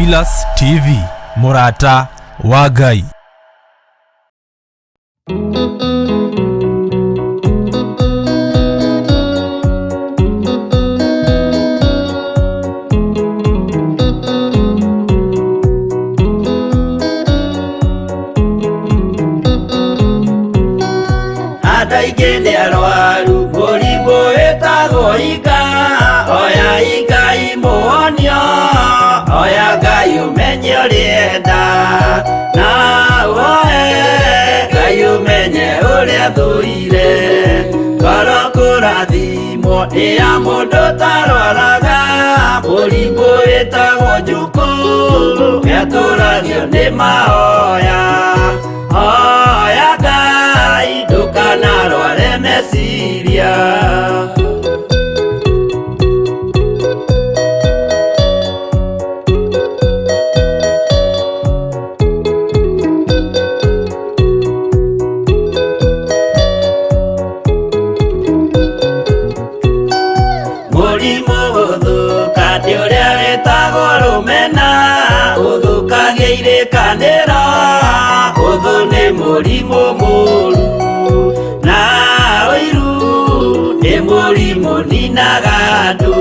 Theophilus TV, mũrata wa Ngai. Andũ aingĩ nĩ arwaru mũrimũ wĩtagwo inga, oya Ngai mũhonio, oya Ngai ũmenye ũrĩenda, na ũhoe Ngai ũmenye ũrĩa thũire. Ngoro kũrathimwo nĩ ya mũndũ ũtarwaraga, mũrimũ wĩtagwo njukũ, nĩatũragio nĩ mahoya. Hoya Ngai ndũkanarware meciria. Mũrimũ gũthũka nĩ ũrĩa wĩtagwo rũmena, ũthũkagia irĩkanĩro, ũthũ nĩ mũrimũ mũru, na ũiru nĩ mũrimũ ninaga andũ.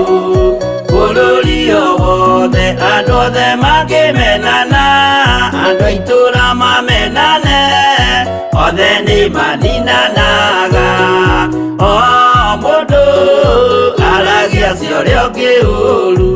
Bũrũri o wothe andũ othe mangĩmenana, andũ a itũũra mamenane, othe nĩ maninanaga. O mũndũ aragia cia ũrĩa ũngĩ ũru.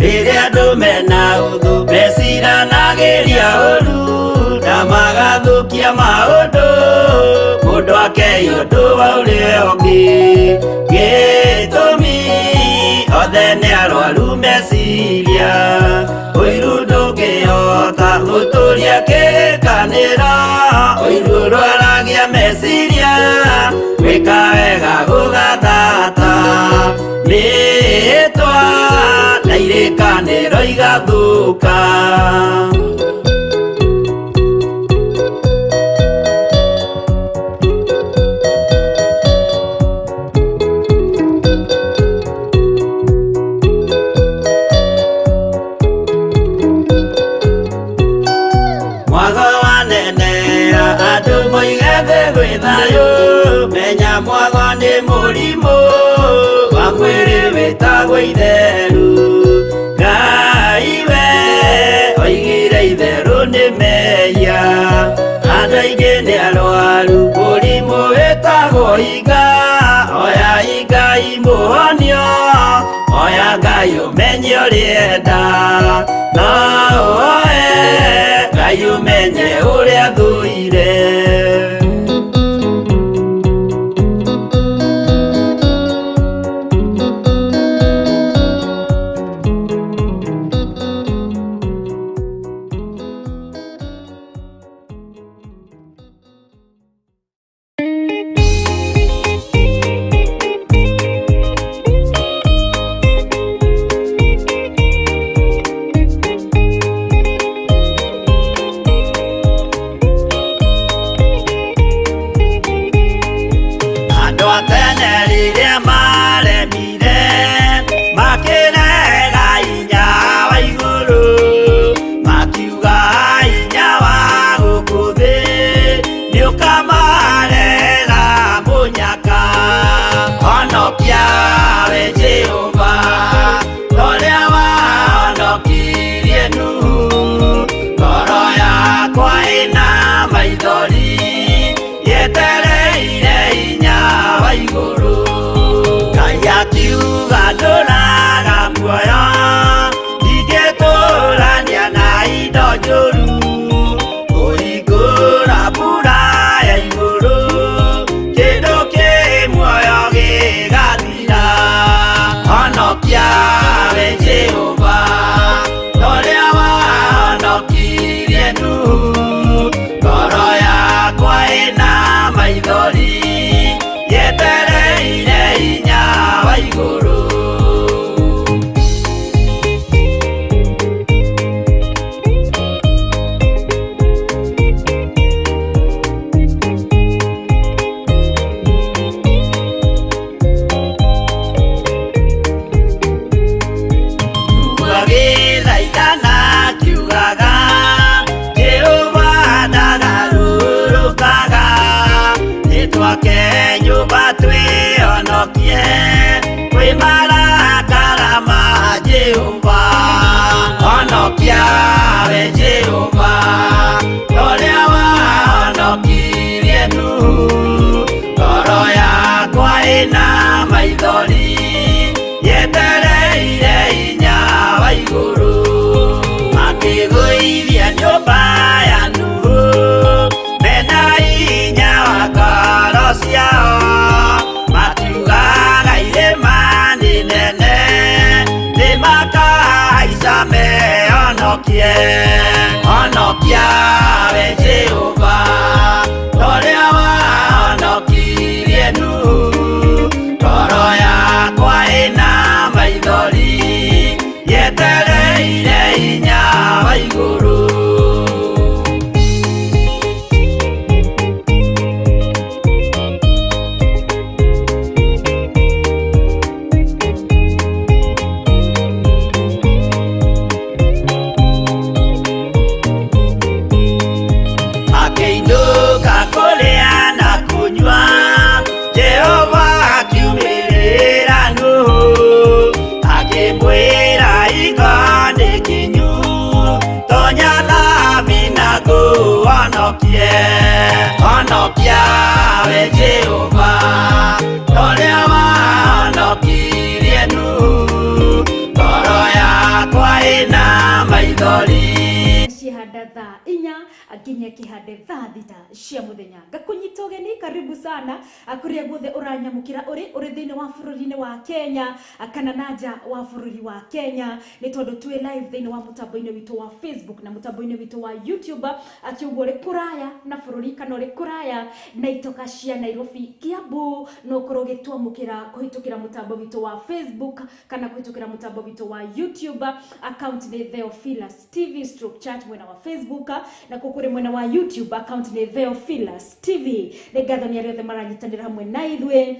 Rĩrĩa andũ mena ũthũ meciranagĩria ũru, na magathũkia maũndũ, mũndũ akei ũndũ wa ũrĩa ũngĩ. Gĩtũmi othe nĩ arwaru meciria, ũiru ndũngĩhota gũtũria kĩrĩkanĩro, ũiru ũrwaragia meciria, gwĩka wega gũgathata, mĩhĩtwa na irĩkanĩro igathũka. Mwago wanenera andũ moige thĩ gwĩ thayũ, menya mwago nĩ mũrimũ wa mwĩrĩ wĩtagwo itheru. Ngai we oigire itherũ nĩ mehia, andũ aingĩ nĩ arwaru mũrimũ wĩtagwo inga, oya Ngai mũhonio, oya Ngai ũmenye ũrĩenda, na ũhoe Ngai ũmenye ũrĩa thũire. Andũ a tene rĩrĩa maremire, makĩrega hinya wa igũrũ, makiuga hinya wa gũkũ thĩ nĩũkamarehera mũnyaka. Honokia we Jehova, ta ũrĩa wahonokirie Nuhu, ngoro yakwa ĩna maithori, yetereire hinya wa igũrũ. Ngai akiuga ndũraga muoyo, ndingĩtũrania na indo njũru, kũhingũra mbura ya igũrũ, kĩndũ kĩ muoyo gĩgathira. Honokia we Jehova, ta ũrĩa wahonokirie Nuhu, ngoro yakwa Twake nyũmba twĩhonokie kwĩ marakara ma Jehova. Honokia we Jehova, ũrĩa wahonokirie Nuhu. Ngoro yakwa ĩna maithori, yetereire hinya wa igũrũ. Makĩgũithia nyũmba ya Nuhu mena hinya wa ngoro ciao, makiugaga irĩma nĩ nene, nĩmakahaica mehonokie. Honokia we Jehova, ũrĩa wahonokirie Nuhu. Ngoro yakwa ĩna maithori, yetereire hinya wa igũrũ. Akĩinũka kũrĩa na kũnyua, Jehova akiumĩrĩra Nuhu, akĩmwĩra hingo nĩ kinyu, tonya thabina ngũhonokie. Honokia we Jehova, ũrĩa wahonokirie Nuhu. Ngoro yakwa ĩna maithori. Cihanda thaa 4 nginya kihande thaa 6 cia muthenya. Ngakunyita ũgeni, karibu sana kuria guothe ũranyamũkĩra ũrĩ thĩinĩ wa bũrũri-inĩ wa Kenya kana na nja wa bũrũri wa Kenya, nĩ tondũ twĩ live thĩinĩ wa mũtambo-inĩ witũ wa Facebook na mũtambo-inĩ witũ wa YouTube. Akiuguo ũrĩ kũraya na bũrũri kana ũrĩ kũraya na itoka cia Nairobi, Kiambu, no ũkorwo ũgĩtwamũkĩra kũhĩtũkĩra mũtambo witũ wa Facebook kana kũhĩtũkĩra mũtambo witũ wa YouTube. Account nĩ Theophilus TV stroke chat mwena wa Facebook, na kũrĩ mwena wa YouTube account nĩ Theophilus TV. Nĩ ngatho nĩ arĩa othe maranyitanĩra hamwe na ithuĩ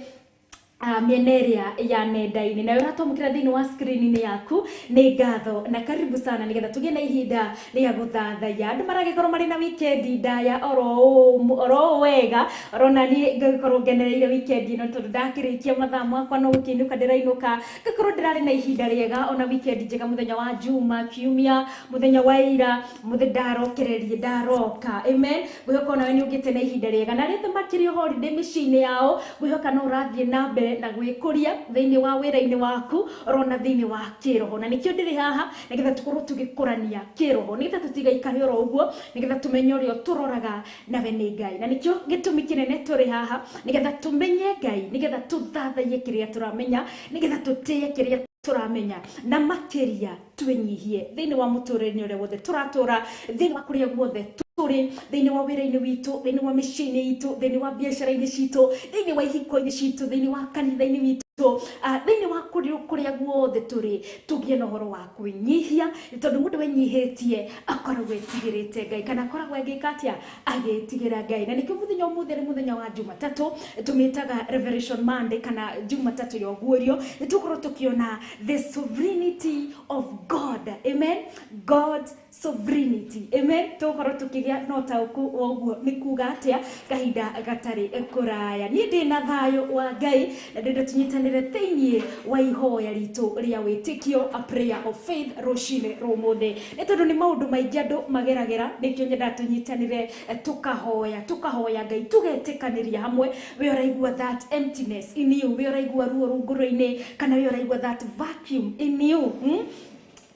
mĩena ĩrĩa ya nenda-inĩ, nawe ũratwamũkĩra thĩinĩ wa screen-inĩ yaku, nĩ ngatho na karibu sana, nĩgetha tũgĩe na ihinda rĩa gũthathaiya. Andũ maragĩkorwo marĩ na weekend ndaya oro ũũ wega, orona niĩ ngagĩkorwo ngenereire weekend ĩno, tondũ ndakĩrĩkia mathaa makwa no gũkĩinũka ndĩrainũka, ngakorwo ndĩrarĩ na ihinda rĩega ona weekend njega, mũthenya wa Juma, kiumia, mũthenya wa ira, mũthenya ndarokererie ndaroka. Amen. Ngwĩhoka onawe nĩ ũgĩte na ihinda rĩega, na arĩa othe makĩrĩ holiday mĩciĩ-inĩ yao, ngwĩhoka no ũrathiĩ na mbere na gwĩkũria thĩinĩ wa wĩra-inĩ waku orona thĩinĩ wa kĩroho. Na nĩkĩo ndĩrĩ haha, nĩgetha tũkorwo tũgĩkũrania kĩroho, nĩgetha tũtigaikare oro ũguo, nĩgetha tũmenye ũrĩa tũroraga nawe nĩ Ngai. Na nĩkĩo gĩtũmi kĩnene tũrĩ haha, nĩgetha tũmenye Ngai, nĩgetha tũthathaiye kĩrĩa tũramenya, nĩgetha tũtĩye kĩrĩa tũramenya, na makĩria twĩnyihie thĩinĩ wa mũtũrĩre-inĩ ũrĩa wothe tũratũra, thĩinĩ wa kũrĩa guothe tũrĩ, thĩinĩ wa wĩra-inĩ witũ, thĩinĩ wa mĩciĩ-inĩ itũ, thĩinĩ wa biacara-inĩ citũ, thĩinĩ wa ihiko-inĩ citũ, thĩinĩ wa kanitha-inĩ witũ, thĩinĩ wa kũrĩa guothe tũrĩ, tũgĩe na ũhoro wa kwĩnyihia, tondũ mũndũ wenyihĩtie akoragwo etigĩrĩte Ngai, kana akoragwo agĩka atĩa? Agĩtigĩra Ngai. Na nĩkĩo mũthenya ũmũthĩ nĩ mũthenya wa Jumatatũ, tũmĩtaga Revelation Monday kana Jumatatũ ya ũguũrio. Nĩ tũkorwo tũkĩona the sovereignty of God. Amen. God's sovereignty. Amen. Tũgũkorwo tũkĩgĩa na ũtaũku wa ũguo nĩ kuga atĩa kahinda gatarĩ kũraya. Niĩ ndĩ na thayũ wa Ngai, na ndĩrenda tũnyitanĩre thĩinĩ wa ihoya ritũ rĩa wĩtĩkio, a prayer of faith, rũcinĩ rũmũthĩ, nĩ tondũ nĩ maũndũ maingĩ andũ mageragĩra. Nĩkĩo nyendaga tũnyitanĩre, tũkahoya Ngai, tũgetĩkanĩria hamwe. We ũraigua that emptiness in you, we ũraigua ruo rũngũrũ-inĩ, kana we ũraigua that vacuum in you,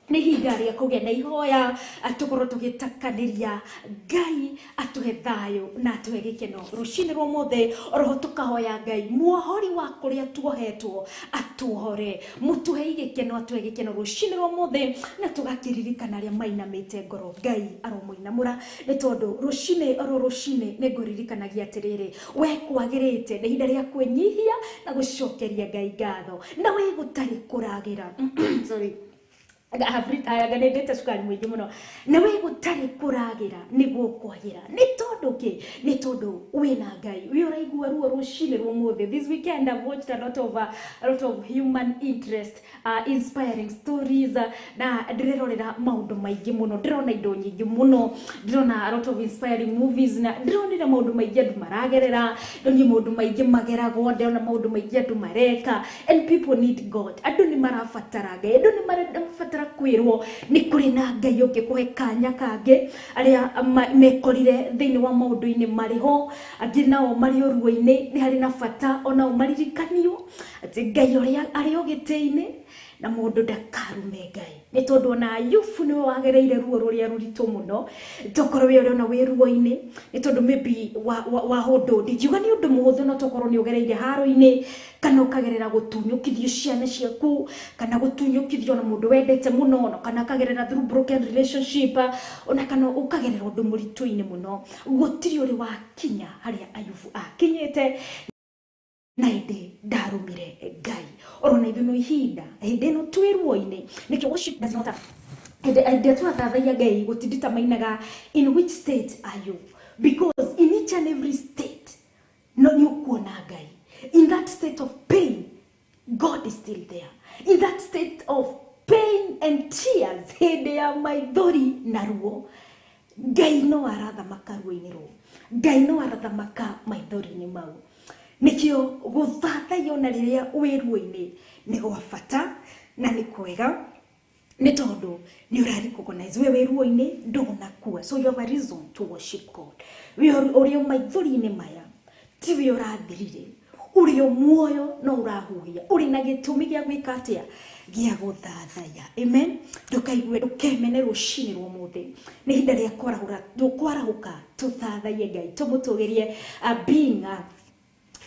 Nĩ ihinda rĩa kũgĩa na ihoya, tũkorwo tũgĩtakanĩria Ngai atũhe thayũ na atũhe gĩkeno rũcinĩ rwa ũmũthĩ. Oroho tũkahoya Ngai muohori wa kũrĩa tuohetwo atuohore, mũtũhei gĩkeno, atũhe gĩkeno rũcinĩ rwa ũmũthĩ, na tũgakĩririkana arĩa mainamĩte ngoro, Ngai aromũinamũra, nĩ tondũ rũcinĩ oro rũcinĩ nĩ ngũririkanagia atĩrĩrĩ, we kwagĩrĩte nĩ ihinda rĩa kwĩnyihia na gũcokeria Ngai ngatho, na we gũtarĩ kũragĩra. Sorry. Nganendete cukari mũingĩ mũno. Na we gũtarĩ kũragĩra nĩguo kwagĩra. Nĩ tondũ kĩ? Nĩ tondũ wĩna Ngai. We ũraigua ruo rũcinĩ rwa ũmũthĩ. This weekend I've watched a lot of human interest, inspiring stories, na ndĩrerorera maũndũ maingĩ mũno, ndĩrona indo nyingĩ mũno, ndĩrona a lot of inspiring movies, na ndĩronire maũndũ maingĩ andũ maragerera, ndonire maũndũ maingĩ mageragwo, ndĩrona maũndũ maingĩ andũ mareka, and people need God. Andũ nĩ marabatara Ngai, andũ nĩ marabatara kwĩrwo nĩ kũrĩ na Ngai ũngĩkũhe kanya kangĩ. Arĩa mekorire thĩinĩ wa maũndũ-inĩ marĩ ho, angĩ nao marĩ o ruo-inĩ, nĩ harĩ na bata onao maririkanio atĩ Ngai ũrĩa arĩ o gĩtĩ-inĩ, na mũndũ ndakarume Ngai, nĩ tondũ ona Ayubu nĩwe wagereire ruo rũrĩa rũritũ mũno. Tokorwo we ũrĩona wĩ ruo-inĩ nĩ tondũ maybe wa ũndũ, ndingiuga nĩ ũndũ mũhũthũ, no tokorwo nĩ ũgereire haro-inĩ, kana ũkagerera gũtunyũkithio ciana ciaku, kana gũtunyũkithio na mũndũ wendete mũno, na kana ũkagerera through broken relationship, ona kana ũkagerera ũndũ mũritũ-inĩ mũno. Gũtirĩ ũrĩ wakinya harĩa Ayubu akinyĩte na ĩndĩ ndarumire Ngai. Orona ithuĩ no ihinda hĩndĩ ĩno twĩ ruo-inĩ, nĩkĩo worship does not have hĩndĩ ĩrĩa tũrathathaiya Ngai gũtinditamainaga in which state are you, because in each and every state no nĩ ũkuona Ngai. In that state of pain, God is still there. In that state of pain and tears, hĩndĩ ya maithori na ruo, Ngai no arathamaka ruo-inĩ rũu, Ngai no arathamaka maithori-inĩ mau. Nĩkĩo gũthathaiya ona rĩrĩa wĩ ruo-inĩ nĩ gwa bata na nĩ kwega, nĩ tondũ nĩ ũra recognize we wĩ ruo-inĩ ndũnakua, so you have a reason to worship God. We ũrĩ o maithori-inĩ maya, ti we ũrathirire, ũrĩ o muoyo no ũrahuhia, ũrĩ na gĩtũmi gĩa gwĩka atĩa? Gĩa gũthathaiya. Amen. Ndũkaigue, ndũkemene rũcinĩ rwa ũmũthĩ. Nĩ ihinda rĩa kwarahũra, kwarahũka tũthathaiye Ngai, tũmũtũgĩrie, being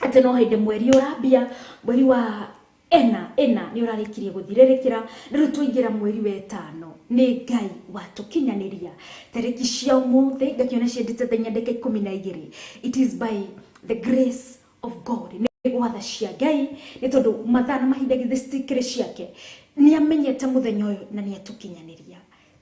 atĩ no hĩndĩ mweri ũrambia, mweri wa ena nĩ ũrarĩkirie gũthirĩrĩkĩra, na rĩu twaingĩra mweri wa ĩtano. Nĩ Ngai watũkinyanĩria tarĩki cia ũmũthĩ, ngakĩona ciendete thaa 4:12. It is by the grace of God, nĩ gwatha cia Ngai, nĩ tondũ mathaa na mahinda githĩ citikĩrĩ ciake? Nĩ amenyete mũthenya ũyũ na nĩ atũkinyanĩria.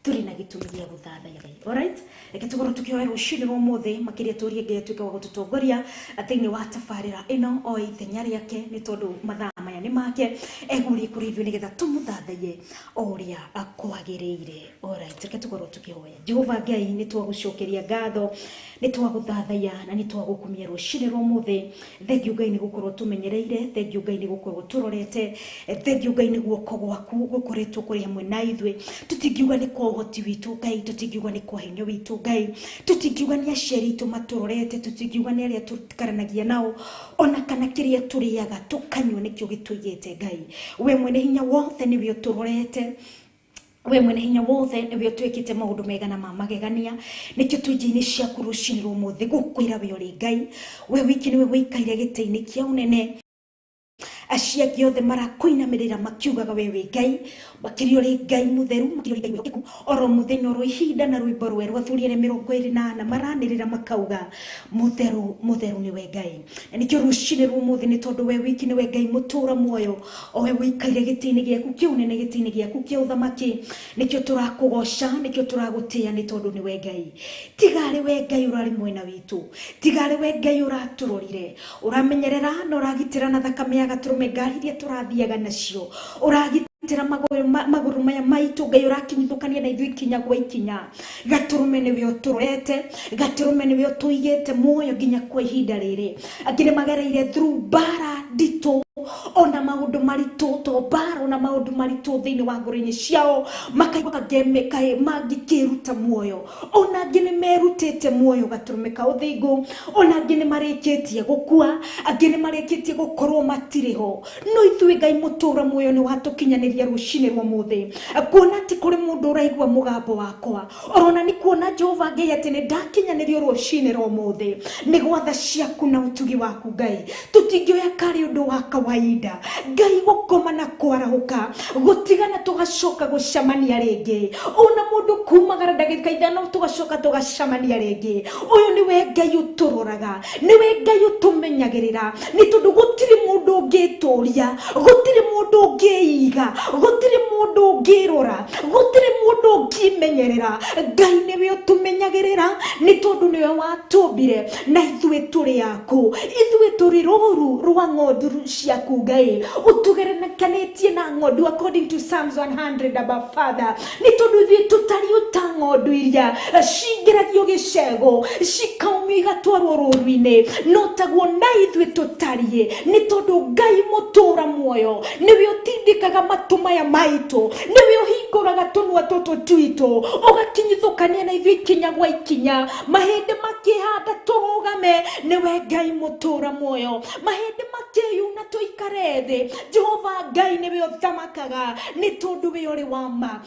Tũrĩ na gĩtũmi gĩa gũthathaiya Ngai. Alright, reke tũkorwo tũkĩhoya rũcinĩ rwa ũmũthĩ, makĩria tũrie Ngai atuĩke wa gũtũtongoria thĩinĩ wa tabarĩra ĩno o ithenya rĩake, nĩ tondũ mathaa maya nĩ make egurie kũrĩ ithuĩ nĩgetha tũmũthathaiye o ũrĩa kwagĩrĩire. Alright, reke tũkorwo tũkĩhoya. Jehova Ngai, nĩ twagũcokeria ngatho, nĩ twagũthathaiya na nĩ twagũkumia rũcinĩ rwa ũmũthĩ. Thengiũ Ngai nĩ gũkorwo tũmenyereire, thengiũ Ngai nĩ gũkorwo tũrorete, thengiũ Ngai nĩ guoko gwaku gũkoretwo kũrĩ hamwe na ithuĩ. Tũtingiuga nĩ kwa ũhoti witũ Ngai, tũtingiuga nĩ kwa hinya witũ Ngai, tũtingiuga nĩ aciari aitũ matũrorete, tũtingiuga nĩ arĩa tũikaranagia nao, ona kana kĩrĩa tũrĩaga tũkanyua nĩkĩo gĩtũigĩte. Ngai, we mwene hinya wothe nĩwe ũtũrorete, we mwene hinya wothe nĩwe ũtwĩkĩte maũndũ mega na ma magegania. Nĩkĩo twĩ nja-inĩ ciaku rũcinĩ rwa ũmũthĩ gũkwĩra we ũrĩ Ngai, we wiki nĩwe wĩikaire gĩtĩ-inĩ kĩa ũnene. Acio angĩ othe marakũinamĩrĩra makiugaga we wĩ Ngai, makĩria ũrĩ Ngai mũtheru, makĩria ũrĩ Ngai mwĩhokeku. Oro mũthenya, oro ihinda, na rwĩmbo rwerũ athuri arĩa 24 maranĩrĩra makauga, "Mũtheru, mũtheru nĩwe Ngai." Na nĩkĩo rũcinĩ rwa ũmũthĩ, nĩ tondũ we wiki nĩwe Ngai mũtũra muoyo, o we wĩikaire gĩtĩ-inĩ gĩaku kĩa ũnene, gĩtĩ-inĩ gĩaku kĩa ũthamaki, nĩkĩo tũrakũgoca, nĩkĩo tũragũtĩĩa, nĩ tondũ nĩwe Ngai. Tigarĩ we Ngai ũrarĩ mwena witũ, tigarĩ we Ngai ũratũrorire, ũramenyerera na ũragitĩra na thakame ya gatũrũme ngari iria tũrathiaga nacio, ũragitĩra magũrũ maya maitũ Ngai, ũrakinyithũkania na ithuĩ ikinya gwa ikinya. Gatũrũme nĩwe ũtũrorete, gatũrũme nĩwe ũtũigĩte muoyo nginya kwa ihinda rĩrĩ. Angĩ nĩ magereire through mbara nditũ ona maũndũ maritũ, to mbara, ona maũndũ maritũ thĩinĩ wa ngoro-inĩ ciao, makaigua kangeme kaĩ mangĩkĩruta muoyo. Ona angĩ nĩ merutĩte muoyo, gatũrũme ka ũthingu. Ona angĩ nĩ marĩkĩtie gũkua, angĩ nĩ marĩkĩtie gũkorwo matirĩ ho, no ithuĩ Ngai mũtũra muoyo nĩ watũkinyanĩria rũcinĩ rwa mũthĩ. Kuona atĩ kũrĩ mũndũ ũraigua mũgambo wakwa, orona nĩ kuona Jehova Ngai atĩ nĩ ndakinyanĩrio rũcinĩ rwa ũmũthĩ, nĩ gwatha ciaku na ũtugi waku Ngai. Tũtingĩoya karĩ ũndũ wa kawaida. kawaida. Ngai gũkoma na kwarahũka gũtigana tũgacoka gũcemania rĩngĩ, ona mũndũ kumagara ndagĩka 5 tũgacoka tũgacemania rĩngĩ. Ũyũ nĩwe Ngai ũtũroraga, nĩwe Ngai ũtũmenyagĩrĩra, nĩ tondũ gũtirĩ mũndũ ũngĩtũria, gũtirĩ mũndũ ũngĩiga, gũtirĩ mũndũ ũngĩrora, gũtirĩ mũndũ ũngĩmenyerera. Ngai nĩwe ũtũmenyagĩrĩra, nĩ tondũ nĩwe watũmbire na ithuĩ tũrĩ aku, ithuĩ tũrĩ rũru rwa ng'ondu ciaku Ngai, ũtũgerekanĩtie na ng'ondu according to Psalms 100 above Father, nĩ tondũ ithuĩ tũtariĩ ta ng'ondu iria cingĩragio gĩcego cikaumio igatwarwo rũru-inĩ, no taguo na ithuĩ tũtariĩ, nĩ tondũ Ngai mũtũra muoyo nĩwe ũtindĩkaga matũ maya maitũ, nĩwe ũhingũraga tũnua tũtũ twitũ, ũgakinyithũkania na ithuĩ ikinya gwa ikinya, mahĩndĩ makĩhanda tũrũgame, nĩwe Ngai mũtũra muoyo, mahĩndĩ makĩyuna tũikare thĩ. Jehova Ngai nĩwe ũthamakaga, nĩ tondũ we ũrĩ wa ma.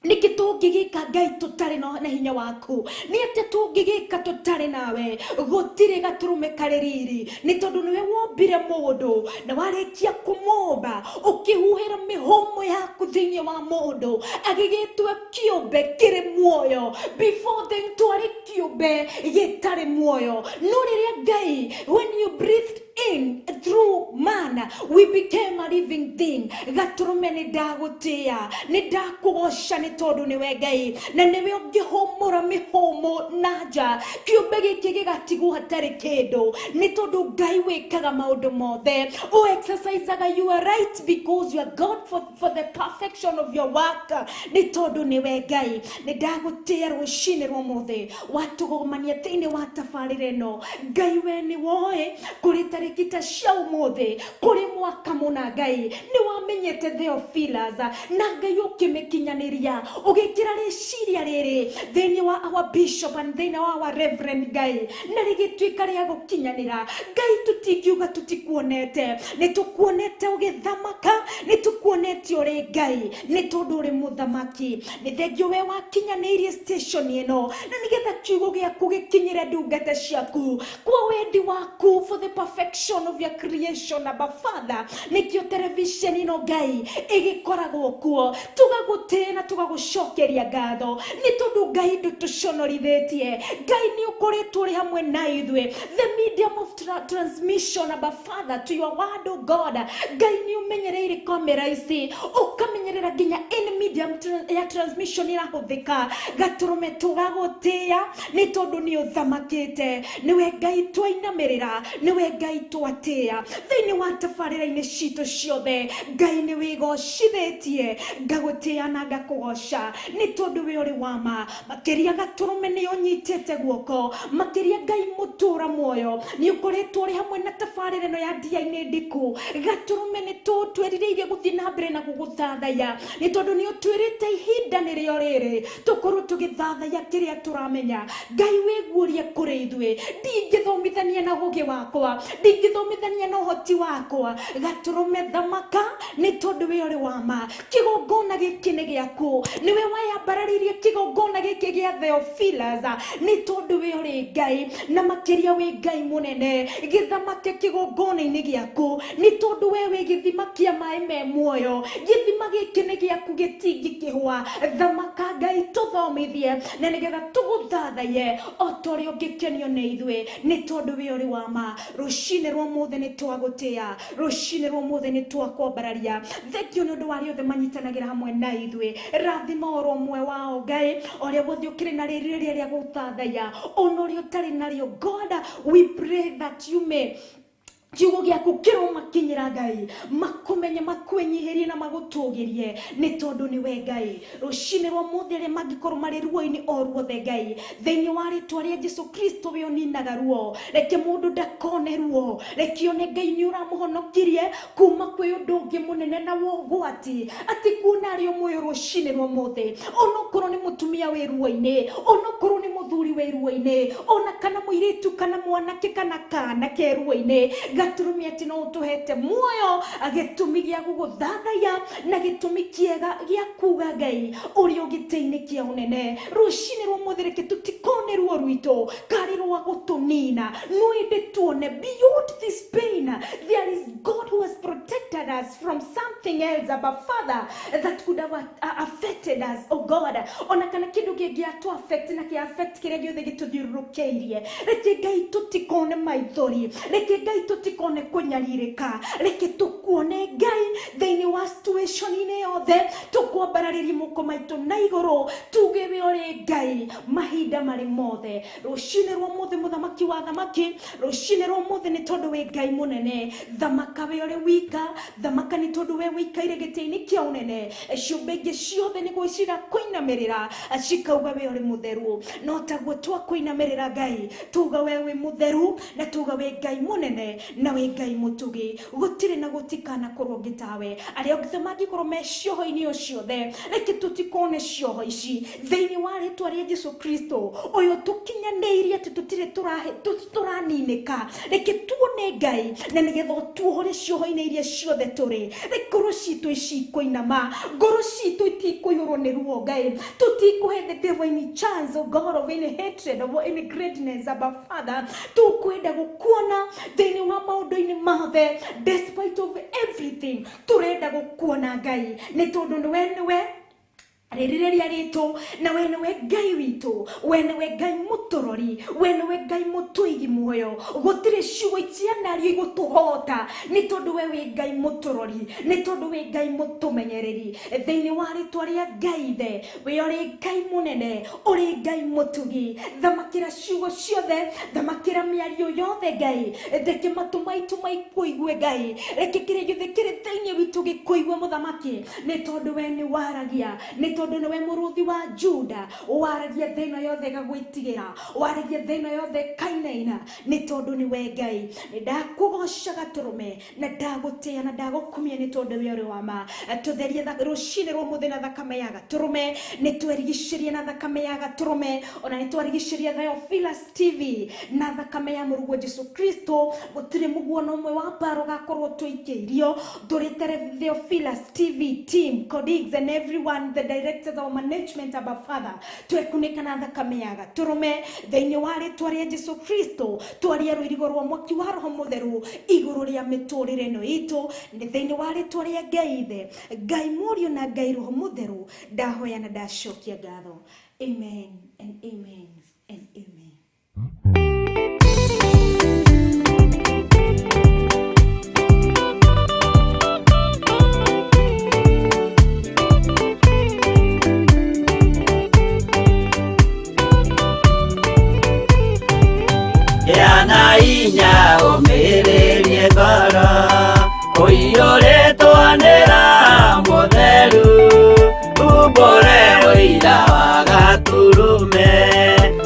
Nĩkĩ tũngĩgĩka Ngai tũtarĩ na hinya waku? Nĩ atĩa tũngĩgĩka tũtarĩ nawe? Gũtirĩ gatũrũme karĩ riri, nĩ tondũ nĩwe wombire mũndũ na warĩkia kũmũmba ũkĩhuhĩra mĩhũmũ yaku thĩinĩ wa mũndũ, agĩgĩtua kĩũmbe kĩrĩ muoyo. Before then twarĩ kĩũmbe gĩtarĩ muoyo, no rĩrĩa Ngai, when you breathed in through man, we became a living thing. Gatũrũme nĩ ndagũtĩĩa, nĩ ndakũgoca, nĩ tondũ nĩwe Ngai na nĩwe ũngĩhũmũra mĩhũmũ na nja, kĩũmbe gĩkĩ gĩgatigwo hatarĩ kĩndũ, nĩ tondũ Ngai wĩkaga maũndũ mothe. O exercisaga your right because you are God for the perfection of your work, nĩ tondũ nĩwe Ngai. Nĩ ndagũtĩĩa rũcinĩ rwa ũmũthĩ, watũgomania thĩinĩ wa tabarĩra ĩno. Ngai we nĩ woĩ kũrĩ tarĩki ta cia ũmũthĩ, kũrĩ mwaka mũna Ngai nĩ wamenyete Theophilus, na Ngai ũkĩmĩkinyanĩria, ũgĩkĩra rĩciria rĩrĩ thĩinĩ wa our bishop and thĩinĩ wa our reverend Ngai, na rĩgĩtuĩka rĩa gũkinyanĩra. Ngai tũtingiuga tũtikuonete, nĩ tũkuonete ũgĩthamaka, nĩ tũkuonete ũrĩ Ngai, nĩ tondũ ũrĩ mũthamaki. Nĩ thengio we wakinyanĩirie station ĩno, na nĩgetha kiugo gĩaku gĩkinyĩre ndungata ciaku kwa wendi waku, for the perfection of your creation Abba Father. Nĩkĩo television ĩno Ngai ĩgĩkoragwo kuo, tũgagũtĩĩa na tũgagũcokeria ngatho, nĩ tondũ Ngai ndũtũconorithĩtie. Ngai nĩ ũkoretwo ũrĩ hamwe na ithuĩ, the medium of transmission Abba Father to your word, oh God. Ngai nĩ ũmenyereire kamera ici, ũkamenyerera nginya any medium ya transmission ĩrahũthĩka. Gatũrũme tũgagũtĩĩa, nĩ tondũ nĩ ũthamakĩte, nĩwe Ngai twainamĩrĩra, nĩwe Ngai twatĩĩa thĩinĩ wa tabarĩra-inĩ citũ ciothe. Ngai nĩ wĩgocithĩtie, ngagũtĩĩa na ngakũgoca, nĩ tondũ we ũrĩ wa ma. Makĩria gatũrũme nĩ ũnyitĩte guoko, makĩria Ngai mũtũra muoyo nĩ ũkoretwo ũrĩ hamwe na tabarĩra ĩno ya Ndia-inĩ Ndiku. Gatũrũme nĩ tũtwĩrirĩirie gũthiĩ na mbere na gũgũthathaiya, nĩ tondũ nĩ ũtwĩrĩte ihinda nĩrĩo rĩrĩ tũkorwo tũgĩthathaiya kĩrĩa tũramenya. Ngai wĩguũrie kũrĩ ithuĩ, ndingĩthomithania na ũũgĩ wakwa, ndingĩthomithania na ũhoti wakwa. Gatũrũme thamaka, nĩ tondũ we ũrĩ wa ma. Kĩgongona gĩkĩ nĩ gĩaku, nĩwe wayambararirie kĩgongona gĩkĩ gĩa Theophilus, nĩ tondũ we ũrĩ Ngai, na makĩria wĩ Ngai mũnene. Gĩthamake kĩgongona-inĩ gĩaku, nĩ tondũ we wĩ gĩthima kĩa maĩ me muoyo. Gĩthima gĩkĩ nĩ gĩaku, gĩtingĩkĩhũa. Thamaka Ngai, tũthomithie na nĩgetha tũgũthathaiye o ta ũrĩa ũngĩkenio nĩ ithuĩ, nĩ tondũ we ũrĩ wa ma. Rũcinĩ rwa ũmũthĩ nĩ twagũtĩĩa, rũcinĩ rwa ũmũthĩ nĩ twakwambararia. Thengio nĩ ũndũ wa arĩa othe manyitanagĩra hamwe na ithuĩ. Rathima oro ũmwe wao Ngai, ũrĩa wothe ũkĩrĩ na rĩrirĩria rĩa gũthathaiya, ona ũrĩa ũtarĩ narĩo. God, we pray that you may kiugo gĩaku kĩromakinyĩra Ngai, makũmenye, makwĩnyihĩrie na magũtũgĩrie, nĩ tondũ nĩwe Ngai. Rũcinĩ rwa ũmũthĩ arĩa mangĩkorwo marĩ ruo-inĩ o ruothe Ngai, thĩinĩ wa rĩtwa rĩa Jesu Kristo we ũninaga ruo, reke mũndũ ndakone ruo, reke one Ngai nĩ ũramũhonokirie kuma kwĩ ũndũ ũngĩ mũnene na wa ũgwati, atĩ kuona arĩ o muoyo rũcinĩ rwa ũmũthĩ, onokorwo nĩ mũtumia wĩ ruo-inĩ, onokorwo nĩ mũthuri wĩ ruo-inĩ, ona kana mũirĩtu kana mwanake kana kana ke ruo-inĩ. Gatũrũme atĩ no ũtũhete muoyo, gĩtũmi gĩa gũgũthathaiya na gĩtũmi kĩega gĩa kuga Ngai ũrĩ o gĩtĩ-inĩ kĩa ũnene. Rũcinĩ rwa ũmũthĩ reke tũtikone ruo rwitũ karĩ rwa gũtũnina, no ĩndĩ tuone beyond this pain there is God who has protected us from something else, Abba Father, that could have affected us, oh God. Ona kana kĩndũ kĩngĩatũ affect na kĩa affect kĩrĩa gĩothe gĩtũthiũrũrũkĩirie. Reke Ngai tũtikone maithori, reke Ngai tũtikone kũnyarirĩka, reke tũkuone Ngai thĩinĩ wa situation-inĩ yothe. Tũkwambararĩria moko maitũ na igũrũ tuge we ũrĩ Ngai mahinda marĩ mothe. Rũcinĩ rwa ũmũthĩ, mũthamaki wa thamaki, rũcinĩ rwa ũmũthĩ nĩ tondũ wĩ Ngai mũnene, thamaka we ũrĩ wika, thamaka nĩ tondũ we wĩikaire gĩtĩ-inĩ kĩa ũnene. Ciũmbe ingĩ ciothe nĩ gwĩcira kũinamĩrĩra cikauga we ũrĩ mũtheru, no taguo twakũinamĩrĩra Ngai tuga we wĩ mũtheru na tuga wĩ Ngai mũnene na wĩ Ngai mũtugi, gũtirĩ na gũtikanakorwo ũngĩ tawe. Arĩa othe mangĩkorwo me cioho-inĩ o ciothe, reke tũtikone cioho ici thĩinĩ wa rĩtwa rĩa Jesu Kristo ũyũ tũkinyanĩirie atĩ tũtirĩ tũraninĩka. Reke tuone Ngai na nĩgetha ũtuohore cioho-inĩ iria ciothe tũrĩ. Reke ngoro citũ icikũinama, ngoro citũ itikũihũrwo nĩ ruo Ngai, tũtikũhe the devil any chance, oh God, of any hatred, of any greatness, Abba Father. Tũkwenda gũkuona thĩinĩ wa maũndũ-inĩ mothe, despite of everything tũrenda gũkuona Ngai, nĩ tondũ nĩwe nĩwe rĩrirĩria ritũ na we nĩwe Ngai witũ, we nĩwe Ngai mũtũrori, we nĩwe Ngai mũtũigi muoyo. Gũtirĩ ciugo itianario igũtũhota, nĩ tondũ we wĩ Ngai mũtũrori, nĩ tondũ wĩ Ngai mũtũmenyereri. Thĩinĩ wa rĩtwa rĩa Ngai Ithe, we ũrĩ Ngai mũnene, ũrĩ Ngai mũtugi, thamakĩra ciugo ciothe, thamakĩra mĩario yothe Ngai. Reke matũ maitũ maikũigue Ngai, reke kĩrĩa gĩothe kĩrĩ thĩinĩ witũ gĩkũigue mũthamaki, nĩ tondũ we nĩ waragia, nĩ tondũ nĩwe mũrũthi wa Juda, waragia thĩ ĩno yothe ĩgagwĩtigĩra, waragia thĩ ĩno yothe ĩkainaina, nĩ tondũ nĩwe Ngai. Nĩ ndakũgoca gatũrũme na ndagũtĩĩa na ndagũkumia, nĩ tondũ we ũrĩ wa ma. Tũtherie rũcinĩ rwa ũmũthĩ na thakame ya gatũrũme, nĩ twerigicĩrie na thakame ya gatũrũme, ona nĩ twarigicĩria Theophilus TV na thakame ya mũrũguo Jesu Kristo. Gũtirĩ mũguano ũmwe wa mbara ũgakorwo tũikĩirio. Tũrĩte Theophilus TV team, colleagues and everyone, the directors of management, Abba Father, twekunĩka na thakame ya gatũrũme thĩinĩ wa rĩtwa rĩa Jesu Kristo. Twaria rũirigo rwa mwaki wa Roho Mũtheru igũrũ rĩa mĩtũrĩre ĩno itũ, nĩ thĩinĩ wa rĩtwa rĩa Ngai Ithe, Ngai Mũriũ na Ngai Roho Mũtheru, ndahoya na ndacokia ngatho. Amen and amen and amen. Gĩa na hinya ũmĩrĩrie ngoro ũiyũrĩtwo nĩ Roho Mũtheru, umbũre ũira wa gatũrũme,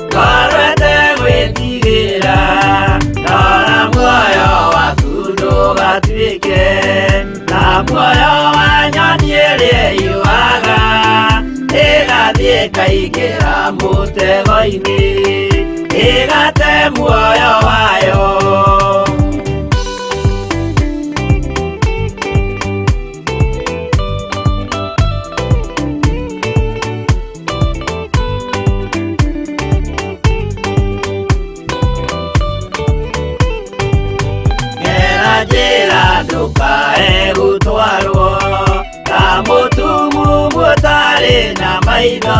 ngoro ĩtegwĩtigĩra, rora muoyo waku ndũgatuĩke ta muoyo wa nyoni ĩrĩa ĩyũaga ĩgathiĩ ĩkaingĩra mũtego-inĩ ĩgate muoyo wayo. Gera njĩra ndũkae gũtwarwo ta mũtumumu ũtarĩ na maitho,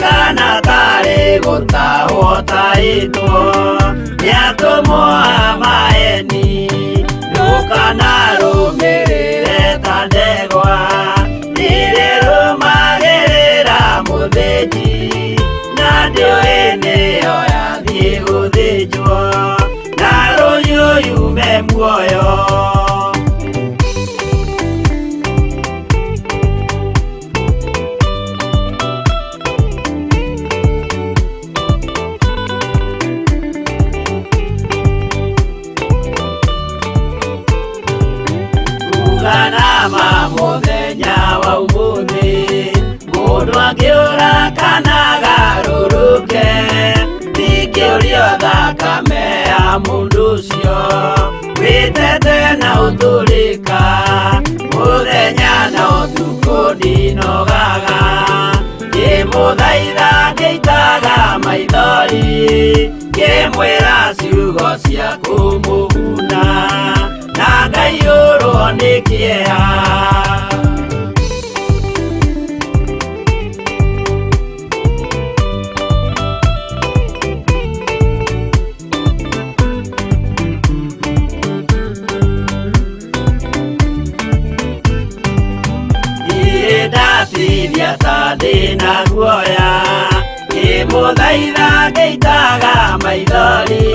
kana tarĩ gũtahwo tahĩtwo nĩ atũmwo a maeni, ndũkanarũmĩrĩre ta ndegwa ĩrĩrũmagĩrĩra mũthĩnji, na ndĩũĩ nĩyo yathiĩ gũthĩnjwo na rũhiũ yume muoyo. Uganama mũthenya wa ũmũthĩ, mũndũ angĩũra kana agarũrũke, ndingĩũrio thakame ya mũndũ ũcio wĩ Ngĩmwĩra ciugo cia kũmũguna na ngaiyũrwo nĩ kĩeha. Ndatirĩa ta ndĩna guoya ngĩmũthaitha ngĩitaga maithori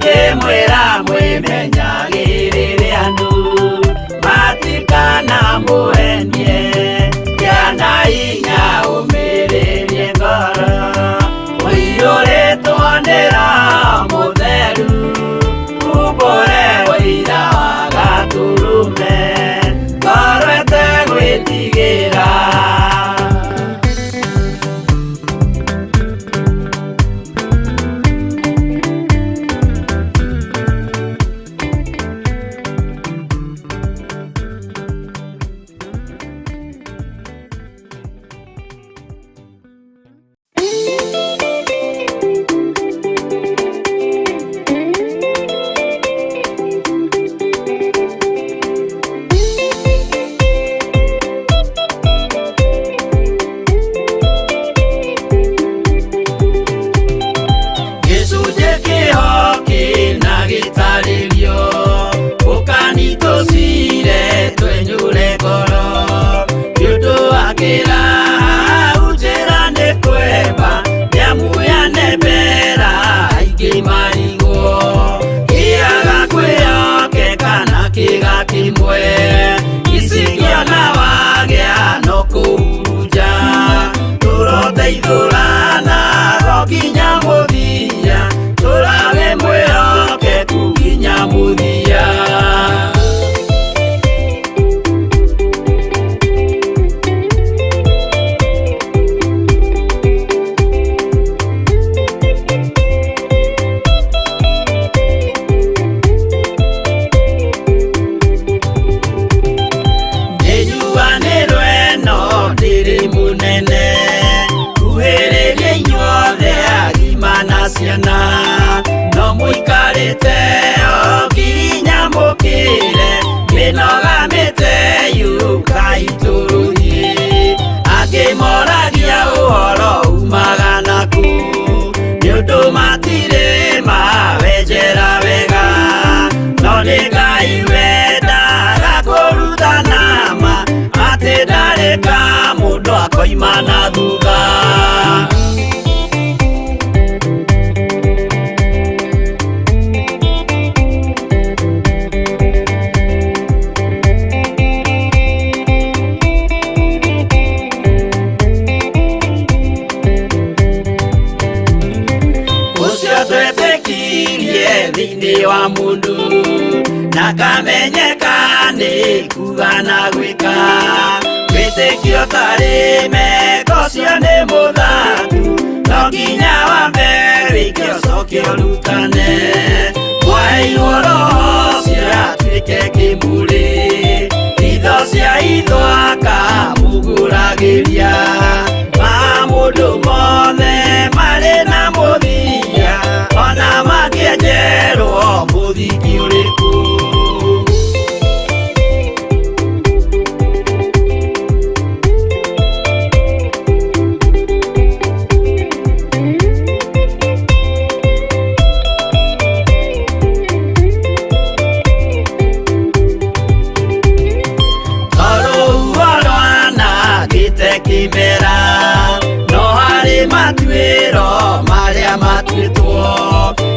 ngĩmwĩra mwĩmenyagĩrĩre andũ matikanamũhenie kĩana hinya ũmĩrĩrie ngoro ũiyũrĩtwo nĩ Roho Mũtheru umbũre ũira wa Gatũrũme ngoro ĩtegwĩtigĩra. Gĩcunjĩ kĩho kĩna gĩtarĩrio ũkani tũcire twenyũre ngoro nĩ ũndũ wa kĩraha njĩra nĩ kwemba nĩamu yanembera aingĩ marigwo kĩaga kwĩhokeka na kĩga kĩmwe icingĩona wagĩa no kũhurunja tũroteithũrana nginya mũthia tũrage mwĩhokeku nginya mũthia. Nĩnjuanĩrwo ĩno ndĩrĩ mũnene kuhĩrĩria inyuothe agima na ciana no mũikarĩte o nginya mũkĩre mĩnoga mĩte yũkai tũrũthiĩ angĩ moragia ũhoro umaga nakũ nĩ ũndũ matirĩ mawenjera wega no nĩ Ngai wendaga kũrutana ma atĩ ndarĩ ka mũndũ akoima na thutha. Ũcio twetĩkirie thĩinĩ wa mũndũ na kamenyeka nĩ kuga na gwĩka wĩtĩkio tarĩ meko ũcio nĩ mũthaku no nginya wambe wĩke ũcoke ũrutane mwaheirwo Roho ũcio atuĩke kĩmũrĩ itho cia itho akamũgũragĩria ma mũndũ mothe marĩ na mũthia ona mangĩenjerwo mũthingi ũrĩkũ. Tondũ rwanangĩte kĩmera no harĩ matuĩro marĩa matuĩtwo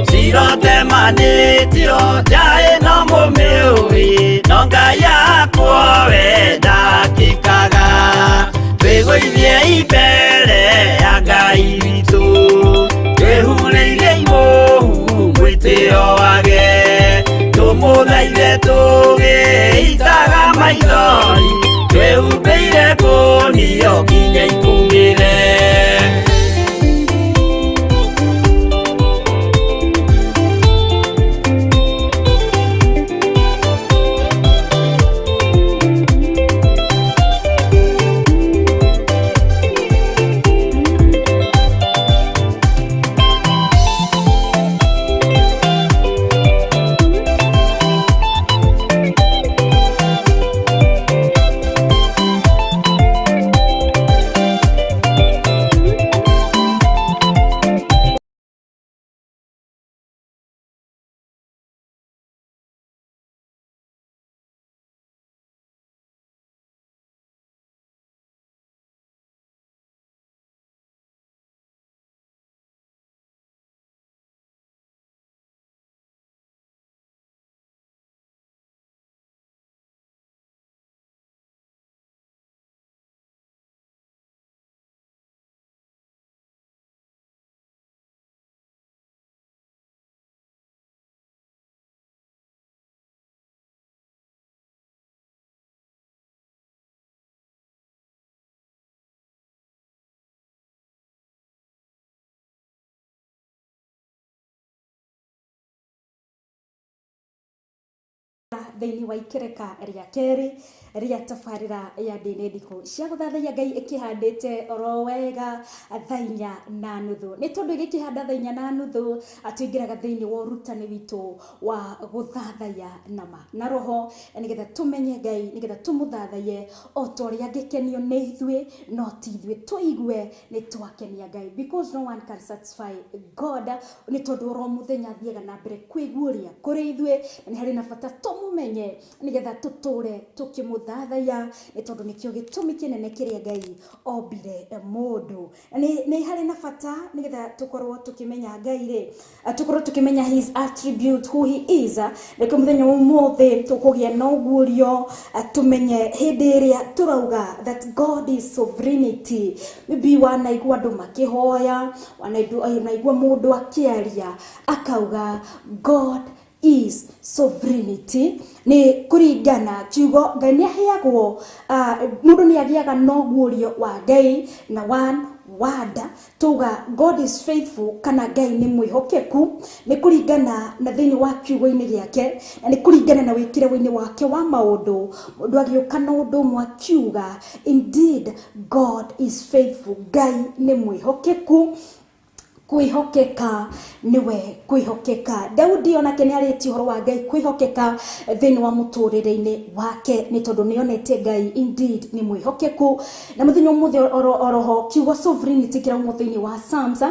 cirotemanĩtio nja ĩno mũmĩũĩ no Ngai akwo we ndakĩkaga twĩgũithie mbere ya Ngai witũ twĩhurĩire imũhu mwĩtĩo wage tũmũthaithe tũgĩitaga maithori twĩhumbĩire ngũnio nginya ikũmĩre. thĩinĩ wa ikereka rĩa kerĩ rĩa tabarĩra ya ndĩ ndikũ cia gũthathaiya Ngai ĩkĩhandĩte oro wega 4:30. Nĩ tondũ ĩgĩkĩhanda 4:30 tũingĩraga thĩinĩ wa ũrutani witũ wa gũthathaiya nama na roho, nĩgetha tũmenye Ngai, nĩgetha tũmũthathaiye o ta ũrĩa angĩkenio nĩ ithuĩ, no ti ithuĩ tũigue nĩ twakenia Ngai, because no one can satisfy God. Nĩ tondũ oro mũthenya athiaga na mbere kwĩguũria kũrĩ ithuĩ, na nĩ harĩ na bata tũmũmenye nĩgetha tũtũre tũkĩmũthathaiya, nĩ tondũ nĩkĩo gĩtũmi kĩnene kĩrĩa Ngai ombire mũndũ. Nĩ harĩ na bata nĩgetha tũkorwo tũkĩmenya Ngai rĩ, tũkorwo tũkĩmenya his attribute, who he is. Nĩkĩo mũthenya wa ũmũthĩ tũkũgĩa na ũguũrio, tũmenye hĩndĩ ĩrĩa tũrauga that God is sovereignty. Maybe wanaigua andũ makĩhoya, wanaigua mũndũ akĩaria akauga God is sovereignty. Nĩ kũringana kiugo Ngai nĩ aheagwo, mũndũ nĩ agĩaga na ũguũrio wa Ngai na one word. Tuga God is faithful kana Ngai nĩ mwĩhokeku, nĩ kũringana na thĩinĩ wa kiugo-inĩ gĩake, na nĩ kũringana na wĩkĩre-inĩ wake wa maũndũ. Mũndũ agĩũka na ũndũ ũmwe akiuga indeed God is faithful, Ngai nĩ mwĩhokeku. Kwĩhokeka nĩwe kwĩhokeka. Daudi onake nĩ arĩtie ũhoro wa Ngai kwĩhokeka thĩinĩ wa mũtũrĩre-inĩ wake, nĩ tondũ nĩ onete Ngai indeed nĩ mwĩhokeku. Na mũthenya ũmũthĩ oroho kiugo sovereignty kĩraumwo thĩinĩ wa Psalms,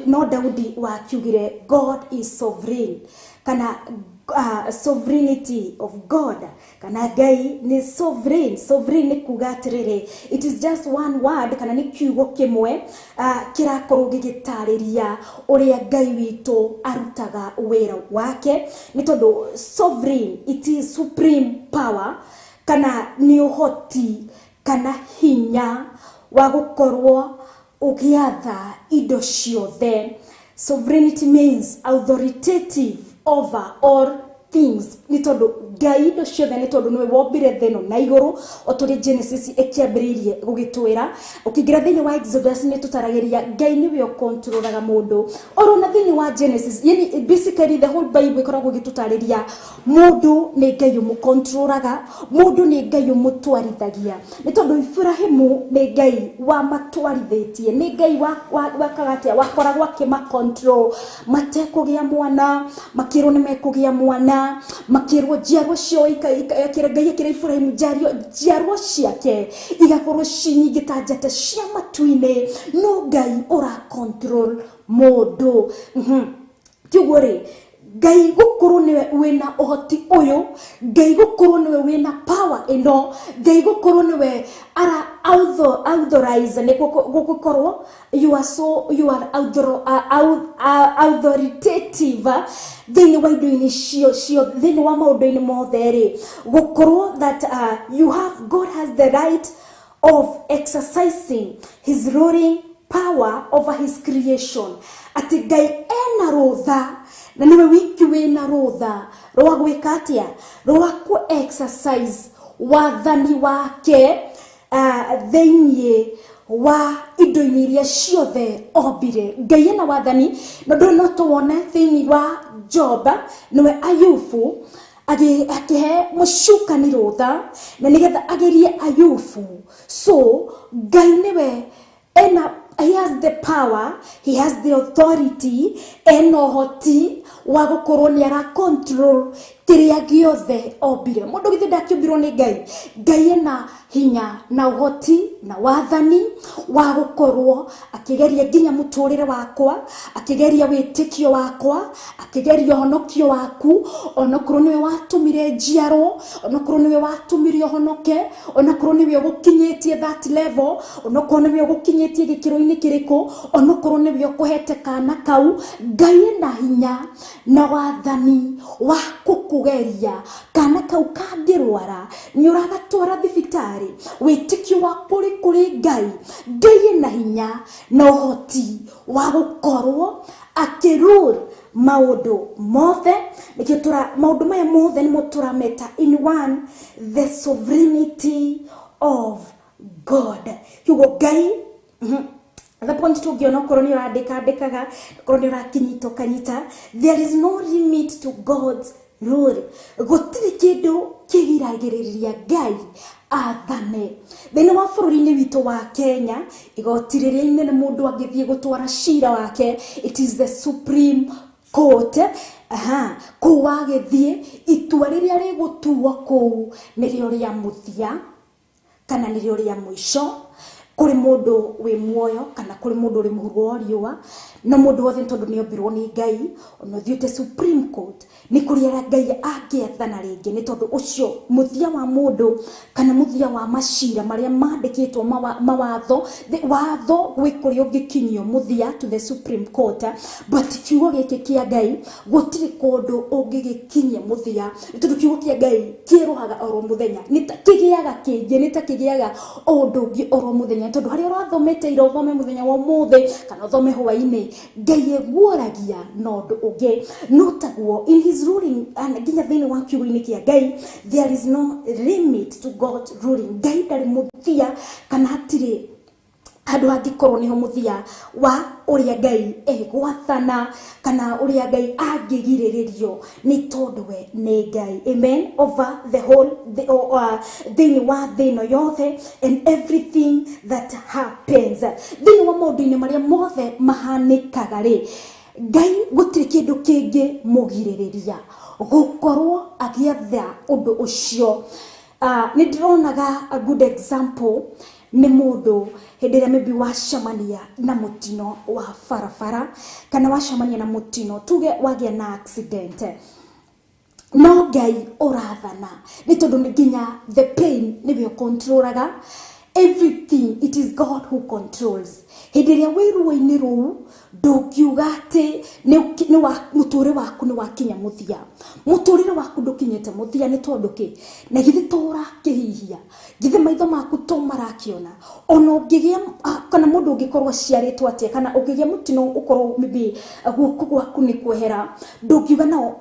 no Daudi wakiugire God is sovereign, kana sovereignty of God, kana Ngai nĩ sovereign. Sovereign nĩ kuga atĩrĩrĩ, it is just one word, kana nĩ kiugo kĩmwe kĩrakorwo gĩgĩtarĩria ũrĩa Ngai witũ arutaga wĩra wake. Nĩ tondũ sovereign, it is supreme power, kana nĩ ũhoti kana hinya wa gũkorwo ũgĩatha indo ciothe. Sovereignty means authoritative over all things. Nĩ tondũ Ngai indo ciothe, nĩ tondũ nĩwe wombire thĩ ĩno na igũrũ, o ta ũrĩa Genesis ĩkĩambĩrĩirie gũgĩtwĩra. Ũkĩingĩra thĩinĩ wa Exodus nĩ tũtaragĩria Ngai nĩwe ũkontrolaga mũndũ. Oro na thĩinĩ wa Genesis, yani basically the whole Bible ĩkoragwo ĩgĩtũtarĩria mũndũ nĩ Ngai ũmũkontrolaga, mũndũ nĩ Ngai ũmũtwarithagia. Nĩ tondũ Ibrahimu nĩ Ngai wamatwarithĩtie, nĩ Ngai wakaga atĩa, wakoragwo akĩmacontrol matekũgĩa mwana, makĩrwo nĩ mekũgĩa mwana, makĩrwo njiarwo ciao Ngai akĩra Ibrahimu njiarwo ciake igakorwo ci nyingĩ ta njata cia matu-inĩ. No Ngai ũra control mũndũ. Kiugo rĩ, Ngai gũkorwo nĩwe wĩna ũhoti ũyũ, Ngai gũkorwo nĩwe wĩna power ĩno, Ngai gũkorwo nĩwe ara authorize, nĩ gũkorwo you are so, you are authoritative thĩinĩ wa indo-inĩ cio, thĩinĩ wa maũndũ-inĩ mothe rĩ, gũkorwo that you have, God has the right of exercising his ruling power over his creation. Atĩ Ngai ena rũtha, na nĩwe wiki wĩna rũtha rwa gwĩka atĩa, rwa ku exercise wathani wake thĩinĩ wa indo-inĩ iria ciothe ombire. Ngai ena wathani, na ndũrĩ no tũwone thĩinĩ wa Job, nĩwe Ayubu akĩhe mũcukani rũtha na nĩgetha agerie Ayubu. So Ngai nĩwe ena, he has the power, he has the authority, ena ũhoti wa gũkorwo nĩ ara control kĩrĩa gĩothe ombire. Mũndũ githĩ ndakĩũmbirwo nĩ Ngai? Ngai ena hinya na ũhoti na wathani wa gũkorwo akĩgeria nginya mũtũrĩre wakwa, akĩgeria wĩtĩkio wakwa, akĩgeria ũhonokio waku, onokorwo nĩwe watũmire njiarwo, onokorwo nĩwe watũmire ũhonoke, onokorwo nĩwe ũgũkinyĩtie that level, onokorwo nĩwe ũgũkinyĩtie gĩkĩro-inĩ kĩrĩkũ, onokorwo nĩwe ũkũhete kana kau. Ngai ena hinya na wathani wa gũkũgeria. Kana kau kangĩrwara nĩ ũragatwara thibitarĩ, wĩtĩkio waku ũrĩ kũrĩ Ngai. Ngai ena hinya na ũhoti wa gũkorwo akĩrule maũndũ mothe. Nĩkĩo maũndũ maya mothe nĩmo tũrameta in one, the sovereignty of God. Kiugo Ngai, the point tũngĩona okorwo nĩ ũrandĩka andĩkaga, okorwo nĩ ũrakinyita ũkanyita, there is no limit to God's rule. Gũtirĩ kĩndũ kĩgiragĩrĩria Ngai athane. Thĩinĩ wa bũrũri-inĩ witũ wa Kenya, igoti rĩrĩa inene mũndũ angĩthiĩ gũtwara cira wake, it is the Supreme Court. Aha, kũu wagĩthiĩ, itua rĩrĩa rĩgũtuo kũu nĩrĩo rĩa mũthia kana nĩrĩo rĩa mũico kũrĩ mũndũ wĩ muoyo kana kũrĩ mũndũ ũrĩ mũhuro wa riũa, no mũndũ wothe tondũ nĩ ombirwo nĩ Ngai, ona ũthiĩte Supreme Court nĩ kũrĩ Ngai angĩathana rĩngĩ, nĩ tondũ ũcio mũthia wa mũndũ kana mũthia wa macira marĩa mandĩkĩtwo mawatho, watho gwĩ kũrĩa ũngĩkinyio mũthia to the Supreme Court, but kiugo gĩkĩ kĩa Ngai gũtirĩ kũndũ ũngĩgĩkinyia mũthia, nĩ tondũ kiugo kĩa Ngai kĩerũhaga oro mũthenya, nĩ ta kĩgĩaga kĩngĩ, nĩ ta kĩgĩaga ũndũ ũngĩ oro mũthenya, tondũ harĩa ũrathomete ira ũthome mũthenya wa ũmũthĩ kana ũthome hwaĩ-inĩ, Ngai eguoragia na ũndũ ũngĩ. No taguo in his ruling, and nginya thĩinĩ wa kiugo-inĩ kĩa Ngai, there is no limit to God ruling. Ngai ndarĩ mũthia kana hatirĩ handũ hangĩkorwo nĩho mũthia wa ũrĩa Ngai egwathana kana ũrĩa Ngai angĩgirĩrĩrio, nĩ tondũ we nĩ Ngai. Amen. Over the whole thĩinĩ wa thĩ ĩno yothe and everything that happens, thĩinĩ wa maũndũ-inĩ marĩa mothe mahanĩkaga rĩ, Ngai gũtirĩ kĩndũ kĩngĩ mũgirĩrĩria gũkorwo agĩatha ũndũ ũcio. Nĩ ndĩronaga a good example nĩ mũndũ hĩndĩ ĩrĩa maybe wacemania na mũtino wa barabara kana wacemania na mũtino, tuge wagĩa na accident, no Ngai ũrathana, nĩ tondũ nĩ nginya the pain nĩwe ũcontrolaga everything. It is God who controls. Hĩndĩ ĩrĩa wĩ ruo-inĩ rũu, ndũngiuga atĩ mũtũrĩre waku nĩ wakinya mũthia. Mũtũrĩre waku ndũkinyĩte mũthia, nĩ tondũ kĩ? Na githĩ to ũrakĩhihia, githĩ maitho maku to marakĩona? Ona ũngĩgĩa kana mũndũ ũngĩkorwo aciarĩtwo atĩa, kana ũngĩgĩa mũtino ũkorwo maybe guoko gwaku nĩ kwehera, ndũngiuga no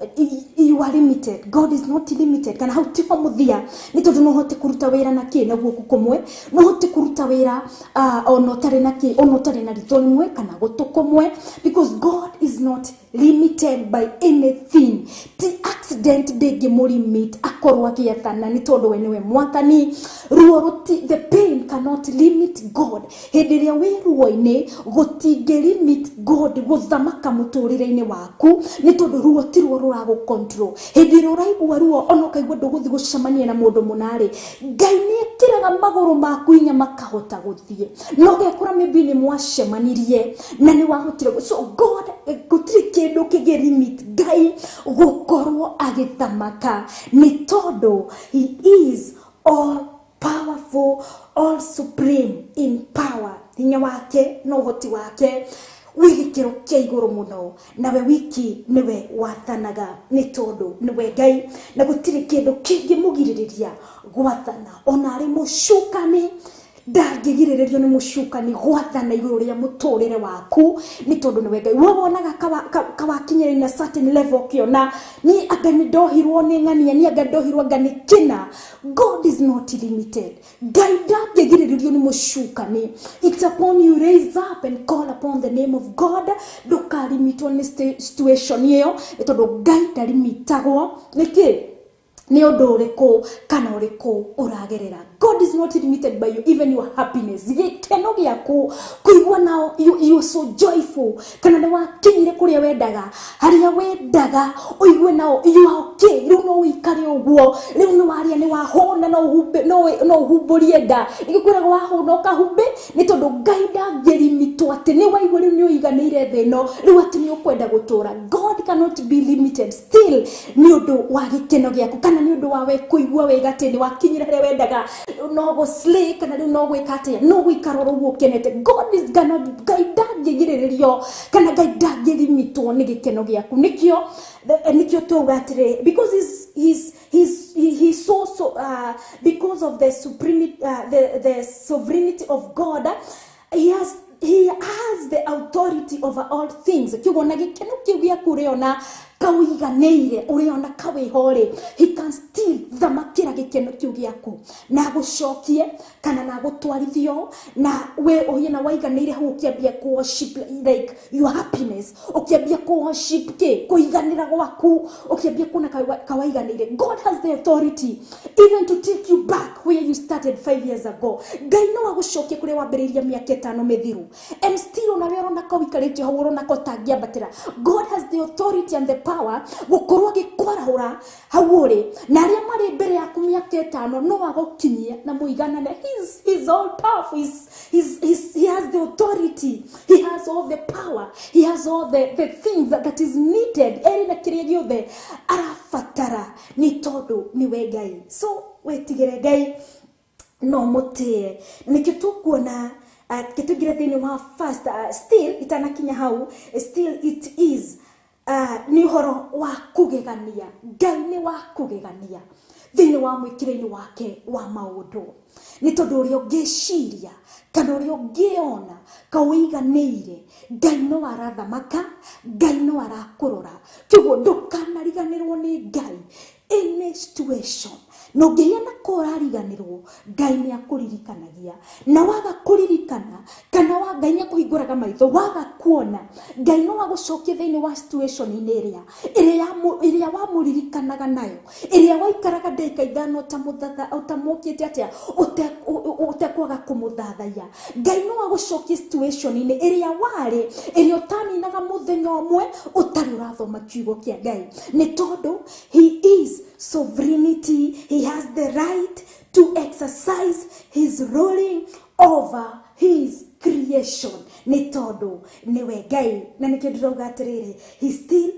you are limited. God is not limited, kana hau tiho mũthia, nĩ tondũ no ũhote kũruta wĩra na kĩ? Na guoko kũmwe. No ũhote kũruta wĩra ona ũtarĩ na kĩ, ona ũtarĩ na ritho rĩmwe kana gũtũ kũmwe, because God is not limited by anything. Ti accident ndĩngĩmũlimit akorwo agĩathana, nĩ tondũ we nĩwe mwathani. Ruo ruti, the pain cannot limit God. Hĩndĩ ĩrĩa wĩ ruo-inĩ, gũtingĩ limit God gũthamaka mũtũrĩre-inĩ waku, nĩ tondũ ruo ti ruo rũragũ control. Hĩndĩ ĩrĩa ũraigua ruo, ona ũkaigua ndũgũthiĩ gũcemania na mũndũ mũna-rĩ, Ngai nĩ ekĩraga magũrũ maku hinya makahota gũthiĩ, no ũgekora maybe nĩ mwacemanirie na nĩ wahotire. So God, gũtirĩ kĩndũ kĩngĩ limit Ngai gũkorwo agĩthamaka, nĩ tondũ he is all powerful, all supreme in power. Hinya wake na ũhoti wake wĩ gĩkĩro kĩa igũrũ mũno, nawe wiki nĩwe wathanaga, nĩ tondũ nĩwe Ngai, na gũtirĩ kĩndũ kĩngĩmũgirĩrĩria gwathana. Ona arĩ mũcukani, ndangĩgirĩrĩrio nĩ mũcukani gwathana igũrũ rĩa mũtũrĩre waku, nĩ tondũ nĩwe Ngai. We wonaga kawakinyĩra in a certain level, ũkĩona niĩ anga nĩ ndohirwo nĩ ng'ania, niĩ anga ndohirwo anga nĩ kĩna. God is not limited. Ngai ndangĩgirĩrĩrio nĩ mũcukani. It's upon you, raise up and call upon the name of God. Ndũkarimitwo nĩ situation ĩyo, nĩ tondũ Ngai ndarimitagwo nĩkĩ, nĩ ũndũ ũrĩkũ kana ũrĩkũ ũragerera. God is not limited by you, even your happiness, gĩkeno gĩaku, kũigua nao you are so joyful, kana nĩ wakinyire kũrĩa wendaga, harĩa wendaga, ũigue nao you are okay, rĩu no ũikare ũguo, rĩu nĩ warĩa, nĩ wahũna, no ũhumbe, no ũhumbũrie nda, nĩgĩkwĩraga wahũna ũkahumbe, nĩ tondũ Ngai ndangĩrimitwo atĩ nĩ waigua rĩu nĩ ũiganĩire thĩ ĩno, rĩu atĩ nĩ ũkwenda gũtũra. God cannot be limited still nĩ ũndũ wa gĩkeno gĩaku, kana nĩ ũndũ wa we kũigua wega atĩ nĩ wakinyire harĩa wendaga, no gũ slay, kana rĩu no gwĩka atĩa, no gũikara oro ũguo ũkenete. God is gonna, Ngai ndangĩgirĩrĩrio kana Ngai ndangĩrimitwo nĩ gĩkeno gĩaku. Nĩkĩo twauga atĩrĩ, because he's so so because of the supreme the sovereignty of God, he has the authority over all things. Kiugo na gĩkeno kĩu gĩaku ũrĩona Kauiganĩire ũrĩona kawĩho-rĩ, he can still thamakĩra gĩkeno kĩu gĩaku na agũcokie kana na agũtwarithio na we ũhiana waiganĩire hau, ũkĩambia kũ worship like your happiness, ũkĩambia kũ worship kĩ kũiganĩra gwaku, ũkĩambia kuona kawaiganĩire. God has the authority even to take you back where you started 5 years ago. Ngai no agũcokie kũrĩa wambĩrĩirie mĩaka 5 mĩthiru, and still onawe ũrona ka ũikarĩte hau, ũrona ka ũtangĩambatĩra. God has the authority and the power gũkorwo agĩkwarahũra hau ũrĩ, na arĩa marĩ mbere yaku mĩaka 5 no agũkinyie na mũiganane. He's all powerful. He has the authority, he has all the power, he has all the things that is needed. Eri na kĩrĩa gĩothe arabatara nĩ tondũ nĩwe Ngai. So wetigĩre Ngai no mũtĩe. Nĩkĩo tũkuona kĩtũingĩre thĩinĩ wa first, still itanakinya hau, still it is nĩ ũhoro wa kũgegania. Ngai nĩ wa kũgegania thĩinĩ wa mwĩkĩre-inĩ wake wa maũndũ, nĩ tondũ ũrĩa ũngĩciria kana ũrĩa ũngĩona kawĩiganĩire, Ngai no arathamaka, Ngai no arakũrora. Kĩguo ndũkanariganĩrwo nĩ Ngai any situation. Na ũngĩhiana ko ũrariganĩrwo, Ngai nĩ akũririkanagia. Na waga kũririkana kana wa Ngai nĩ akũhingũraga maitho, waga kuona, Ngai no agũcokie thĩinĩ wa situation-inĩ ĩrĩa wamũririkanaga nayo, ĩrĩa waikaraga ndagĩka 5 ũtamũkĩte atĩa ũtekwaga kũmũthathaiya. Ngai no agũcokie situation-inĩ ĩrĩa warĩ, ĩrĩa ũtaninaga mũthenya ũmwe ũtarĩ ũrathoma kiugo kĩa Ngai, nĩ tondũ he is sovereignty. He has the right to exercise his ruling over his creation, nĩ tondũ nĩwe Ngai. Na nĩkĩo ndĩrauga atĩrĩrĩ, he still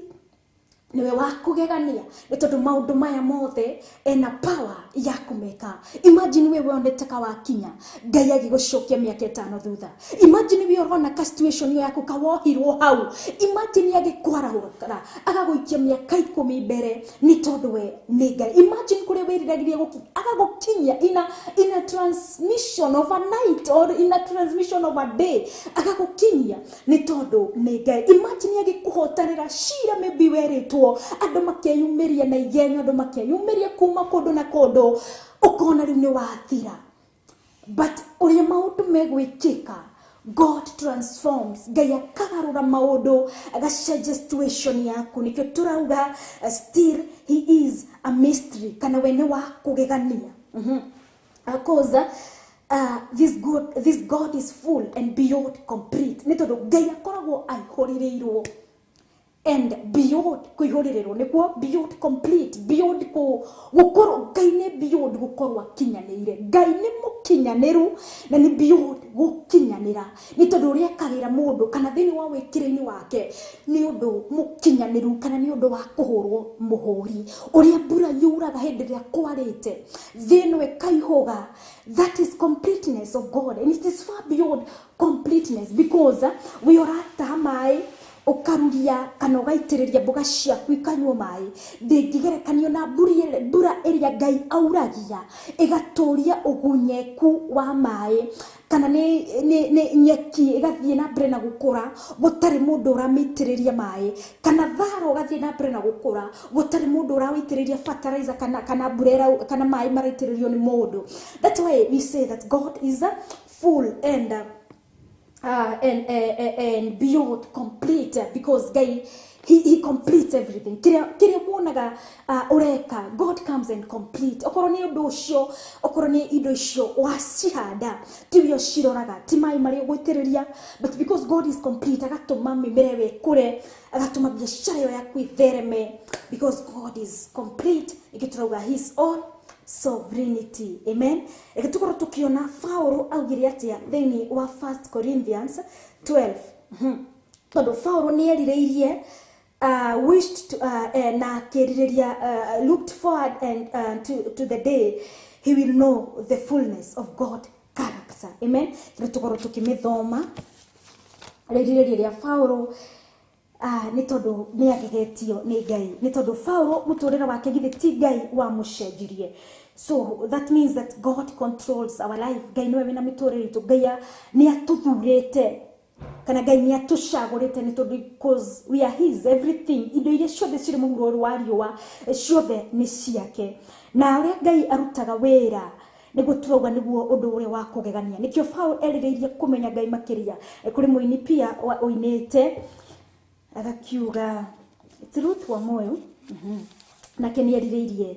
niwe wa kũgegania, nĩ tondũ maũndũ maya mothe ena power ya kũmeka. Imagine we wonete ka wakinya, Ngai agĩgũcokia mĩaka 5 thutha. Imagine we ũrona ka situation ĩyo yaku kawohirwo hau. Imagine agĩkwarahũra agagũikia mĩaka 10 mbere, nĩ tondũ we nĩ Ngai. Imagine kũrĩa wĩriragĩria gũkinya, agagũkinyia in a transmission of a night or in a transmission of a day, agagũkinyia nĩ tondũ nĩ Ngai. Imagine agĩkũhotanĩra cira maybe werĩtwo, andũ makeyumĩria na igenyo, andũ makeyumĩria kuma kũndũ na kũndũ, ũkona rĩu nĩ wathira. But ũrĩa maũndũ megwĩkĩka, God transforms. Ngai akagarũra maũndũ, agacenjia situation yaku. Nĩkĩo tũrauga still he is a mystery, kana we nĩ wa kũgegania. Cause this God is full and beyond complete, nĩ tondũ Ngai akoragwo aihũrĩrĩirwo and beyond kũihũrĩrĩrwo, nĩkuo beyond complete, beyond gũkorwo Ngai nĩ beyond gũkorwo akinyanĩire. Ngai nĩ mũkinyanĩru na nĩ beyond gũkinyanĩra, nĩ tondũ ũrĩa ekagĩra mũndũ kana thĩinĩ wa wĩkĩre-inĩ wake nĩ ũndũ mũkinyanĩru, kana nĩ ũndũ wa kũhũrwo mũhũri. Ũrĩa mbura yuraga hĩndĩ ĩrĩa kwarĩte, thĩ ĩno ĩkaihũga, that is completeness of God, and it is far beyond completeness, because we ũrataha maĩ ũkaruria kana ũgaitĩrĩria mboga ciaku ikanyua maĩ, ndĩngĩgerekanio na mbura ĩrĩa Ngai auragia ĩgatũria ũgunyeku wa maĩ, kana nĩ nyeki ĩgathiĩ na mbere na gũkũra gũtarĩ mũndũ ũramĩitĩrĩria maĩ, kana thara ũgathiĩ na mbere na gũkũra gũtarĩ mũndũ ũrawĩitĩrĩria fertilizer, kana mbura kana maĩ maraitĩrĩrio nĩ mũndũ. That's why we say that God is full and beyond complete, because Ngai he completes everything. Kĩrĩa wonaga ũreka, God comes and complete. Okorwo nĩ ũndũ ũcio, okorwo nĩ indo icio wacihanda, tiwe ũciroraga, ti maĩ marĩa ũgũitĩrĩria, but because God is complete, agatũma mĩmera ĩyo ĩkũre, agatũma biacara ĩyo yaku ĩthereme, because God is complete. Nĩkĩo tũrauga he is all sovereignty. Amen. Reke tũkorwo tũkĩona Paulo augire atĩa thĩinĩ wa 1 Corinthians 12. Tondũ Paulo nĩ erirĩirie, wished to, na akĩrirĩria, looked forward and to the day he will know the fullness of God character. Amen. Reke tũkorwo tũkĩmĩthoma rĩrirĩria rĩa Paulo, nĩ tondũ nĩ agegetio nĩ Ngai, nĩ tondũ Paulo mũtũrĩre wake githĩ ti Ngai wamũcenjirie. So that means that God controls our life. Ngai nĩwe wĩna mĩtũrĩre itũ. Ngai nĩ atũthurĩte. Kana Ngai nĩ atũcagũrĩte nĩ tondũ because we are his everything. Indo iria ciothe cirĩ mũhuro wa riũa ciothe nĩ ciake. Na ũrĩa Ngai arutaga wĩra nĩguo turauga nĩguo ũndũ ũrĩa wa kũgegania. Nĩkĩo Paul erirĩirie kũmenya Ngai makĩria. Kũrĩ mũini pia ũinĩte agakiuga it's Ruth wa Moyo. Nake nĩ erirĩirie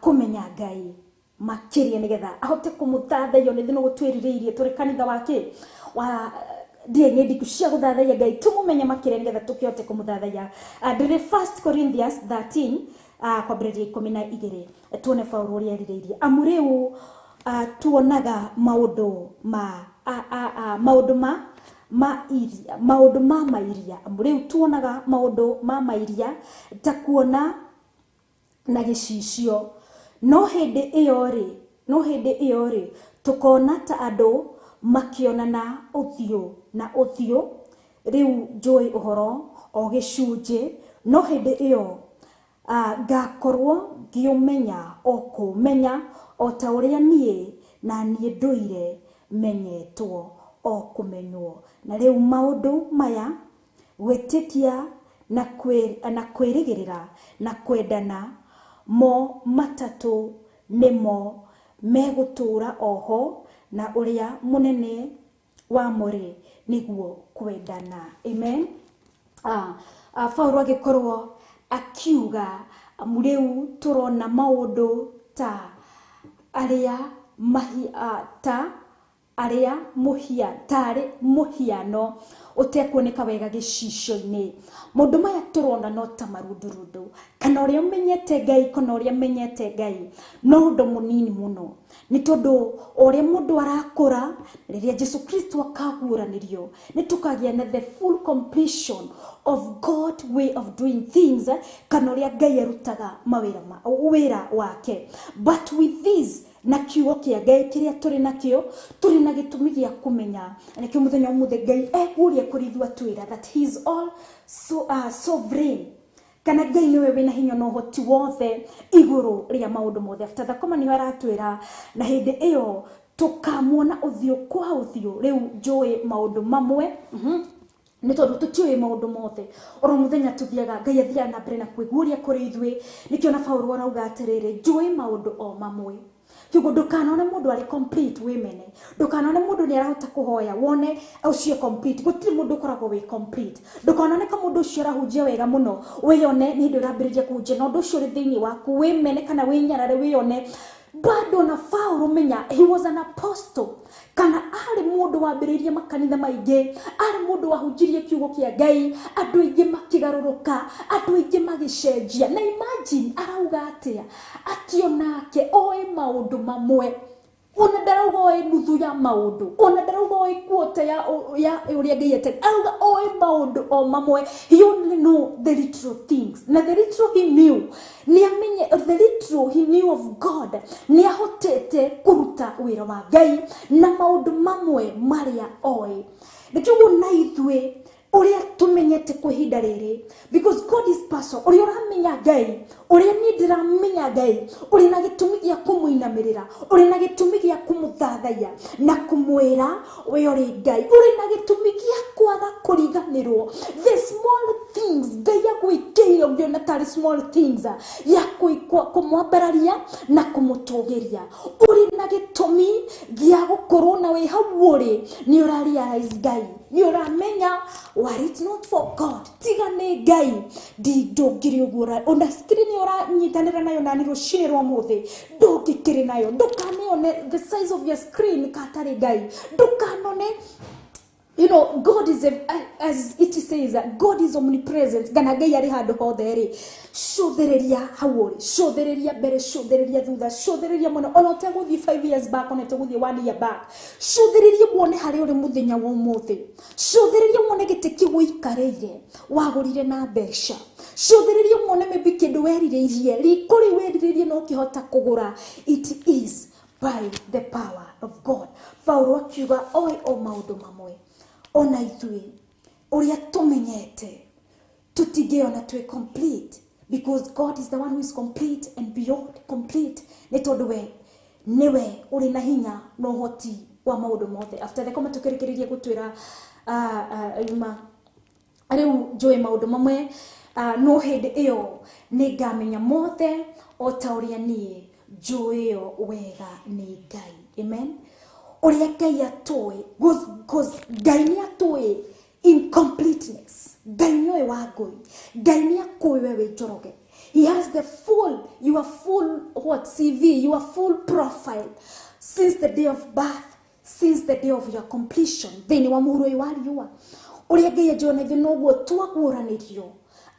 kũmenya Ngai makĩria nĩgetha ahote kũmũthathaiya. Nĩ thĩna gũtwĩrirĩirie tũrĩ kanitha wake wa DNA ndiku cia gũthathaiya Ngai, tũmũmenye makĩria nĩgetha tũkĩhote kũmũthathaiya. Ndĩrĩ 1 Corinthians 13 kwambĩrĩria 12 tuone Paul ũrĩa erirĩirie. Amu rĩu tuonaga maũndũ ma maũndũ ma iria, maũndũ ma mairia. Amu rĩu tuonaga maũndũ ma mairia ta kuona na gĩcicio, no hĩndĩ ĩyo rĩ tũkona ta andũ makĩonana ũthiũ na ũthiũ. Rĩu njũĩ ũhoro o gĩcunjĩ, no hĩndĩ ĩyo ngakorwo ngĩũmenya o kũmenya o ta ũrĩa niĩ na niĩ ndũire menyetwo o kũmenywo. Na rĩu maũndũ maya, gwĩtĩkia na kwĩrĩgĩrĩra na kwendana, mo matatũ nĩmo megũtũũra oho, na ũrĩa mũnene wamo rĩ nĩguo kwendana. Amen. Paul agĩkorwo akiuga amu rĩu tũrona maũndũ ta arĩa ta arĩa tarĩ mũhiano ũtekuoneka wega gĩcicio-inĩ. Maũndũ maya tũrona no ta marundurundu, kana ũrĩa ũmenyete Ngai kana ũrĩa menyete Ngai no ũndũ mũnini mũno, nĩ tondũ ũrĩa mũndũ arakũra rĩrĩa Jesu Kristo akaguũranĩrio nĩ tũkagĩa na the full completion of God way of doing things, kana ũrĩa Ngai arutaga mawĩra wĩra wake. But with this, na kiugo kĩa Ngai kĩrĩa tũrĩ nakĩo, tũrĩ na gĩtũmi gĩa kũmenya. Nĩkĩo mũthenya ũmũthĩ Ngai eguũria kũrĩ ithuĩ atwĩra that he is all so sovereign, kana Ngai nĩwe wĩna hinya na ũhoti wothe igũrũ rĩa maũndũ mothe. After the comma nĩho aratwĩra na hĩndĩ ĩyo tũkamuona ũthiũ kwa ũthiũ. Rĩu njũĩ maũndũ mamwe, nĩ tondũ tũtiũĩ maũndũ mothe. Oro mũthenya tũthiaga Ngai athiaga na mbere na kwĩguũria kũrĩ ithuĩ. Nĩkĩo na Paul arauga atĩrĩrĩ, njũĩ maũndũ o mamwe. Kiugo ndukanone mundu ari complete wimene, ndukanone mundu ni arahota kuhoya wone ucio complete. Gutiri mundu ukoragwo wi complete. Ndukanone ka mundu ucio arahunjia wega muno wiyone ni hindi urambiriria kuhunjia na undu ucio uri thiini waku wimene kana winyarare wiyone. Bado na Paul menya he was an apostle, kana ari mundu wambiririe makanitha maingi, ari mundu wahunjirie kiugo kia Ngai, andu aingi makigaruruka, andu aingi magicenjia. Na imagine arauga atia ati onake oe maundu mamwe, ona ndarauga oe nuthu ya maundu, ona ndarauga oe kuota ya uria Ngai ete, arauga oe maundu o mamwe. He only know the little things, na the little he knew, ni amenye the little he knew of God, ni ahotete kuruta wira wa Ngai na maundu mamwe maria oe. Nikio na ithuĩ uria tumenyete kwa ihinda riri, because God is person. Uria uramenya Ngai, uria ni ndiramenya Ngai, uri na gitumi gia kumuinamirira, uri na gitumi gia kumuthathaiya na kumwira we uri Ngai, uri na gitumi gia kwaga kuriganirwo the small things Ngai agwikire ungiona tari small things ya kumwambararia na kumutugiria. Uri na gitumi gia gukorwo na wi hau uri ni ura realize Ngai, ni uramenya were it not for God, tiga nĩ Ngai ndingĩrĩ ũguo. Ona screen ũranyitanĩra nayo nani rũcinĩ rwa mũthĩ ndũngĩkĩrĩ nayo. Ndũkanĩone the size of your screen katarĩ Ngai, ndũkanone. You know, God is, as it says, God is omnipresent. Gana Ngai arĩ handũ hothe rĩ. Cũthĩrĩria hau ũrĩ, cũthĩrĩria mbere, cũthĩrĩria thutha, cũthĩrĩria mũno. Ona ũtegũthiĩ 5 years back, ona ũtegũthiĩ 1 year back. Cũthĩrĩria wone harĩa ũrĩ mũthenya wa ũmũthĩ. Cũthĩrĩria wone gĩtĩ kĩu ũikarĩire, wagũrire na mbeca. Cũthĩrĩria wone maybe kĩndũ werirĩirie, riko rĩu werirĩirie no ũkĩhota kũgũra. It is by the power of God. Paul akiuga oĩ o maũndũ mamwe. Ona ithuĩ ũrĩa tũmenyete tũtingĩona twĩ complete, because God is the one who is complete and beyond complete. Nĩ tondũ we nĩwe ũrĩ na hinya na ũhoti wa maũndũ mothe. After the koma tũkĩrĩkĩrĩria gũtwĩra ma rĩu njũĩ maũndũ mamwe, no hĩndĩ ĩyo nĩngamenya mothe o ta ũrĩa niĩ njũĩo wega nĩ Ngai. Amen. Ũrĩa Ngai atũĩ, Ngai nĩ atũĩ incompleteness. Ngai nĩ oĩ Wangũi, Ngai nĩ akũĩ we wĩ Njoroge. He has the full, your full what CV, your full profile since the day of birth, since the day of your completion. Thĩinĩ wa mũhuro ũyũ wa riũa, ũrĩa Ngai anjũĩ na ithuĩ noguo twaguũranĩrio,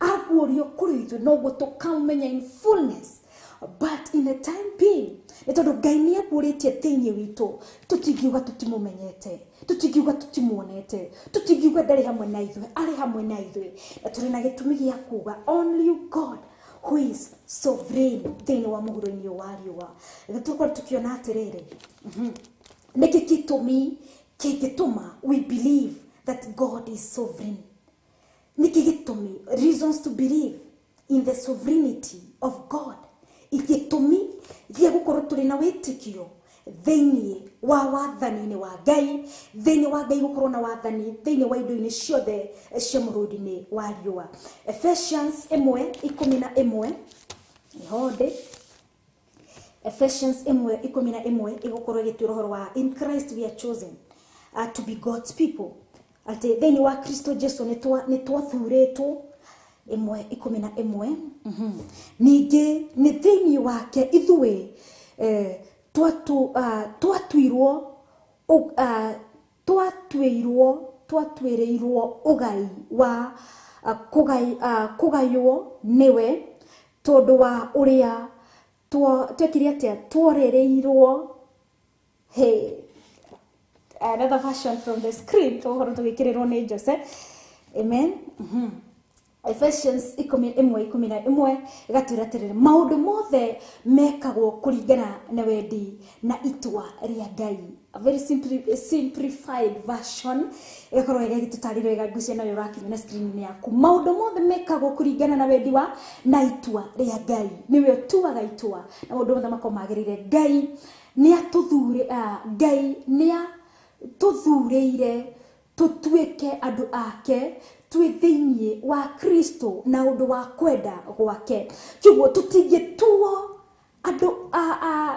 aguũrio kũrĩ ithuĩ noguo tũkamenya in fullness. But in the time being, nĩ tondũ Ngai nĩ aguũrĩtie thĩinĩ witũ, tũtingiuga tũtimũmenyete, tũtingiuga tũtimuonete, tũtingiuga ndarĩ hamwe na ithuĩ, arĩ hamwe na ithuĩ. Na tũrĩ na gĩtũmi gĩa kuga only God who is sovereign thĩinĩ wa mũhuro-inĩ wa riũa. Rĩu tũkorwo tũkĩona atĩrĩrĩ, nĩkĩ gĩtũmi kĩngĩtũma we believe that God is sovereign? Nĩkĩ gĩtũmi, reasons to believe in the sovereignty of God, gĩtũmi gĩa gũkorwo tũrĩ na wĩtĩkio thĩinĩ wa wathani-inĩ wa Ngai, thĩinĩ wa Ngai gũkorwo na wathani thĩinĩ wa indo-inĩ ciothe cia mũrũndi-inĩ wa riũa. Ephesians 1:11, nĩho ndĩ. Ephesians 1:11 ĩgũkorwo ĩgĩtwĩra ũhoro wa in Christ we are chosen to be God's people, atĩ thĩinĩ wa Kristo Jesu nĩ twathurĩtwo. 1:11. Ningĩ nĩ thĩinĩ wake ithuĩ twatuĩrĩirwo ũgai wa kũgaywo nĩwe tondũ wa ũrĩa twekire atĩa, tworereirwo. Hey, another version from the screen tũgũkorwo tũgĩkĩrĩrwo nĩ Jose. Amen. Ephesians 1:11 ĩgatwĩra atĩrĩrĩ, maũndũ mothe mekagwo kũringana na wendi na itua rĩa Ngai. A very simplified version ĩgakorwo ĩgĩtũtarĩria wega, ngwĩciria nayo ũrakĩmĩona screen-inĩ yaku. Maũndũ mothe mekagwo kũringana na wendi wa na itua rĩa Ngai. Nĩwe ũtuaga itua na maũndũ mothe makorwo magĩrĩire. Ngai nĩ atũthure, Ngai nĩ atũthurĩire tũtuĩke andũ ake twĩ thĩinĩ wa Kristo na ũndũ wa kwenda gwake. Kĩguo tũtingĩtuo andũ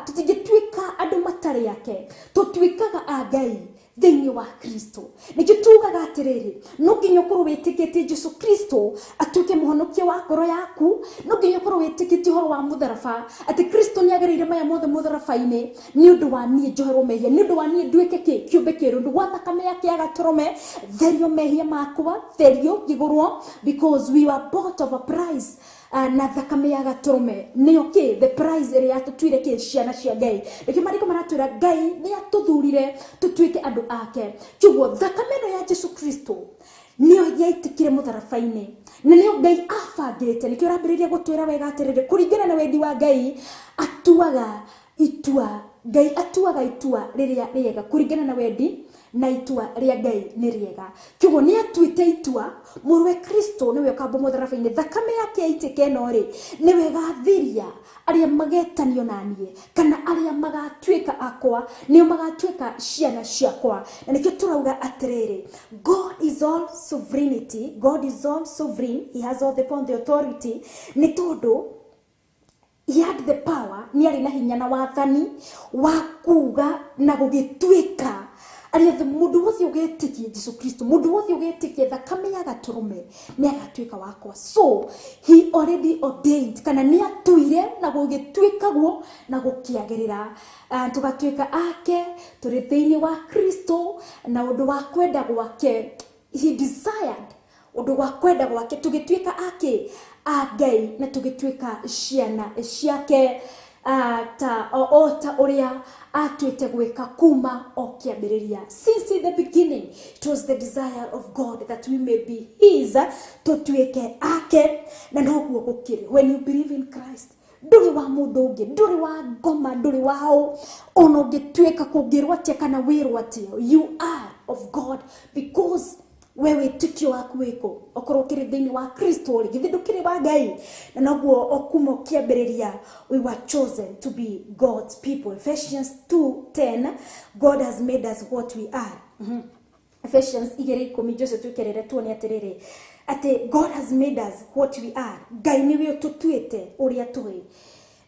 tũtingĩtuĩka andũ matarĩ ake, tũtuĩkaga a Ngai thĩinĩ wa Kristo. Nĩkĩo tugaga atĩrĩrĩ, no nginya ũkorwo wĩtĩkĩtie Jesu Kristo atuĩke mũhonokia wa ngoro yaku, no nginya ũkorwo wĩtĩkĩtie ũhoro wa mũtharaba, atĩ Kristo nĩ agereire maya mothe mũtharaba-inĩ nĩ ũndũ wa niĩ njoherwo mehia, nĩ ũndũ wa niĩ nduĩke kĩ kĩũmbe kĩerũ, ũndũ wa thakame yake ya gatũrũme therio mehia makwa, therio ngĩgũrwo, because we were bought of a price. Na thakame ya gatũrũme nĩyo kĩ the price ĩrĩa yatũtuire kĩ ciana cia Ngai. Nĩkĩo maandĩko maratwĩra Ngai nĩ atũthurire tũtuĩke andũ ake. Kĩguo thakame ĩno ya Jesu Kristo nĩyo yaitĩkire mũtharaba-inĩ na nĩyo Ngai abangĩte. Nĩkĩo ũrambĩrĩria gũtwĩra wega atĩrĩrĩ, kũringana na wendi wa Ngai atuaga itua, Ngai atuaga itua rĩrĩa rĩega kũringana na wendi na itua rĩa Ngai nĩ rĩega. Kĩguo nĩ atuĩte itua, mũrũwe Kristo nĩwe ũkambwo mũtharaba-inĩ, thakame yake yaitĩka ĩno rĩ nĩwe ĩgathiria arĩa magetanio na niĩ kana arĩa magatuĩka akwa, nĩo magatuĩka ciana ciakwa. Na nĩkĩo tũrauga atĩrĩrĩ, God is all sovereignty, God is all sovereign, he has all the power and the authority, nĩ tondũ he had the power, nĩ arĩ na hinya na wathani wa kuga na gũgĩtuĩka arĩa othe, mũndũ wothe ũgetĩkia Jesu Kristo, mũndũ wothe ũgetĩkia thakame ya gatũrũme nĩ agatuĩka wakwa. So he already ordained, kana nĩ atuire na gũgĩtuĩka guo na gũkĩagĩrĩra, tũgatuĩka ake tũrĩ thĩinĩ wa Kristo na ũndũ wa kwenda gwake. He desired ũndũ wa kwenda gwake tũgĩtuĩka ake a Ngai na tũgĩtuĩka ciana ciake, ta o ta ũrĩa atuĩte gwĩka kuma o kĩambĩrĩria. Since in the beginning it was the desire of God that we may be his, tũtuĩke ake. Na noguo gũkĩrĩ when you believe in Christ, ndũrĩ wa mũndũ ũngĩ, ndũrĩ wa ngoma, ndũrĩ wa ũ, ona ũngĩtuĩka kũngĩrwo atĩa kana wĩrwo atĩa, you are of God because We wĩtĩkio waku wĩkũ? Okorwo ũkĩrĩ thĩinĩ wa Kristo rĩ, githĩ ndũkĩrĩ wa Ngai? Na noguo okuma ũkĩambĩrĩria, we were chosen to be God's people. Ephesians 2:10, God has made us what we are. Ephesians 2:10, Jose twĩkerere tuone atĩrĩrĩ atĩ God has made us what we are. Ngai nĩwe ũtũtuĩte ũrĩa tũrĩ,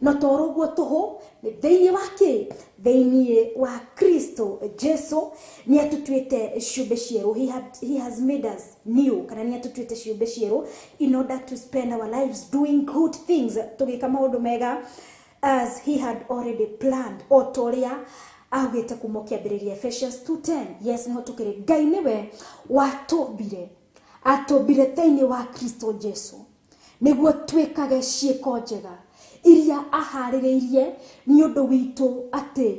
no toro ũguo tũhũ, nĩ thĩinĩ wa kĩ? Thĩinĩ wa Kristo Jesu nĩ atũtuĩte ciũmbe cierũ. He has made us new, kana nĩ atũtuĩte ciũmbe cierũ in order to spend our lives doing good things, tũgĩka maũndũ mega as he had already planned, o ta ũrĩa augĩte kuma ũkĩambĩrĩria. Ephesians 2:10, yes, nĩho tũkĩrĩ. Ngai nĩwe watũmbire, atũmbire thĩinĩ wa Kristo Jesu nĩguo twĩkage ciĩko njega iria aharĩrĩirie nĩ ũndũ witũ atĩ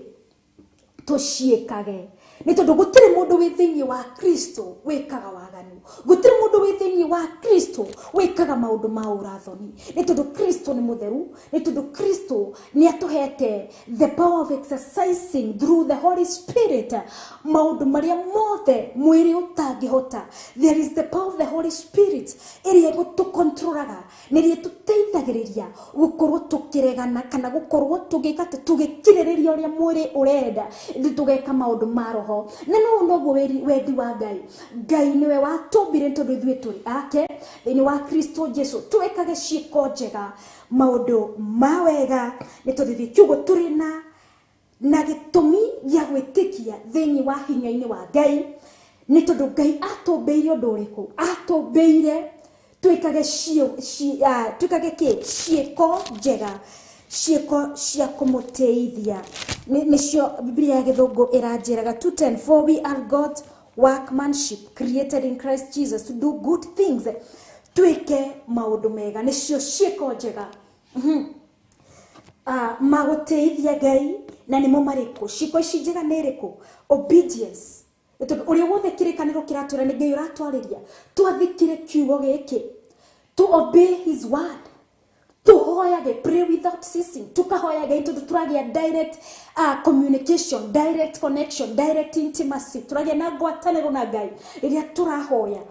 tũciĩkage. Nĩ tondũ gũtirĩ mũndũ wĩ thĩinĩ wa Kristo wĩkaga waganu, gũtirĩ mũndũ wĩ thĩinĩ wa Kristo wĩkaga maũndũ ma ũrathoni, nĩ tondũ Kristo nĩ mũtheru, nĩ tondũ Kristo nĩ atũhete the power of exercising through the Holy Spirit maũndũ marĩa mothe mwĩrĩ ũtangĩhota. There is the power of the Holy Spirit ĩrĩa ĩgũtũkontrolaga, nĩ ĩrĩa ĩtũteithagĩrĩria gũkorwo tũkĩregana kana gũkorwo tũgĩka atĩ tũgĩkirĩrĩria ũrĩa mwĩrĩ ũrenda, ithuĩ tũgeka maũndũ ma roho. Na no noguo wendi wa Ngai. Ngai nĩwe watũmbire tondũ ithuĩ tũrĩ ake thĩinĩ wa Kristo Jesu, twĩkage ciĩko njega, maũndũ ma wega, nĩ tondũ ithuĩ kiugo tũrĩ na gĩtũmi gĩa gwĩtĩkia thĩinĩ wa hinya-inĩ wa Ngai. Nĩ tondũ Ngai atũmbĩire ũndũ ũrĩkũ? Atũmbĩire twĩkage twĩkage kĩ? Ciĩko njega, ciĩko cia kũmũtĩithia. Nĩcio Biblia ya Gĩthũngũ ĩranjĩraga 2:10, for we are God's workmanship created in Christ Jesus to do good things, twĩke maũndũ mega, nĩcio ciĩko njega. Magũtĩithia Ngai. Na nĩmo marĩkũ? Ciĩko ici njega nĩ ĩrĩkũ? Obedience. Nĩ tondũ ũrĩa wothe kĩrĩkanĩro kĩratwĩra nĩ Ngai ũratwarĩria, twathĩkĩre kiugo gĩkĩ, to obey his word, tuhoyage, pray without ceasing, tukahoya Ngai tondũ tũragĩa direct communication, direct connection, direct intimacy, tũragĩa na ngwatanĩro na Ngai rĩrĩa tũrahoya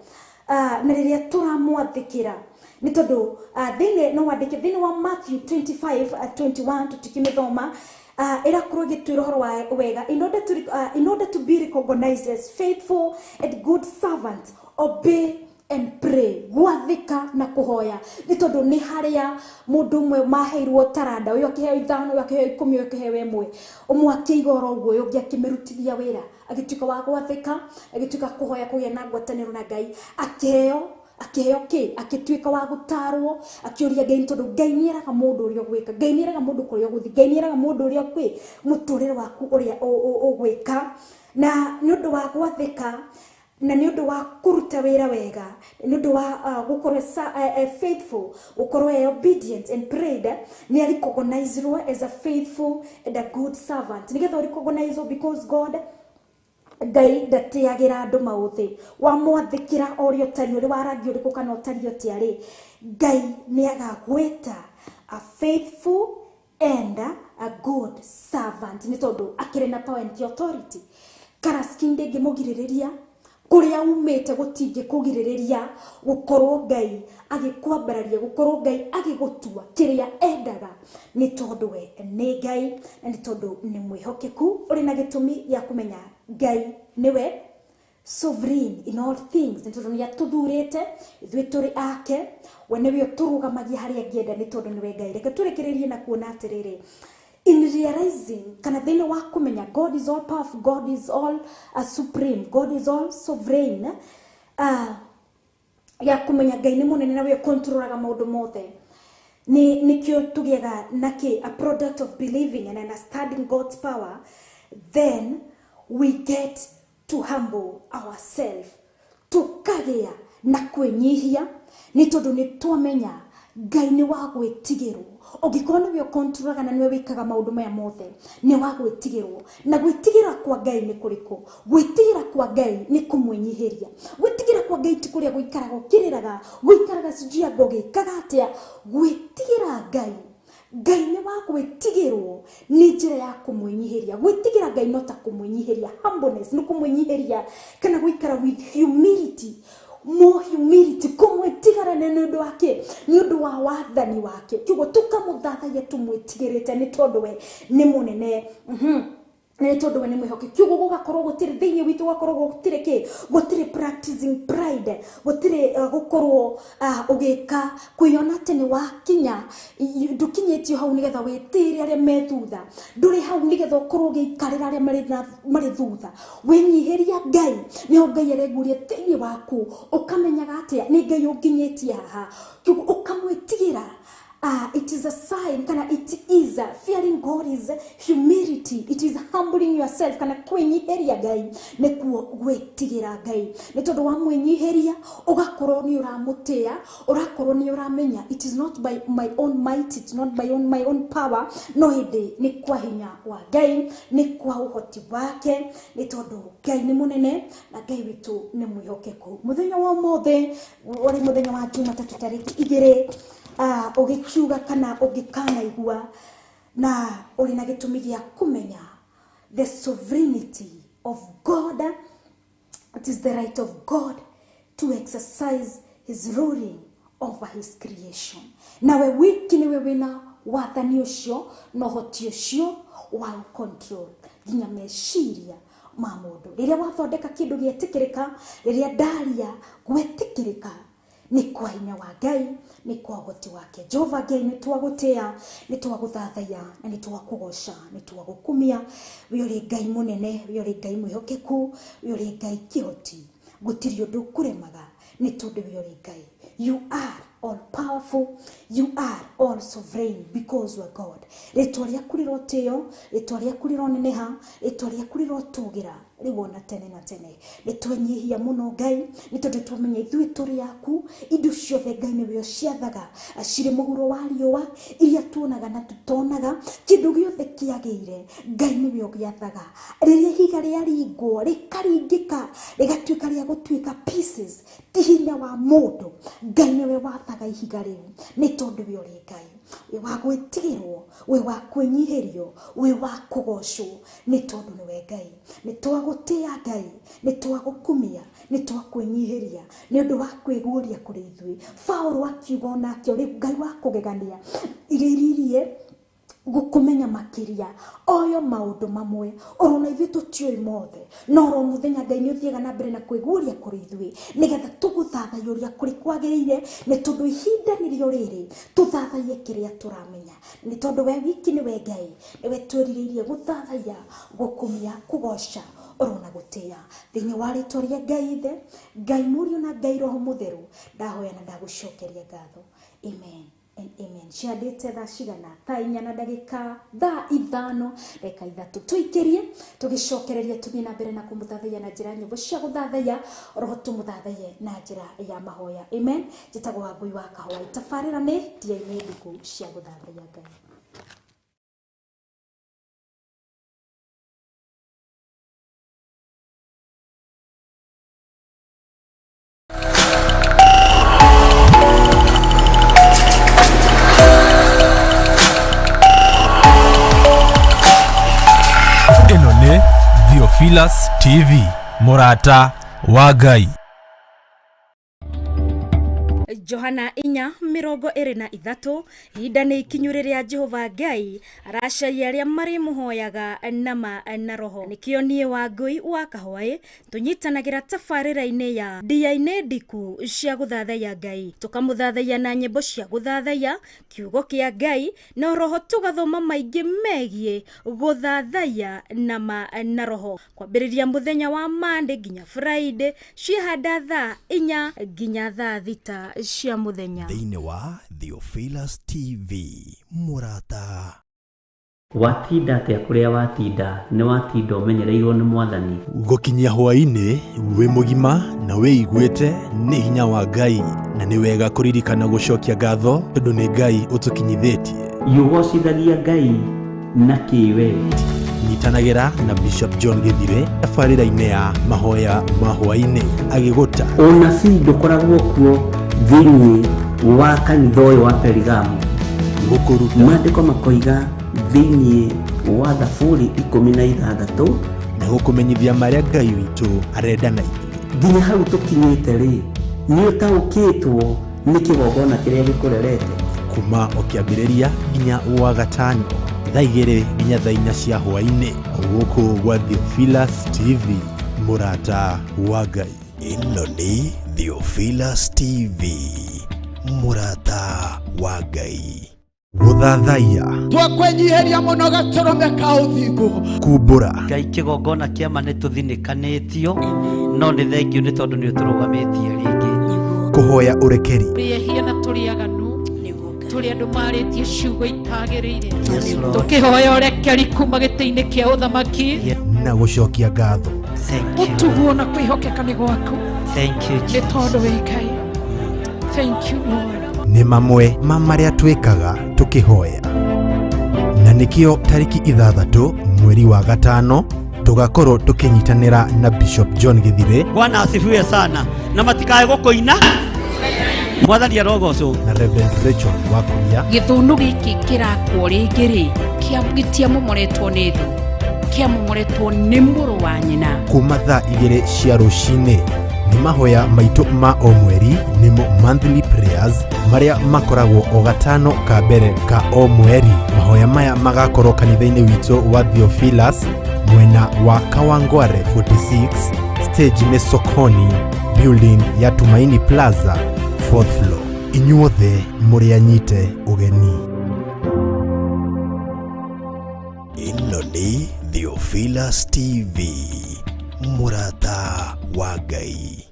na rĩrĩa tũramwathĩkĩra. Nĩ tondũ thĩinĩ no wandĩke thĩinĩ wa Matthew 25:21, tũtikĩmĩthoma, ĩrakorwo ĩgĩtwĩra ũhoro wa wega, in order to be recognized as faithful and good servants, obey and pray. Gwathĩka na kũhoya, nĩ tondũ nĩ harĩa mũndũ ũmwe maheirwo taranda, ũyũ akĩheo 5, ũyũ akĩheo 10, ũyũ akĩheo 1, ũmwe akĩiga oro ũguo, ũyũ ũngĩ akĩmĩrutithia wĩra, agĩtuĩka wa gwathĩka, agĩtuĩka kũhoya, kũgĩa na ngwatanĩro na Ngai, akĩheo kĩ? Akĩtuĩka wa gũtarwo, akĩũria Ngai, tondũ Ngai nĩ eraga mũndũ ũrĩa ũgwĩka, Ngai nĩ eraga mũndũ kũrĩa ũgũthiĩ, Ngai nĩ eraga mũndũ ũrĩa kwĩ mũtũrĩre waku ũrĩa ũgwĩka. Na nĩ ũndũ wa gwathĩka, na nĩ ũndũ wa kũruta wĩra wega, nĩ ũndũ wa gũkorwo faithful, gũkorwo e obedient and prayed, nĩ arecognizirwo as a faithful and a good servant. Nĩgetha ũrecognizwo, because God, Ngai ndatĩagĩra andũ maũthĩ, wamwathĩkĩra o ũrĩa ũtariĩ, ũrĩ wa rangi ũrĩkũ kana ũtariĩ atĩa rĩ, Ngai nĩ agagwĩta a faithful and a good servant, nĩ tondũ akĩrĩ na power and authority. Karaski ndĩngĩmũgirĩrĩria, kũrĩa umĩte gũtingĩkũgirĩrĩria gũkorwo Ngai agĩkwambararia, gũkorwo Ngai agĩgũtua kĩrĩa endaga, nĩ tondũ we nĩ Ngai na nĩ tondũ nĩ mwĩhokeku. Ũrĩ na gĩtũmi gĩa kũmenya Ngai nĩwe sovereign in all things, nĩ tondũ nĩ atũthurĩte ithuĩ tũrĩ ake, we nĩwe ũtũrũgamagia harĩa angĩenda, nĩ tondũ nĩwe Ngai. Reke tũrĩkĩrĩrie na kuona atĩrĩrĩ, in realizing kana thĩinĩ wa kũmenya God is all powerful, God is all supreme, God is all sovereign, ya kũmenya Ngai nĩ mũnene na we controlaga maũndũ mothe, nĩ nĩkĩo tũgĩaga na kĩ? A product of believing and understanding God's power, then we get to humble ourselves, tukagĩa na kwĩnyihia, nĩ tondũ nĩ twamenya Ngai nĩ wa gwĩtigĩrwo. Ũngĩkorwo nĩwe ũkontrolaga na nĩwe wĩkaga maũndũ maya mothe, nĩ wa gwĩtigĩrwo. Na gwĩtigĩra kwa Ngai nĩ kũrĩkũ? Gwĩtigĩra kwa Ngai nĩ kũmwĩnyihĩria. Gwĩtigĩra kwa Ngai ti kũrĩa gũikaraga ũkĩrĩraga, gũikaraga sijui anga ũgĩkaga atĩa. Gwĩtigĩra Ngai Ngai nĩ wa gwĩtigĩrwo nĩ njĩra ya kũmwĩnyihĩria. Gwĩtigĩra Ngai no ta kũmwĩnyihĩria, humbleness nĩ kũmwĩnyihĩria kana gũikara with humility, more humility, kũmwĩtigĩra nĩ ũndũ wake, nĩ ũndũ wa wathani wake. Kiugo tũkamũthathaiya tũmwĩtigĩrĩte nĩ tondũ we nĩ mũnene. Nĩ tondũ we nĩ mwĩhokeku. Kiugo gũgakorwo gũtirĩ thĩinĩ witũ, gũgakorwo gũtirĩ kĩ, gũtirĩ practicing pride, gũtirĩ gũkorwo ũgĩka kwĩyona atĩ nĩ wakinya, ndũkinyĩtio hau nĩgetha wĩtĩre arĩa me thutha, ndũrĩ hau nĩgetha ũkorwo ũgĩikarĩra arĩa marĩ thutha. Wĩnyihĩria Ngai, nĩho Ngai areguũria thĩinĩ waku, ũkamenyaga atĩa nĩ Ngai ũnginyĩtie haha. Kiugo ũkamwĩtigĩra. It is a sign, kana it is fearing God is humility, it is humbling yourself, kana kwĩnyihĩria Ngai nĩkuo gwĩtigĩra Ngai. Nĩ tondũ wa mwĩnyihĩria ũgakorwo nĩ ũramũtĩa, ũrakorwo nĩ ũramenya it is not by my own might, it's not by my own power, no hĩndĩ nĩ kwa hinya wa Ngai, nĩ kwa ũhoti wake, nĩ tondũ Ngai nĩ mũnene na Ngai witũ nĩ mwĩhokeku. Mũthenya wa ũmũthĩ ũrĩ mũthenya wa Jumatatũ tarĩki 2, ũgĩkiuga kana ũngĩkanaigua na ũrĩ na gĩtũmi gĩa kũmenya the sovereignty of God. It is the right of God to exercise his ruling over his creation. Nawe wiki niwe wĩna wathani ũcio na ũhoti ũcio wa control nginya meciria ma mũndũ. Rĩrĩa wathondeka kĩndũ gĩetĩkĩrĩka, rĩrĩa ndaria gwetĩkĩrĩka, nĩ kwa hinya wa Ngai, nĩ kwa ũhoti wake. Jehova Ngai, nĩ twagũtĩa, nĩ twagũthathaiya, na nĩ twakũgoca, nĩ twagũkumia. We ũrĩ Ngai mũnene, we ũrĩ Ngai mwĩhokeku, we ũrĩ Ngai kĩhoti. Gũtirĩ ũndũ ũkũremaga nĩ tondũ we ũrĩ Ngai. You are all powerful, you are all sovereign because you are God. Rĩtwa rĩaku rĩrotĩo, rĩtwa rĩaku rĩroneneha, rĩtwa rĩaku rĩrotũgĩra rĩu ona tene na tene. Nĩ twenyihia mũno Ngai, nĩ tondũ twamenya ithuĩ tũrĩ aku, indo ciothe Ngai nĩwe ũciathaga, cirĩ mũhuro wa riũa, iria tuonaga na tũtonaga, kĩndũ gĩothe kĩagĩire Ngai nĩwe ũgĩathaga. Rĩrĩa ihiga rĩaringwo rĩkaringĩka rĩgatuĩka rĩa gũtuĩka pieces, ti hinya wa mũndũ, Ngai nĩwe wathaga ihiga rĩu, nĩ tondũ we ũrĩ Ngai, wĩ wa gwĩtigĩrwo, wĩ wa kwĩnyihĩrio, wĩ wa kũgocwo, nĩ tondũ nĩwe Ngai. Nĩ twagũtĩa Ngai, nĩ twagũkumia, nĩ twakwĩnyihĩria nĩ ũndũ wa kwĩguũria kũrĩ ithuĩ. Paũlũ akiuga onake ũrĩ Ngai wa kũgegania, irĩririe gũkũmenya makĩria oyo maũndũ mamwe orona ithuĩ tũtiũĩ mothe, no oro mũthenya Ngai nĩ ũthiaga na mbere na kwĩguũria kũrĩ ithuĩ nĩgetha tũgũthathaiye ũrĩa kũrĩ kwagĩrĩire, nĩ tondũ ihinda nĩrĩo rĩrĩ tũthathaiye kĩrĩa tũramenya, nĩ tondũ we wiki nĩwe Ngai, nĩwe twĩrirĩirie gũthathaiya, gũkumia, kũgoca orona gũtĩa. Thĩinĩ wa rĩtwa rĩa Ngai Ithe, Ngai Mũriũ na Ngai Roho Mũtheru, ndahoya na ndagũcokeria ngatho. Amen and amen. Ciandĩte thaa cigana? Thaa 4 na ndagĩka thaa 5 ndagĩka 3. Tũikĩrie tũgĩcokereria tũthiĩ na mbere na kũmũthathaiya na njĩra nyĩmbo cia gũthathaiya, oroho tũmũthathaiye na njĩra ya mahoya. Amen. Njĩtagwo Wangũi wa Kahũa. Tabarĩra nĩ Ndia-inĩ Ndiku cia gũthathaiya Ngai. Ĩno nĩ Theophilus TV, mũrata wa Ngai. Johana 4:23, ihinda nĩ ikinyu rĩrĩa Jehova Ngai aracaria arĩa marĩmũhoyaga nama na roho. Nĩkĩo niĩ Wangũi wa Kahũa tũnyitanagĩra tabarĩra-inĩ ya Ndia-inĩ Ndiku cia gũthathaiya Ngai, tũkamũthathaiya na nyĩmbo cia gũthathaiya, kiugo kĩa Ngai, na roho tũgathoma maingĩ megiĩ gũthathaiya nama na roho. Kwambĩrĩria mũthenya wa Monday nginya Friday, ciĩhanda thaa 4 nginya thaa 6 cia mũthenya. Thĩinĩ wa Theophilus TV, mũrata. Watinda atĩa kũrĩa watinda, nĩ watinda ũmenyereirwo nĩ mwathani. Gũkinyia hwaĩ-inĩ wĩ mũgima na wĩiguĩte nĩ hinya wa Ngai, na nĩ wega kũririkana gũcokia ngatho tondũ nĩ Ngai ũtũkinyithĩtie. Yũgocithagia Ngai na kĩwe. Nyitanagĩra na Bishop John Gĩthire tabarĩra-inĩ ya mahoya ma hwaĩ-inĩ agĩgũta. Ũnabii ndũkoragwo kuo thĩinĩ wa kanitha ũyũ wa Perigamo. Gũkũruta Maandĩko makoiga thĩinĩ wa Thaburi 16 na gũkũmenyithia marĩa Ngai witũ arenda na ithuĩ. Nginya hau tũkinyĩte rĩ, nĩ ũtaũkĩtwo nĩ kĩgongona kĩrĩa gĩkũrerete. Kuma o kĩambĩrĩria nginya wa gatano thaa 2 nginya thaa 4 cia hwaĩ-inĩ, gũkũ gwa Theophilus TV, mũrata wa Ngai. Ĩno nĩ Theophilus TV, mũrata wa Ngai. Gũthathaiya, Twakwenyiheria mũno gatũrũme ka ũthingu. Kumbũra, Ngai, kĩgongona kĩama nĩ tũthinĩkanĩtio, no nĩ thengio nĩ tondũ nĩ ũtũrũgamĩtie rĩngĩ. Kũhoya ũrekeri, Tũrĩ ehia na tũrĩ aganu, tũrĩ andũ marĩtie ciugo itagĩrĩire, Yes, Lord. tũkĩhoya ũrekeri kuma gĩtĩ-inĩ kĩa ũthamaki. Na gũcokia ngatho. Thank you. Ũtuguo na kwĩhokeka nĩ gwaku. Thank you, Nĩ Jesus. tondũ wĩ Ngai. Thank you, Lord. Nĩ mamwe ma marĩa twĩkaga tũkĩhoya, na nĩkĩo tarĩki 6 mweri wa gatano tũgakorwo tũkĩnyitanĩra na Bishop John Gĩthire. Bwana asifiwe sana, na matikae gũkũina. Mwathani arogocwo. Na Reverend Rachel Wakuria. Gĩthũnũ gĩkĩ kĩrakwo rĩngĩ rĩ, gĩtiamomoretwo nĩ thũ, kĩamomoretwo nĩ mũrũ wa nyina. Kuma thaa 2 cia rũcinĩ nĩ mahoya maitũ ma o mweri, nĩmo monthly prayers, marĩa makoragwo o gatano ka mbere ka o mweri. Mahoya maya magakorwo kanitha-inĩ witũ wa Theophilus, mwena wa Kawangware 46, stage nĩ Sokoni building ya Tumaini Plaza, fourth floor. Inyuothe mũrĩ anyite ũgeni. Ĩno nĩ Theophilus TV, mũrata wa Ngai.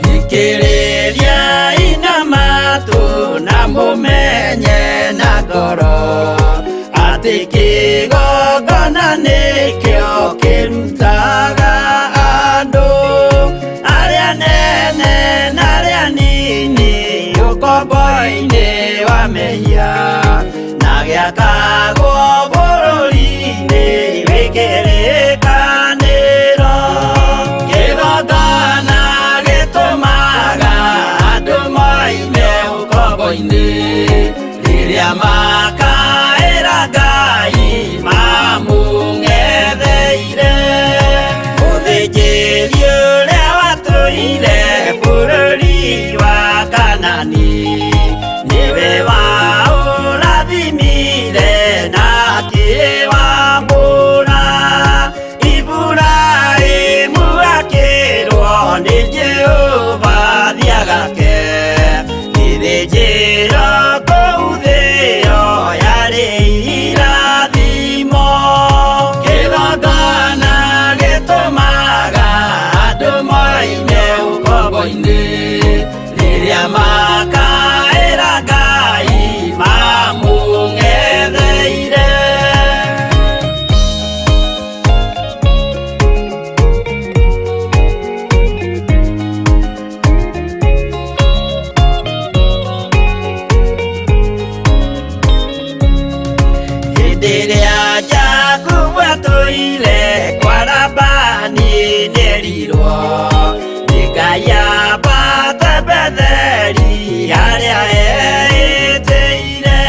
Thikĩrĩria ina matũ na mũmenye na ngoro atĩ kĩgongona nĩkĩo kĩrutaga andũ arĩa nene na arĩa nini ũkombo-inĩ wa mehia, na gĩakagwo bũrũri-inĩ wĩ kĩrĩkanĩro. Kĩgongona gĩtũmaga andũ moime ũkombo-inĩ rĩrĩa makaĩra Ngai mamũng'etheire. Mũthĩnjĩri ũrĩa watũire bũrũri wa Kanani nĩwe waũrathimire na akĩwamũra. Iburahĩmu akĩrwo nĩ Jehova thiagake gĩthĩnjĩro kũu thĩo yarĩ irathimo. Kĩgongona gĩtũmaga andũ moime ũkombo-inĩ rĩrĩa makaĩra Ngai mamũng'etheire. Hĩndĩ ĩrĩa Jakubu atũire kwa Labani nĩerirwo nĩ Ngai ambate Betheli harĩa eĩtĩire,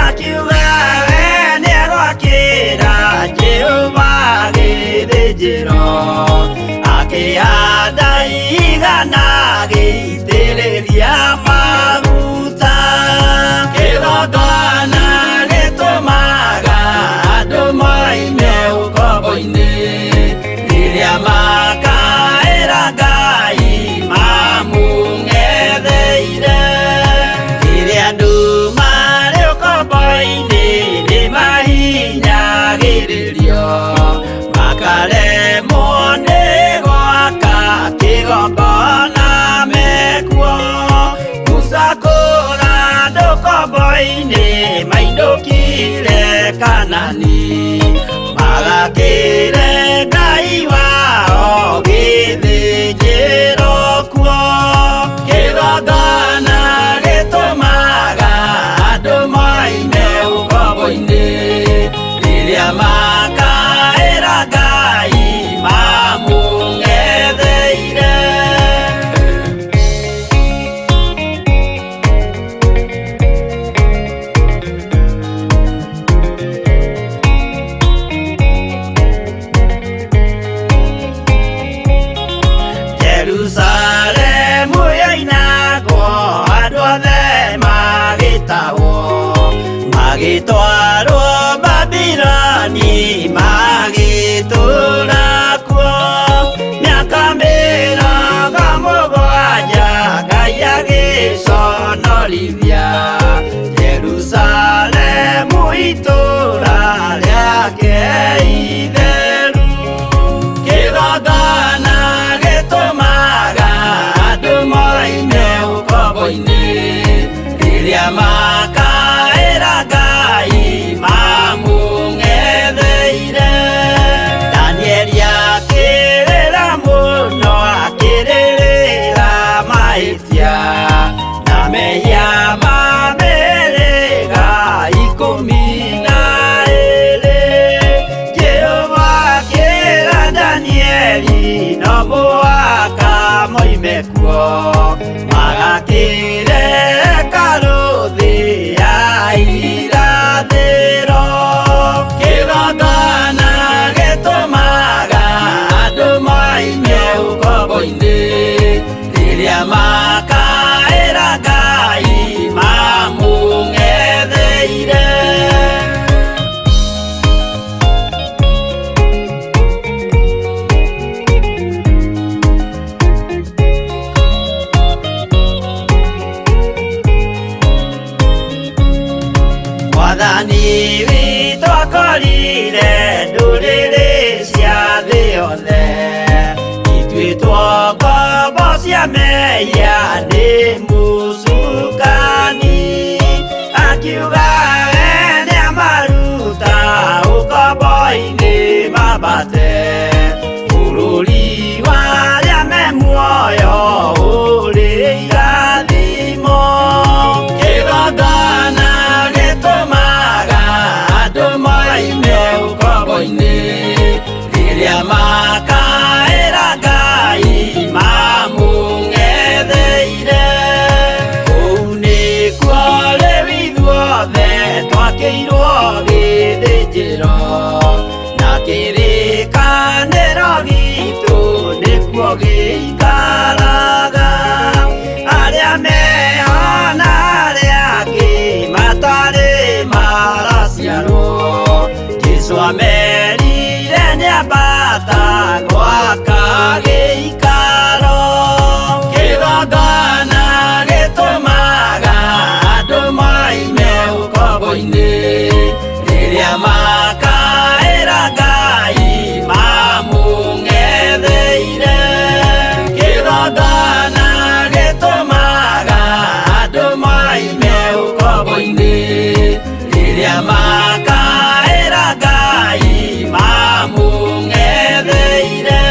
akiuga we nĩegwakĩra Jehova gĩthĩnjĩro, akĩhanda igana agĩitĩrĩria maguta. Kĩgongona gĩtũmaga andũ moime ũkombo-inĩ rĩrĩa makaĩra Ngai mamũng'etheire. Rĩrĩa andũ marĩ ũkombo-inĩ nĩ mahinyagĩrĩrio, makaremwo nĩ gwaka kĩgongona. Magĩtwarwo Babiloni magĩtũũra kuo mĩaka 70, Ngai agĩconorithia Jerusalemu itũũra rĩake itheru. Kĩgongona gĩtũmaga andũ moime ũkombo-inĩ rĩrĩa makaĩra Ngai mamũng'etheire. Danieli akĩrĩra mũno akĩrĩrĩra mahĩtia na mehia ma mĩhĩrĩga 12. Jehova akĩra Danieli no mũhaka moime kuo magakĩre hekarũ thĩ ya irathĩro. Kĩgongona gĩtũmaga andũ moime ũkombo-inĩ rĩrĩa makaĩra Ngai mamũng'etheire. Mwathani witũ akorire ndũrĩrĩ cia thĩ yothe ituĩtwo ngombo cia mehia nĩ mũcukani, akiuga we nĩamaruta ũkombo-inĩ mambate bũrũri wa arĩa me muoyo ũrĩ irathimo. Kĩgongona gĩtũmaga andũ moime ũkombo-inĩ rĩrĩa makaĩra Ngai mamũng'etheire. Kũu nĩkuo rĩu ithuothe twakĩirwo gĩthĩnjĩro na kĩrĩkanĩro gitũ nĩkuo gĩikaraga. Arĩa meho na arĩa angĩ matarĩ maraciarwo, Jesũ amerire nĩambata gwaka gĩikaro. Kĩgongona gĩtũmaga andũ moime ũkombo-inĩ rĩrĩa makaĩra Ngai mamũng'etheire. Kĩgongona gĩtũmaga andũ moime ũkombo-inĩ rĩrĩa makaĩra Ngai mamũng'etheire.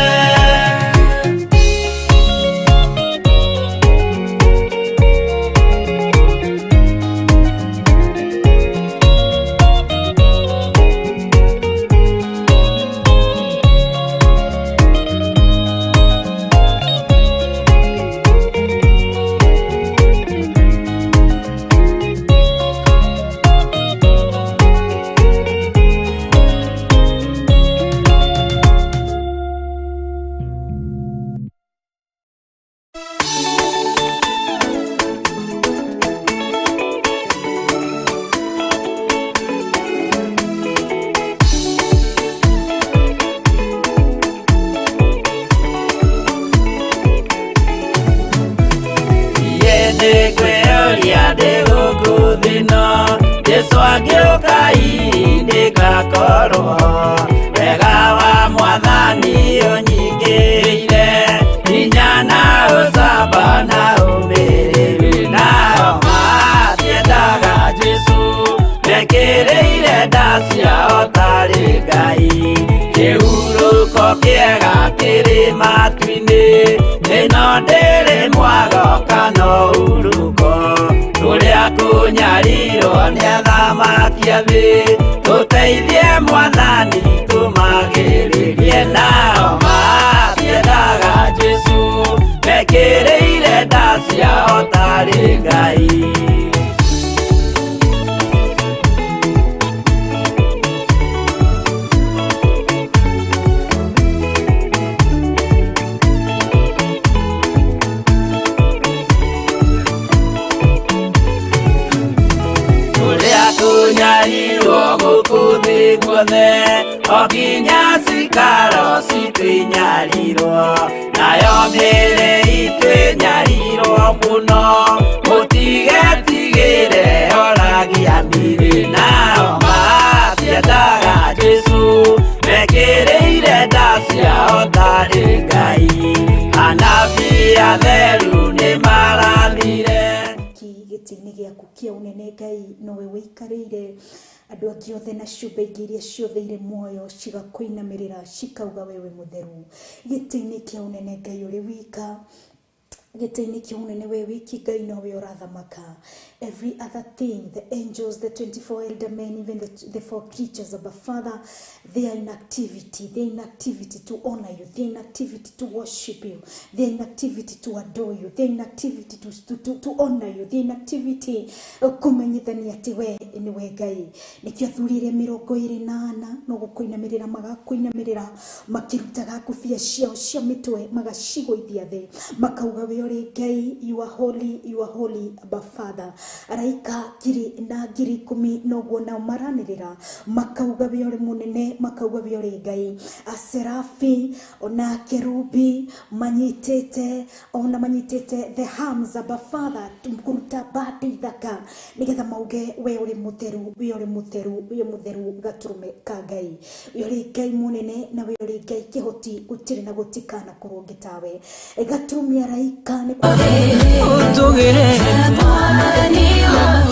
Nĩngwĩyũria ndĩ gũkũ thĩ ĩno, Jesũ angĩũka hihi nĩngakorwo wega wa Mwathani ũnyingĩrĩire, hinya na ũcamba na ũmĩrĩru. Nao matiendaga Jesũ mekĩrĩire nda ciao tarĩ Ngai. Kĩhurũko kĩega kĩrĩ matu-inĩ, ĩno ndĩrĩ mwago kana ũhurũko. Tũrĩa kũnyarirwo nĩ athamaki a thĩ, tũteithie Mwathani tũmagĩrĩrie. Nao matiendaga Jesũ mekĩrĩire nda ciao tarĩ Ngai. Tũnyarirwo gũkũ thĩ guothe, o nginya cikaro citũ inyarirwo, nayo mĩĩrĩ itũ ĩnyarirwo mũno. Mũtigetigĩre oragia mĩrĩ, nao matiendaga Jesũ, mekĩrĩire nda ciao tarĩ Ngai. Anabii atheru nĩmarathire. Gĩtĩ-inĩ gĩaku kĩa ũnene Ngai nowe wĩikarĩire, andũ angĩ othe na ciũmbe ingĩ iria ciothe irĩ muoyo cigakũinamĩrĩra cikauga wewe mũtheru. Gĩtĩ-inĩ kĩa ũnene Ngai ũrĩ wika, gĩtĩ-inĩ kĩa ũnene we wiki Ngai nowe ũrathamaka. Every other thing, the angels, the 24 elder men, even the four creatures of the Father, they are in activity. They are in activity to honor you. They are in activity to worship you. They are in activity to adore you. They are in activity to honor you. They are in activity kũmenyithania atĩ we nĩwe Ngai. Nĩkĩo athuri arĩa 24 no gũkũinamĩrĩra magakũinamĩrĩra, makĩrutaga ngũbia ciao cia mĩtwe magacigũithia thĩ, makauga we ũrĩ Ngai, you are holy, you are holy, Abba Father. Araika ngiri na ngiri ikũmi noguo nao maranĩrĩra, makauga we ũrĩ mũnene, makauga we ũrĩ Ngai. Aserafi ona kerubi manyitĩte, ona manyitĩte the arms, Abba Father, kũruta mbandi ithaka nĩgetha mauge we ũrĩ mũtheru, we ũrĩ mũtheru, we mũtheru gatũrũme ka Ngai. We ũrĩ Ngai mũnene na we ũrĩ Ngai kĩhoti, gũtirĩ na gũtikanakorwo ũngĩ tawe. Gatũrũme araika nĩ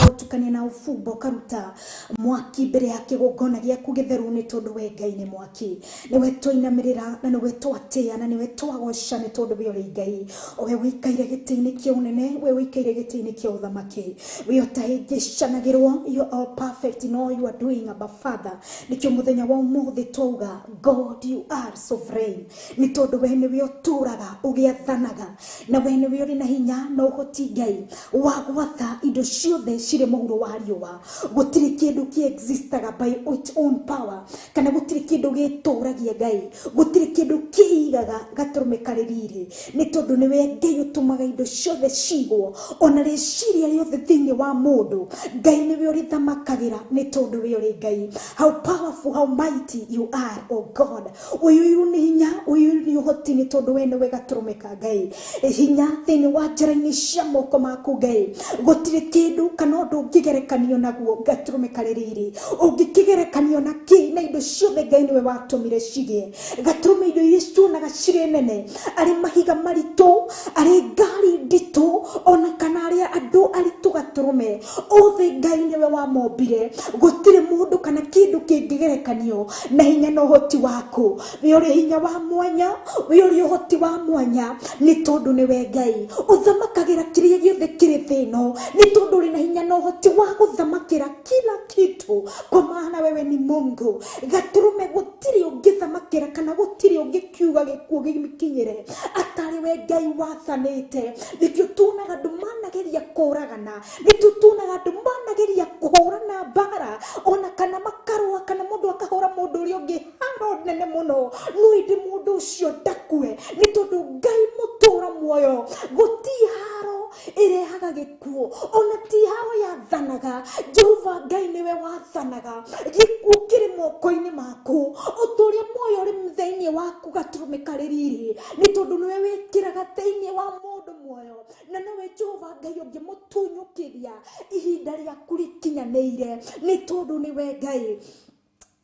ũtukania na ũbumba ũkaruta mwaki mbere ya kĩgongona gĩaku gĩtheru, nĩ tondũ we Ngai nĩ mwaki. Nĩwe twainamĩrĩra na nĩwe twatĩa na nĩwe twagoca, nĩ tondũ we ũrĩ Ngai. O we wĩikaire gĩtĩ-inĩ kĩa ũnene, we wĩikaire gĩtĩ-inĩ kĩa ũthamaki, we ũtahĩngĩcanagĩrwo. You are perfect in all you are doing, Abba Father. Nĩkĩo mũthenya wa ũmũthĩ twauga God, you are sovereign, nĩ tondũ we nĩwe ũtũraga ũgĩathanaga, na we nĩwe ũrĩ na hinya na ũhoti Ngai wa gwatha indo ciothe cirĩ mũhuro wa riũa. Gũtirĩ kĩndũ kĩ existaga by its own power, kana gũtirĩ kĩndũ gĩtũragia Ngai, gũtirĩ kĩndũ kĩigaga gatũrũme karĩ riri, nĩ tondũ nĩwe Ngai ũtũmaga indo ciothe cigwo, ona rĩciria rĩothe thĩinĩ wa mũndũ Ngai nĩwe ũrĩthamakagĩra, nĩ tondũ we ũrĩ Ngai. How powerful, how mighty you are, oh God. Ũyũirwo nĩ hinya, ũyũirwo nĩ ũhoti, nĩ tondũ we nĩwe gatũrũme ka Ngai. Hinya thĩinĩ wa njara-inĩ cia moko maku Ngai, gũtirĩ kĩndũ kana ũndũ ũngĩgerekanio naguo gatũrũme karĩ riri. Ũngĩkĩgerekanio na kĩ na indo ciothe Ngai nĩwe watũmire cigĩe. Gatũrũme indo iria tuonaga cirĩ nene, arĩ mahiga maritũ, arĩ ngari nditũ, ona kana arĩa andũ aritũ gatũrũme othe Ngai nĩwe wamombire. Gũtirĩ mũndũ kana kĩndũ kĩngĩgerekanio na hinya na ũhoti waku. We ũrĩ hinya wa mwanya, we ũrĩ ũhoti wa mwanya, nĩ tondũ nĩwe Ngai. Ũthamakagĩra kĩrĩa gĩothe kĩrĩ thĩ ĩno, nĩ tondũ ũrĩ na hinya na ũhoti wa gũthamakĩra kila kitu, kwa maana wewe ni Mungu. Gatũrũme gũtirĩ ũngĩthamakĩra kana gũtirĩ ũngĩkiuga gĩkuũ gĩkinyĩre atarĩ we Ngai wathanĩte. Nĩkĩo tuonaga andũ manageria kũragana, nĩkĩo tuonaga andũ manageria kũhũrana mbara, ona kana makarũa, kana mũndũ akahũra mũndũ ũrĩa ũngĩ haro nene mũno, no ĩndĩ mũndũ ũcio ndakue, nĩ tondũ Ngai mũtũra muoyo. Gũti haro ĩrehaga gĩkuũ, ona ti haro yathanaga. Jehova Ngai nĩwe wathanaga. Gĩkuũ kĩrĩ moko-inĩ maku, ũtũũria muoyo ũrĩ thĩinĩ waku gatũrũme karĩ riri, nĩ tondũ nĩwe wĩkĩraga thĩinĩ wa mũndũ muoyo, na nowe Jehova Ngai ũngĩmũtunyũkĩria ihinda rĩaku rĩkinyanĩire, nĩ tondũ nĩwe Ngai.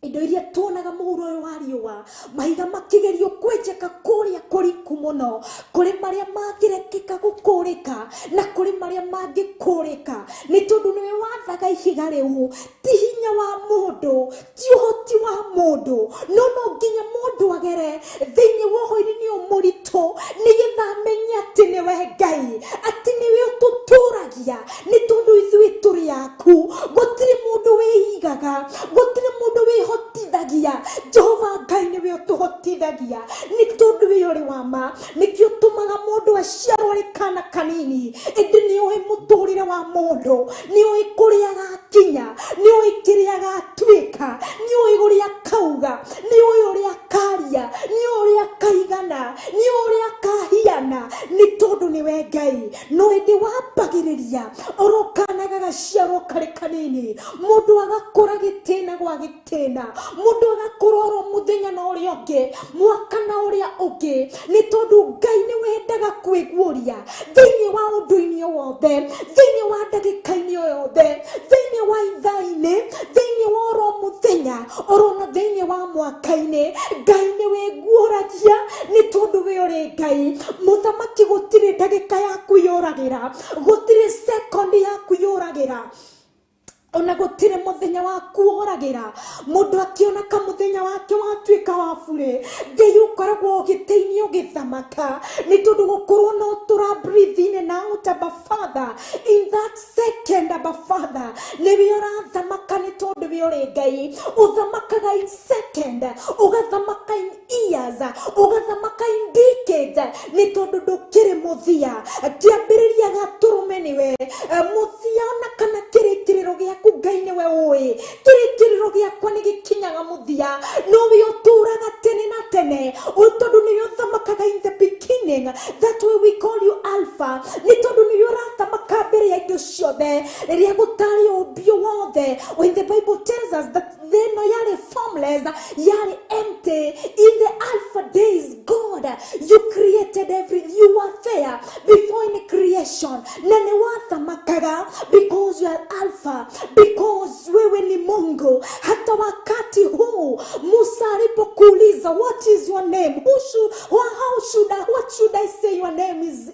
Indo iria tuonaga mũhuro ũyũ wa riũa, mahiga makĩgerio kwenjeka kũrĩa kũriku mũno, kũrĩ marĩa mangĩrekeka gũkũrĩka na kũrĩ marĩa mangĩkũrĩka, nĩ tondũ nĩwe wathaga ihiga rĩu. Ti hinya wa mũndũ, ti ũhoti wa mũndũ, no no nginya mũndũ agere thĩinĩ wa ũhoro-inĩ ũyũ mũritũ, nĩgetha amenye atĩ nĩwe Ngai, atĩ nĩwe ũtũtũragia, nĩ tondũ ithuĩ tũrĩ aku. Gũtirĩ mũndũ wĩigaga, gũtirĩ mũndũ wĩhotithagia. Jehova Ngai nĩwe ũtũhotithagia, nĩ tondũ we ũrĩ wa ma. Nĩkĩo ũtũmaga mũndũ aciarwo arĩ kana kanini, ĩndĩ nĩ ũĩ mũtũrĩre wa mũndũ, nĩ ũĩ kũrĩa agakinya, nĩ ũĩ kĩrĩa agatuĩka, nĩ ũĩ ũrĩa akauga, nĩ ũĩ ũrĩa akaria, nĩ ũĩ ũrĩa akaigana, nĩ ũĩ ũrĩa akahiana, nĩ tondũ nĩwe Ngai. No ĩndĩ wambagĩrĩria oro kana gagaciarwo karĩ kanini, mũndũ Mũndũ agakũra gĩtĩna gwa gĩtĩna, mũndũ agakũra oro mũthenya na ũrĩa ũngĩ, mwaka na ũrĩa ũngĩ, nĩ tondũ Ngai nĩ wendaga kwĩguũria thĩinĩ wa ũndũ-inĩ o wothe, thĩinĩ wa ndagĩka-inĩ o yothe, thĩinĩ wa ithaa-inĩ, thĩinĩ wa oro mũthenya, oro na thĩinĩ wa mwaka-inĩ. Ngai nĩ wĩguũragia nĩ tondũ we ũrĩ Ngai. Mũthamaki, gũtirĩ ndagĩka yaku yũragĩra, gũtirĩ sekondi yaku yũragĩra, ona gũtirĩ mũthenya waku woragĩra. Mũndũ akĩona kamũthenya wake watuĩka wa burĩ, Ngai ũkoragwo ũgĩteithio ũgĩthamaka, nĩ tondũ gũkorwo no tũra breathe in and out, Abba Father, in that second, Abba Father, nĩwe ũrathamaka, nĩ tondũ we ũrĩ Ngai. Ũthamakaga in second, ũgathamaka in years, ũgathamaka in decades, nĩ tondũ ndũkĩrĩ mũthia. Kĩambĩrĩria gatũrũme nĩwe mũthia, ona kana kĩrĩkĩrĩro gĩaku Ngai nĩwe ũĩ. Kĩrĩkĩrĩro gĩakwa nĩ gĩkinyaga mũthia, no we ũtũraga tene na tene, tondũ nĩwe ũthamakaga in the beginning. That way we call you Alpha, nĩ tondũ nĩwe ũrathamaka mbere ya indo ciothe, rĩrĩa gũtarĩ ũmbi wothe. When the Bible tells us that thĩ ĩno yarĩ formless, yarĩ empty, in the Alpha days, God, you created every, you were there before any creation, na nĩ wathamakaga because you are Alpha, because wewe ni Mungu. Hata wakati huu Musa alipokuuliza, "What is your name? Who should, how should I, what should I say your name is?"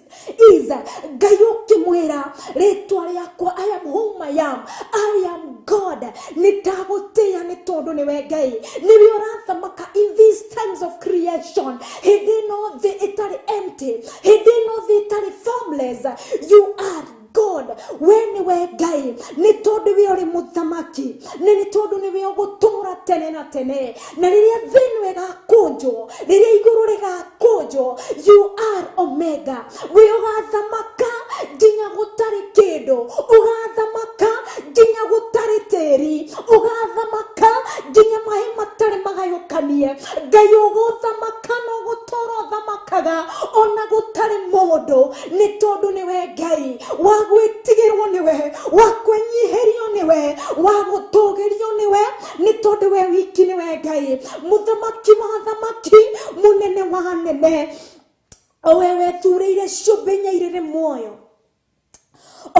Ngai ũkĩmwĩra, "Rĩtwa rĩakwa, I am whom I am, I am God." Nĩ ndagũtĩĩa nĩ tondũ nĩwe Ngai, nĩwe ũrathamaka in these times of creation. Hĩndĩ ĩno thĩ ĩtarĩ empty, hĩndĩ ĩno thĩ ĩtarĩ formless, you are God. We nĩwe Ngai, nĩ tondũ we ũrĩ mũthamaki, na nĩ tondũ nĩwe ũgũtũũra tene na tene. Na rĩrĩa thĩ ĩno ĩgakũnjwo, rĩrĩa igũrũ rĩgakũnjwo, you are Omega. We ũgathamaka nginya gũtarĩ kĩndũ, ũgathamaka nginya gũtarĩ tĩri, ũgathamaka nginya maĩ matarĩ magayũkanie. Ngai, ũgũthamaka na ũgũtũũra ũthamakaga ona gũtarĩ mũndũ, nĩ tondũ nĩwe Ngai wa gwĩtigĩrwo, nĩwe wa kwĩnyihĩrio, nĩwe wa gũtũgĩrio, nĩwe, nĩ tondũ we wiki nĩwe Ngai, mũthamaki wa thamaki, mũnene wa nene, o we wethurĩire ciũmbe inya irĩrĩ muoyo,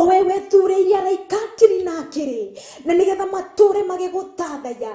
o we wethurĩire araika ngiri na ngiri, na nĩgetha matũre magĩgũtathaya,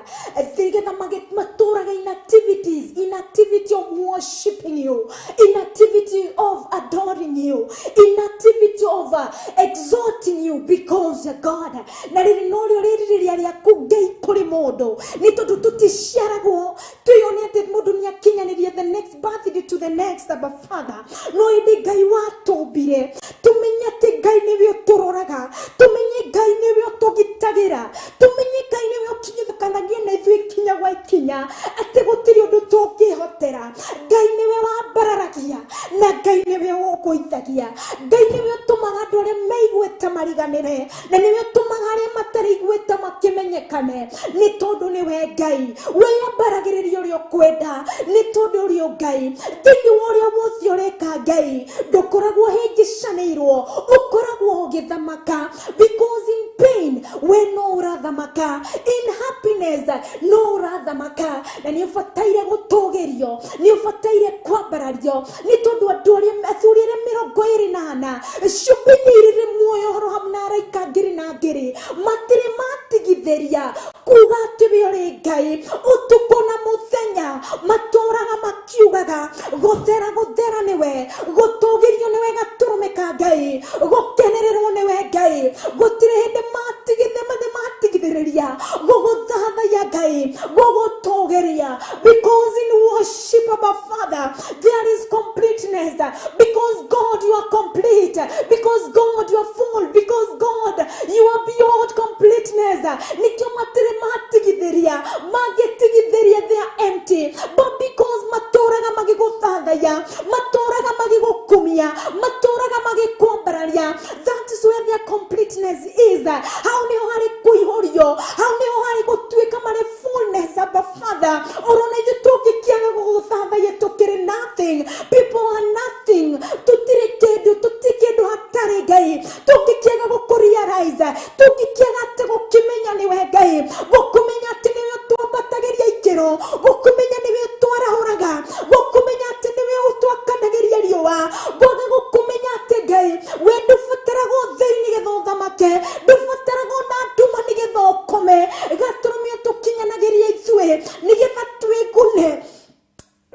nĩgetha matũraga in activities, in activity of worshiping you, in activity of adoring you, in activity of exalting you, because you're God. Na rĩrĩ norĩo rĩrirĩria rĩaku, Ngai, kũrĩ mũndũ, nĩ tondũ tũticiaragwo twĩyone atĩ mũndũ nĩ akinyanĩria the next birthday to the next, Abba Father. No ĩndĩ Ngai watũmbire, tũmenye atĩ Ngai nĩwe ũtũroraga, tũmenye Ngai nĩwe ũtũgitagĩra, tũmenye Ngai nĩwe ũkinyithũkanagia na ithuĩ ikinya gwa ikinya, atĩ gũtirĩ ũndũ tũngĩhotera. Ngai nĩwe wambararagia na Ngai nĩwe ũgũithagia. Ngai nĩwe ũtũmaga andũ arĩa meiguĩte mariganĩre, na nĩwe ũtũmaga arĩa matarĩ igweta makĩmenyekane, nĩ tondũ nĩwe Ngai. Wĩyambaragĩrĩria ũrĩa ũkwenda, nĩ tondũ ũrĩ Ngai. Thĩinĩ wa ũrĩa wothe ũreka, Ngai, ndũkoragwo hĩngĩcanĩirwo, ũkoragwo ũgĩthamaka, because in pain we no ũrathamaka, in happiness no ũrathamaka, na nĩ ũbataire gũtũgĩrio, nĩ ũbataire kwambarario, nĩ tondũ andũ arĩa athuri arĩa 24, ciũmbe iria irĩ muoyo, horo hamwe na araika ngiri na ngiri, matirĩ matigithĩria kuga atĩ we ũrĩ Ngai. Ũtukũ na mũthenya matũraga makiugaga, "Gũthera, gũthera nĩwe, gũtũgĩrio nĩwe gatũrũme ka Ngai, gũkenererwo nĩwe Ngai." Gũtirĩ hĩndĩ matigithe matigithĩrĩria gũgũthathaiya, Ngai, gũgũtũgĩria, because in worship, Abba Father, there is completeness, because God, you are complete, because God, you are full, because God, you are beyond completeness. Nĩkĩo matirĩ matigithĩria. Mangĩtigithĩria, they are empty, but because matũraga magĩgũthathaiya, matũraga magĩgũkumia, matũraga magĩkwambararia, that is where their completeness is. Hau nĩho harĩ kũihũrio, hau nĩho harĩ gũtuĩka marĩ fullness, Abba Father. Orona ithuĩ tũngĩkĩaga gũgũthathaiya, tũkĩrĩ nothing. People are nothing. Tũtirĩ kĩndũ, tũtirĩ kĩndũ hatarĩ Ngai. Tũngĩkĩaga gũkũrealize, tũngĩkĩaga atĩ gũkĩmenya nĩwe Ngai. Gũkũmenya atĩ nĩwe ũtwambatagĩria ikĩro, gũkũmenya nĩwe ũtwarahũraga, gũkũmenya atĩ nĩwe ũtwakanagĩria riũa, ngwaga gũkũmenya atĩ Ngai we ndũbataraga ũtheri nĩgetha ũthamake, ndũbataraga ona nduma nĩgetha ũkome. Gatũrũme ũtũkinyanagĩria ithuĩ nĩgetha twĩgune,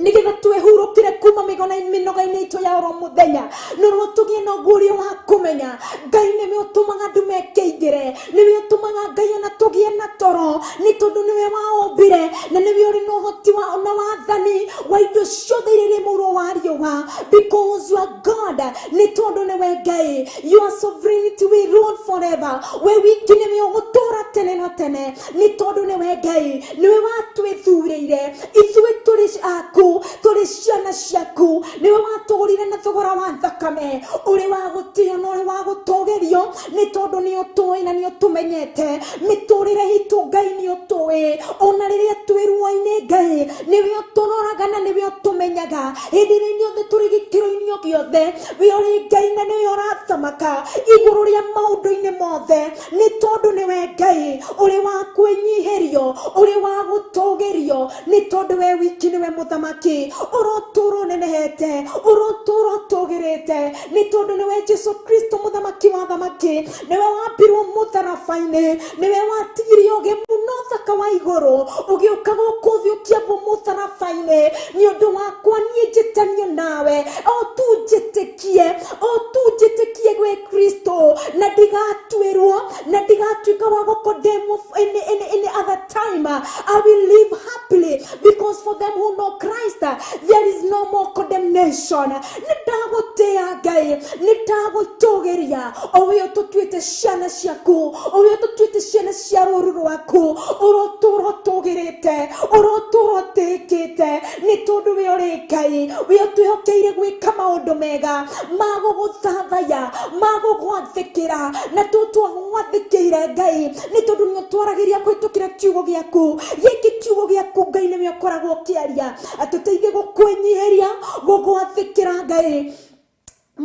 nigetha twehurũkire kuma mĩnoga-inĩ itũ ya oro mũthenya, nĩrwo tũgĩe na ũguũrio wa kũmenya Ngai nĩwe ũtũmaga andũ mekeingĩre, nĩwe ũtũmaga Ngai ona tũgĩe na toro, nĩ tondũ nĩwe waũmbire na nĩwe ũrĩ na ũhoti na wathani wa indo ciothe iria irĩ mũhuro wa riũa. Because you are God, nĩ tondũ nĩwe Ngai, your sovereignty will rule forever. We wiki nĩwe ũgũtũũra tene na tene, nĩ tondũ nĩwe Ngai, nĩwe watwĩthurĩire ithuĩ tũrĩ aku, tũrĩ ciana ciaku, nĩwe watũgũrire na thogora wa thakame, ũrĩ wa gũtĩo na ũrĩ wa gũtũgĩrio, nĩ tondũ nĩ ũtũĩ na nĩ ũtũmenyete. Mĩtũrĩre itũ Ngai nĩ ũtũĩ, ona rĩrĩa twĩ ruo-inĩ Ngai nĩwe ũtũroraga na nĩwe ũtũmenyaga. Hĩndĩ ĩrĩa ithuothe tũrĩ gĩkĩro-inĩ o gĩothe, we ũrĩ Ngai na nĩwe ũrathamaka igũrũ rĩa maũndũ-inĩ mothe, nĩ tondũ nĩwe Ngai ũrĩ wa kwĩnyihĩrio, ũrĩ wa gũtũgĩrio, nĩ tondũ we wiki nĩwe mũthamaki, ũrotũũra ũnenehete, ũrotũũra ũtũgĩrĩte, nĩ tondũ nĩwe Jesu Kristo mũthamaki wa thamaki, nĩwe wambirwo mũtharaba-inĩ, nĩwe watigirie ũgemu na ũthaka wa igũrũ, ũgĩũka gũkũ thĩ ũkĩambwo mũtharaba-inĩ nĩ ũndũ wakwa niĩ njĩtanio nawe, o tu njĩtĩkie, o tu njĩtĩkie gwĩ Kristo, na ndigatuĩrwo, na ndigatuĩka wa gũkondemwo any other time. I will live happily because for them who know Christ there is no more condemnation. Nĩ ndagũtĩĩa Ngai, nĩ ndagũtũgĩria, o we ũtũtuĩte ciana ciaku, o we ũtũtuĩte ciana cia rũũru rwaku, ũrotũũra ũtũgĩrĩte, ũrotũũra ũtĩĩkĩte, nĩ tondũ we ũrĩ Ngai, we ũtwĩhokeire gwĩka maũndũ mega ma gũgũthathaya, ma gũgwathĩkĩra, na tũtwagwathĩkĩire Ngai, nĩ tondũ nĩ ũtwaragĩria kũhĩtũkĩra kiugo gĩaku. Gĩkĩ kiugo gĩaku Ngai nĩwe ũkoragwo ũkĩaria, atũteithie gũkwĩnyihĩria, gũgwathĩkĩra Ngai.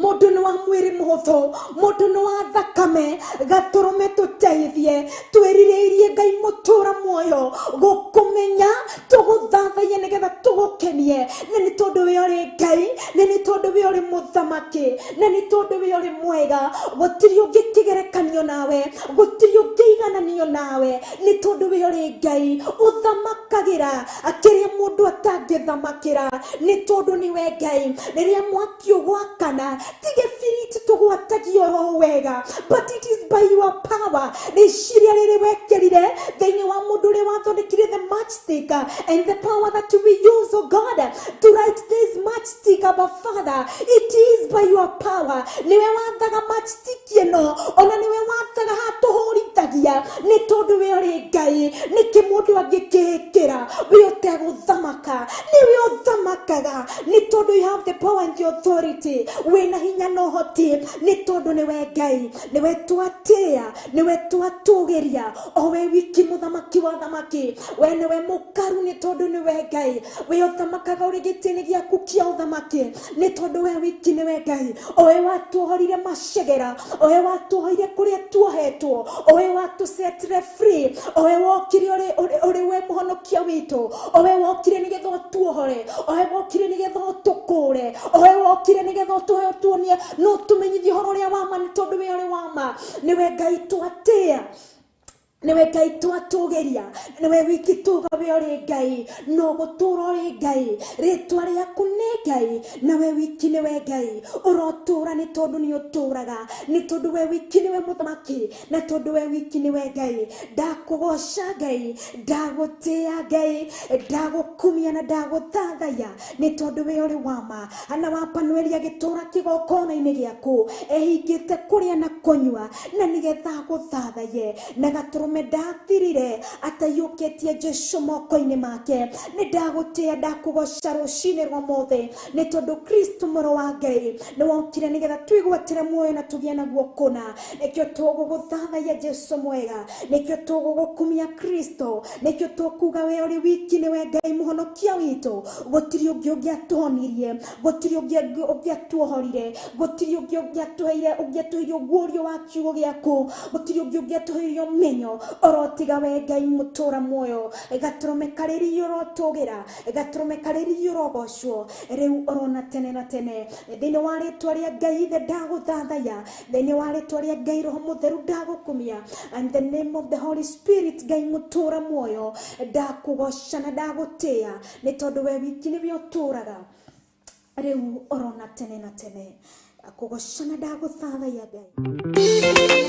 Mũndũ nĩ wa mwĩrĩ mũhũthũ, mũndũ nĩ wa thakame, gatũrũme tũteithie, twĩrirĩirie Ngai mũtũũra muoyo, gũkũmenya, tũgũthathaiye nĩgetha tũgũkenie, na nĩ tondũ we ũrĩ Ngai, na nĩ tondũ we ũrĩ mũthamaki, na nĩ tondũ we ũrĩ mwega, gũtirĩ ũngĩ kĩgerekanio nawe, gũtirĩ ũngĩigananio nawe, nĩ tondũ we ũrĩ Ngai, ũthamakagĩra kĩrĩa mũndũ atangĩthamakĩra, nĩ tondũ nĩwe Ngai. Rĩrĩa mwaki ũgwakana, ti gĩbiriti tũgwatagia oro wega, but it is by your power. Rĩciria rĩrĩ wekĩrire thĩinĩ wa mũndũ ũrĩa wathondekire the matchstick and the power that we use, oh God, to write this matchstick, Abba Father, it is by your power. Nĩwe wathaga matchstick ĩno, ona nĩwe wathaga hatũhũrithagia, nĩ tondũ we ũrĩ Ngai. Nĩkĩ mũndũ angĩkĩĩkĩra we ũtegũthamaka? Nĩwe ũthamakaga, nĩ tondũ you have the power and the authority, wĩna hinya na ũhoti, nĩ tondũ nĩwe Ngai, nĩwe twatĩĩa, nĩwe twatũgĩria, o we wiki mũthamaki wa thamaki, we nĩwe mũkaru, nĩ tondũ nĩwe Ngai, we ũthamakaga ũrĩ gĩtĩ-inĩ gĩaku kĩa ũthamaki, nĩ tondũ we wiki nĩwe Ngai, o we watuohorire macegera, o we watuohorire kũrĩa tuohetwo, o we watũsetire free, o we wokire ũrĩ we mũhonokia witũ, o we wokire nĩgetha ũtuohore, o we wokire nĩgetha ũtũkũre, o we wokire nĩgetha ũtũhe ũtuonie no ũtũmenyithie ũhoro ũrĩa wa ma, nĩ tondũ we ũrĩ wa ma. Nĩwe Ngai twatĩĩa, nĩwe Ngai twatũgĩria, nĩwe wiki tuga we ũrĩ Ngai, no gũtũũra ũrĩ Ngai, rĩtwa rĩaku nĩ Ngai, na we wiki nĩwe Ngai, ũrotũũra nĩ tondũ nĩ ũtũũraga, nĩ tondũ we wiki nĩwe mũthamaki, na tondũ we wiki nĩwe Ngai. Ndakũgoca Ngai, ndagũtĩĩa Ngai, ndagũkumia na ndagũthathaiya, nĩ tondũ we ũrĩ wa ma. Hana wa Panueli agĩtũũra kĩgongona-inĩ gĩaku, ehingĩte kũrĩa na kũnyua, na nĩgetha agũthathaiye, na gatũrũme ndathirire ataiyũkĩtie Jesu moko-inĩ make. Nĩ ndagũtĩĩa, ndakũgoca rũcinĩ rwa ũmũthĩ, nĩ tondũ Kristo mũrũ wa Ngai nĩ wokire nĩgetha twĩgwatĩre muoyo na tũgĩe naguo kũna. Nĩkĩo tũgũgũthathaiya Jesu mwega, nĩkĩo tũgũgũkumia Kristo, nĩkĩo tũkuga we ũrĩ wiki nĩwe Ngai mũhonokia witũ. Gũtirĩ ũngĩ ũngĩatũhonirie, gũtirĩ ũngĩ ũngĩatuohorire, gũtirĩ ũngĩ ũngĩatũheire ũguũrio wa kiugo gĩaku, gũtirĩ ũngĩ ũngĩatũheire ũmenyo, muoyo orotiga we Ngai mutura muoyo gatũrũme karĩ riũ ũrotũgĩra gatũrũme karĩ riũ ũrogocwo rĩu orona tene na tene thĩinĩ wa rĩtwa rĩa Ngai ithe ndagũthathaya thĩinĩ wa rĩtwa rĩa Ngai Roho Mũtheru ndagũkumia and the name of the Holy Spirit Ngai mũtũra muoyo ndakũgoca na ndagũtĩa nĩ tondũ we wiki nĩwe ũtũraga rĩu orona tene na tene akũgoca na ndagũthathaya Ngai.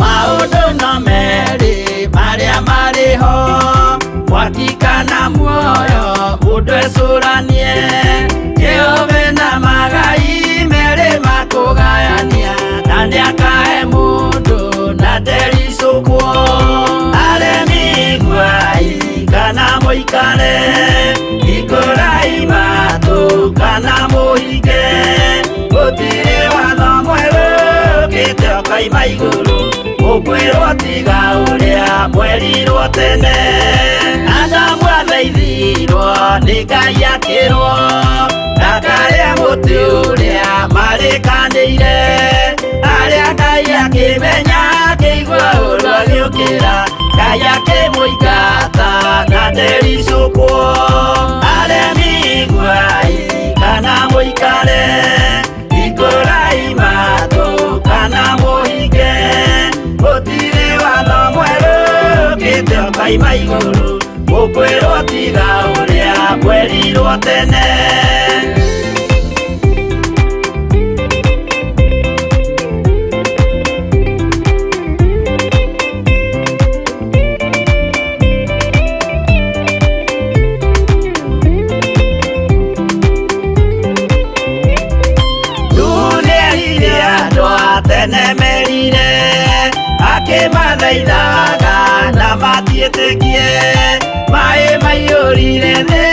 Maũndũ no merĩ marĩa marĩ ho mwaki kana muoyo mũndũ ecũranie Jehova na magai merĩ makũgayania na nĩakahe mũndũ na ndericũkwo aremi iguai kana mũikare ikũrai matũ kana mũhinge gũtirĩ watho mwerũ ũkĩte ũkoima igũrũ ũkwĩrwo tiga ũrĩa mwerirwo tene Adamu athaithirwo nĩ Ngai akĩrwo ndakarĩa mũtĩ ũrĩa marĩkanĩire arĩa Ngai akĩmenya akĩigua ũru agĩũkĩra Ngai akĩmũingata na ndericũkwo aremi iguai kana mũikare ikũrai matũ kana mũhinge gũtirĩ watho mwerũ ũkĩte ũkoima igũrũ ũkwĩrwo tiga ũrĩa mwerirwo tene. Nĩerire andũ a tene merire akĩmathaithaga na matiĩtĩkie maĩ maiyũrire thĩ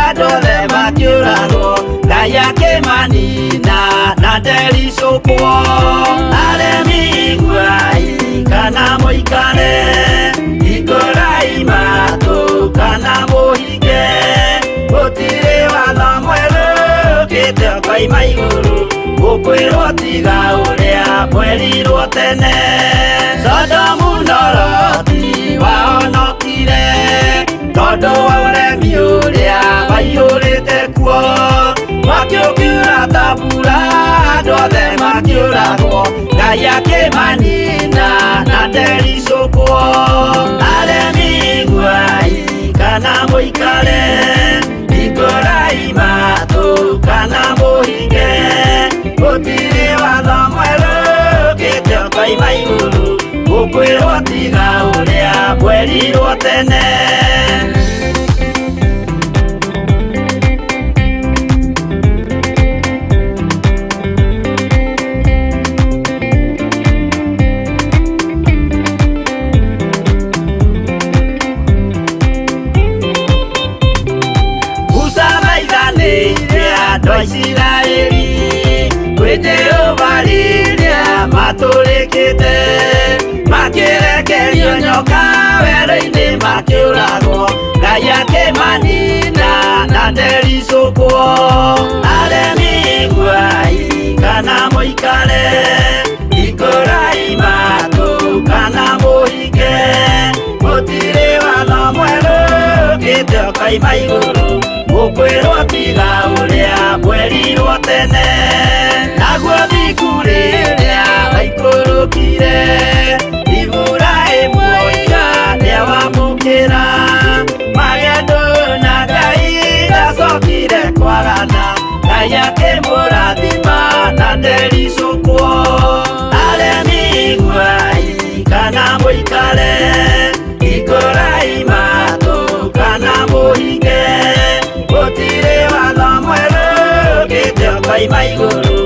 andũ othe makĩũragwo Ngai akĩmanina na ndericũkwo aremi iguai kana mũikare ikũrai matũ kana mũhinge gũtirĩ watho mwerũ ũkĩte ũkoima igũrũ ũkwĩrwo tiga ũrĩa mwerirwo tene Sodomu na Loti wahonokire tondũ wa ũremi ũrĩa waiyũrĩte kuo mwaki ũkiura ta mbura andũ othe makĩũragwo Ngai akĩmanina na ndericũkwo aremi iguai kana mũikare ikũrai matũ kana mũhinge gũtirĩ watho mwerũ ũkĩte ũkoima igũrũ ũkwĩrwo tiga ũrĩa mwerirwo tene. Musa thaithanĩire andũ a Isiraeli kwĩ Jehova rĩrĩa matũrĩkĩte makĩrekerio nyoka werũ-inĩ makĩũragwo Ngai akĩmanina na ndericũkwo aremi iguai kana mũikare ikũrai matũ kana mũhinge gũtirĩ watho mwerũ ũkĩte ũkoima igũrũ ũkwĩrwo tiga ũrĩa mwerirwo tene naguo thiku rĩrĩa waikũrũkire Iburahĩmu oiga nĩawamũkĩra magendo na Ngai ndacokire kwagana Ngai akĩmũrathima na ndericũkwo aremi iguai kana mũikare ikũrai matũ kana mũhinge gũtirĩ watho mwerũ ũkĩte ũkoima igũrũ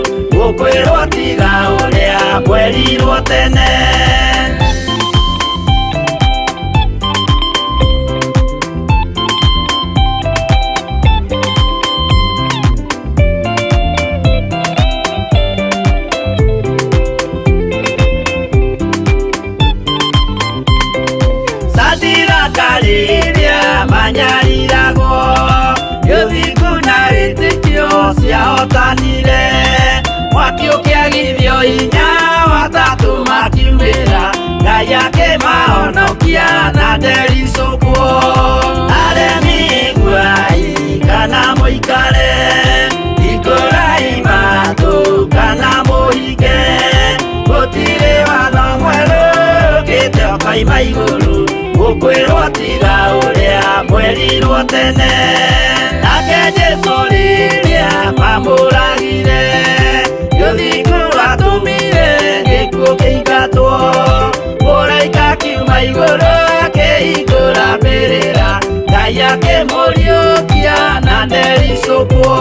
ũkwĩrwo tiga ũrĩa mwerirwo tene. Rĩrĩa manyariragwo Gĩthingu na wĩtĩkio ciahotanire Mwaki ũkĩagithio hinya watatũ makiumĩra Ngai akĩmahonokia na ndericũkwo Aremi iguai kana mũikare Ikũrai matũ kana mũhinge Gũtirĩ watho mwerũ ũkĩte ũkoima igũrũ Gũkwĩrwo tiga ũrĩa mwerirwo tene Nake Jesũ rĩrĩa mamũragire Gĩthingu atũmire gĩkuũ kĩingatwo Mũraika akiuma igũrũ akĩhingũra mbĩrĩra Ngai akĩmũriũkia na ndericũkwo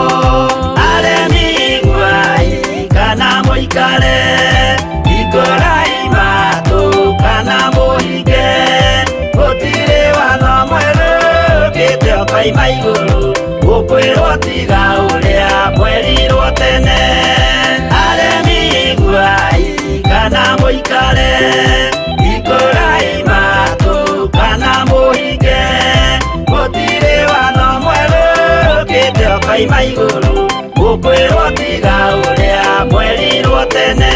Aremi iguai kana mũikare Hingũrai matũ kana mũhinge Gũtirĩ watho mwerũ ũkĩte ũkoima igũrũ Gũkwĩrwo tiga ũrĩa mwerirwo tene Aremi iguai kana mũikare Hingũrai matũ kana mũhinge Gũtirĩ watho mwerũ ũkĩte ũkoima igũrũ Gũkwĩrwo tiga ũrĩa mwerirwo tene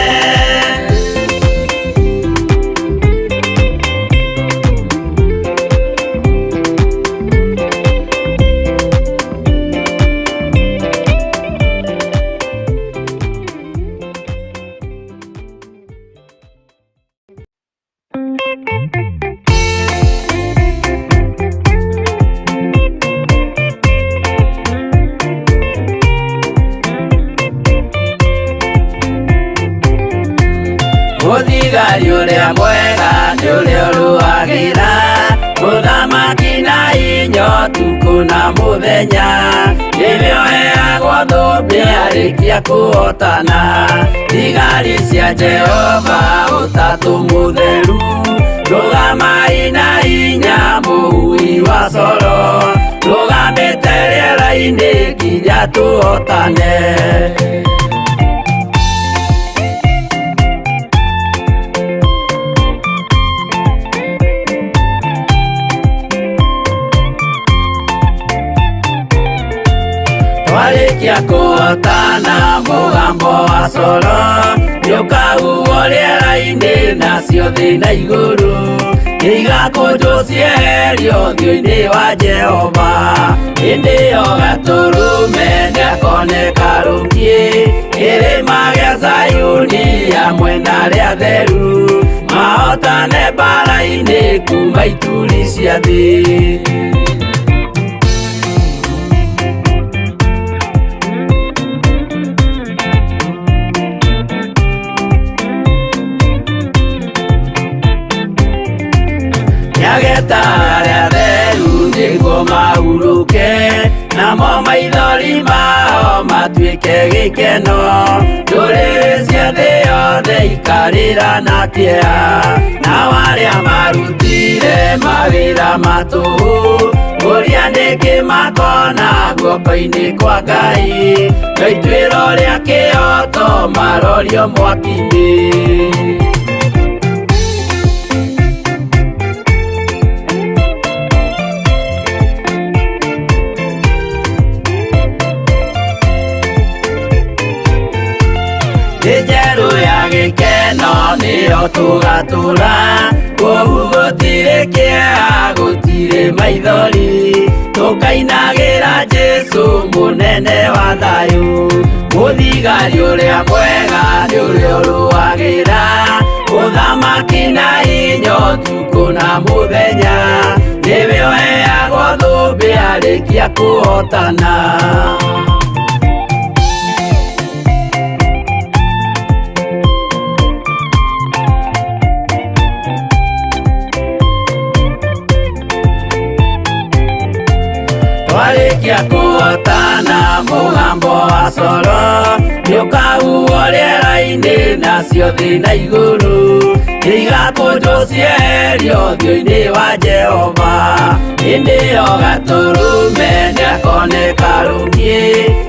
Mũthigari ũrĩa mwega nĩ ũrĩa ũrũagĩra Mũthamaki na hinya ũtukũ na mũthenya Nĩwe ũheagwo thũmbĩ arĩkia kũhotana Thigari cia Jehova ũtatũ mũtheru Rũgamai na hinya mũhui wa coro Rũgamĩte rĩera-inĩ nginya tũhotane Twarĩkia kũhotana mũgambo wa coro Nĩũkahuhwo rĩera-inĩ nacio thĩ na igũrũ Igakũnjwo cieherio ũthiũ-inĩ wa Jehova Hĩndĩ ĩyo Gatũrũme nĩakoneka rũkiĩ Kĩrĩma gĩa Zayuni hamwe na arĩa atheru Mahotane mbaara-inĩ kuma ituri cia thĩ Nĩageta arĩa atheru nĩguo mahurũke Namo maithori mao matuĩke gĩkeno Ndũrĩrĩ cia thĩ yothe ikarĩra na kĩeha Nao arĩa marutire mawĩra ma tũhũ Ũria nĩkĩ makona guoko-inĩ kwa Ngai No ituĩro rĩa kĩhooto marorio mwaki-inĩ Thĩ njerũ ya gĩkeno nĩyo tũgatũra Kũu gũtirĩ kĩeha gũtirĩ maithori Tũkainagĩra Jesũ mũnene wa thayũ Mũthigari ũrĩa mwega nĩ ũrĩa ũrũagĩra Ũthamaki na hinya ũtukũ na mũthenya Nĩwe ũheagwo thũmbĩ arĩkia kũhotana Twarĩkia kũhotana mũgambo wa coro Nĩũkahuhwo rĩera-inĩ nacio thĩ na igũrũ Igakũnjwo cieherio ũthiũ-inĩ wa Jehova Hĩndĩ ĩyo Gatũrũme nĩakoneka rũkiĩ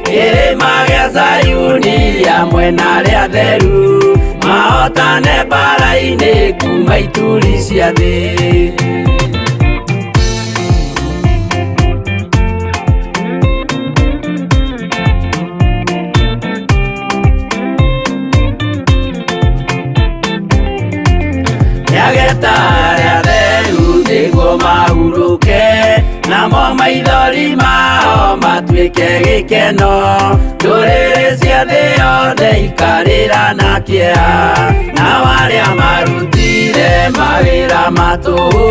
Kĩrĩma gĩa Zayuni hamwe na arĩa atheru Mahotane mbaara-inĩ kuma ituri cia thĩ. Mahurũke namo maithori mao matuĩke gĩkeno. Ndũrĩrĩ cia thĩ yothe ikarĩra na kĩeha, nao arĩa marutire mawĩra matũhũ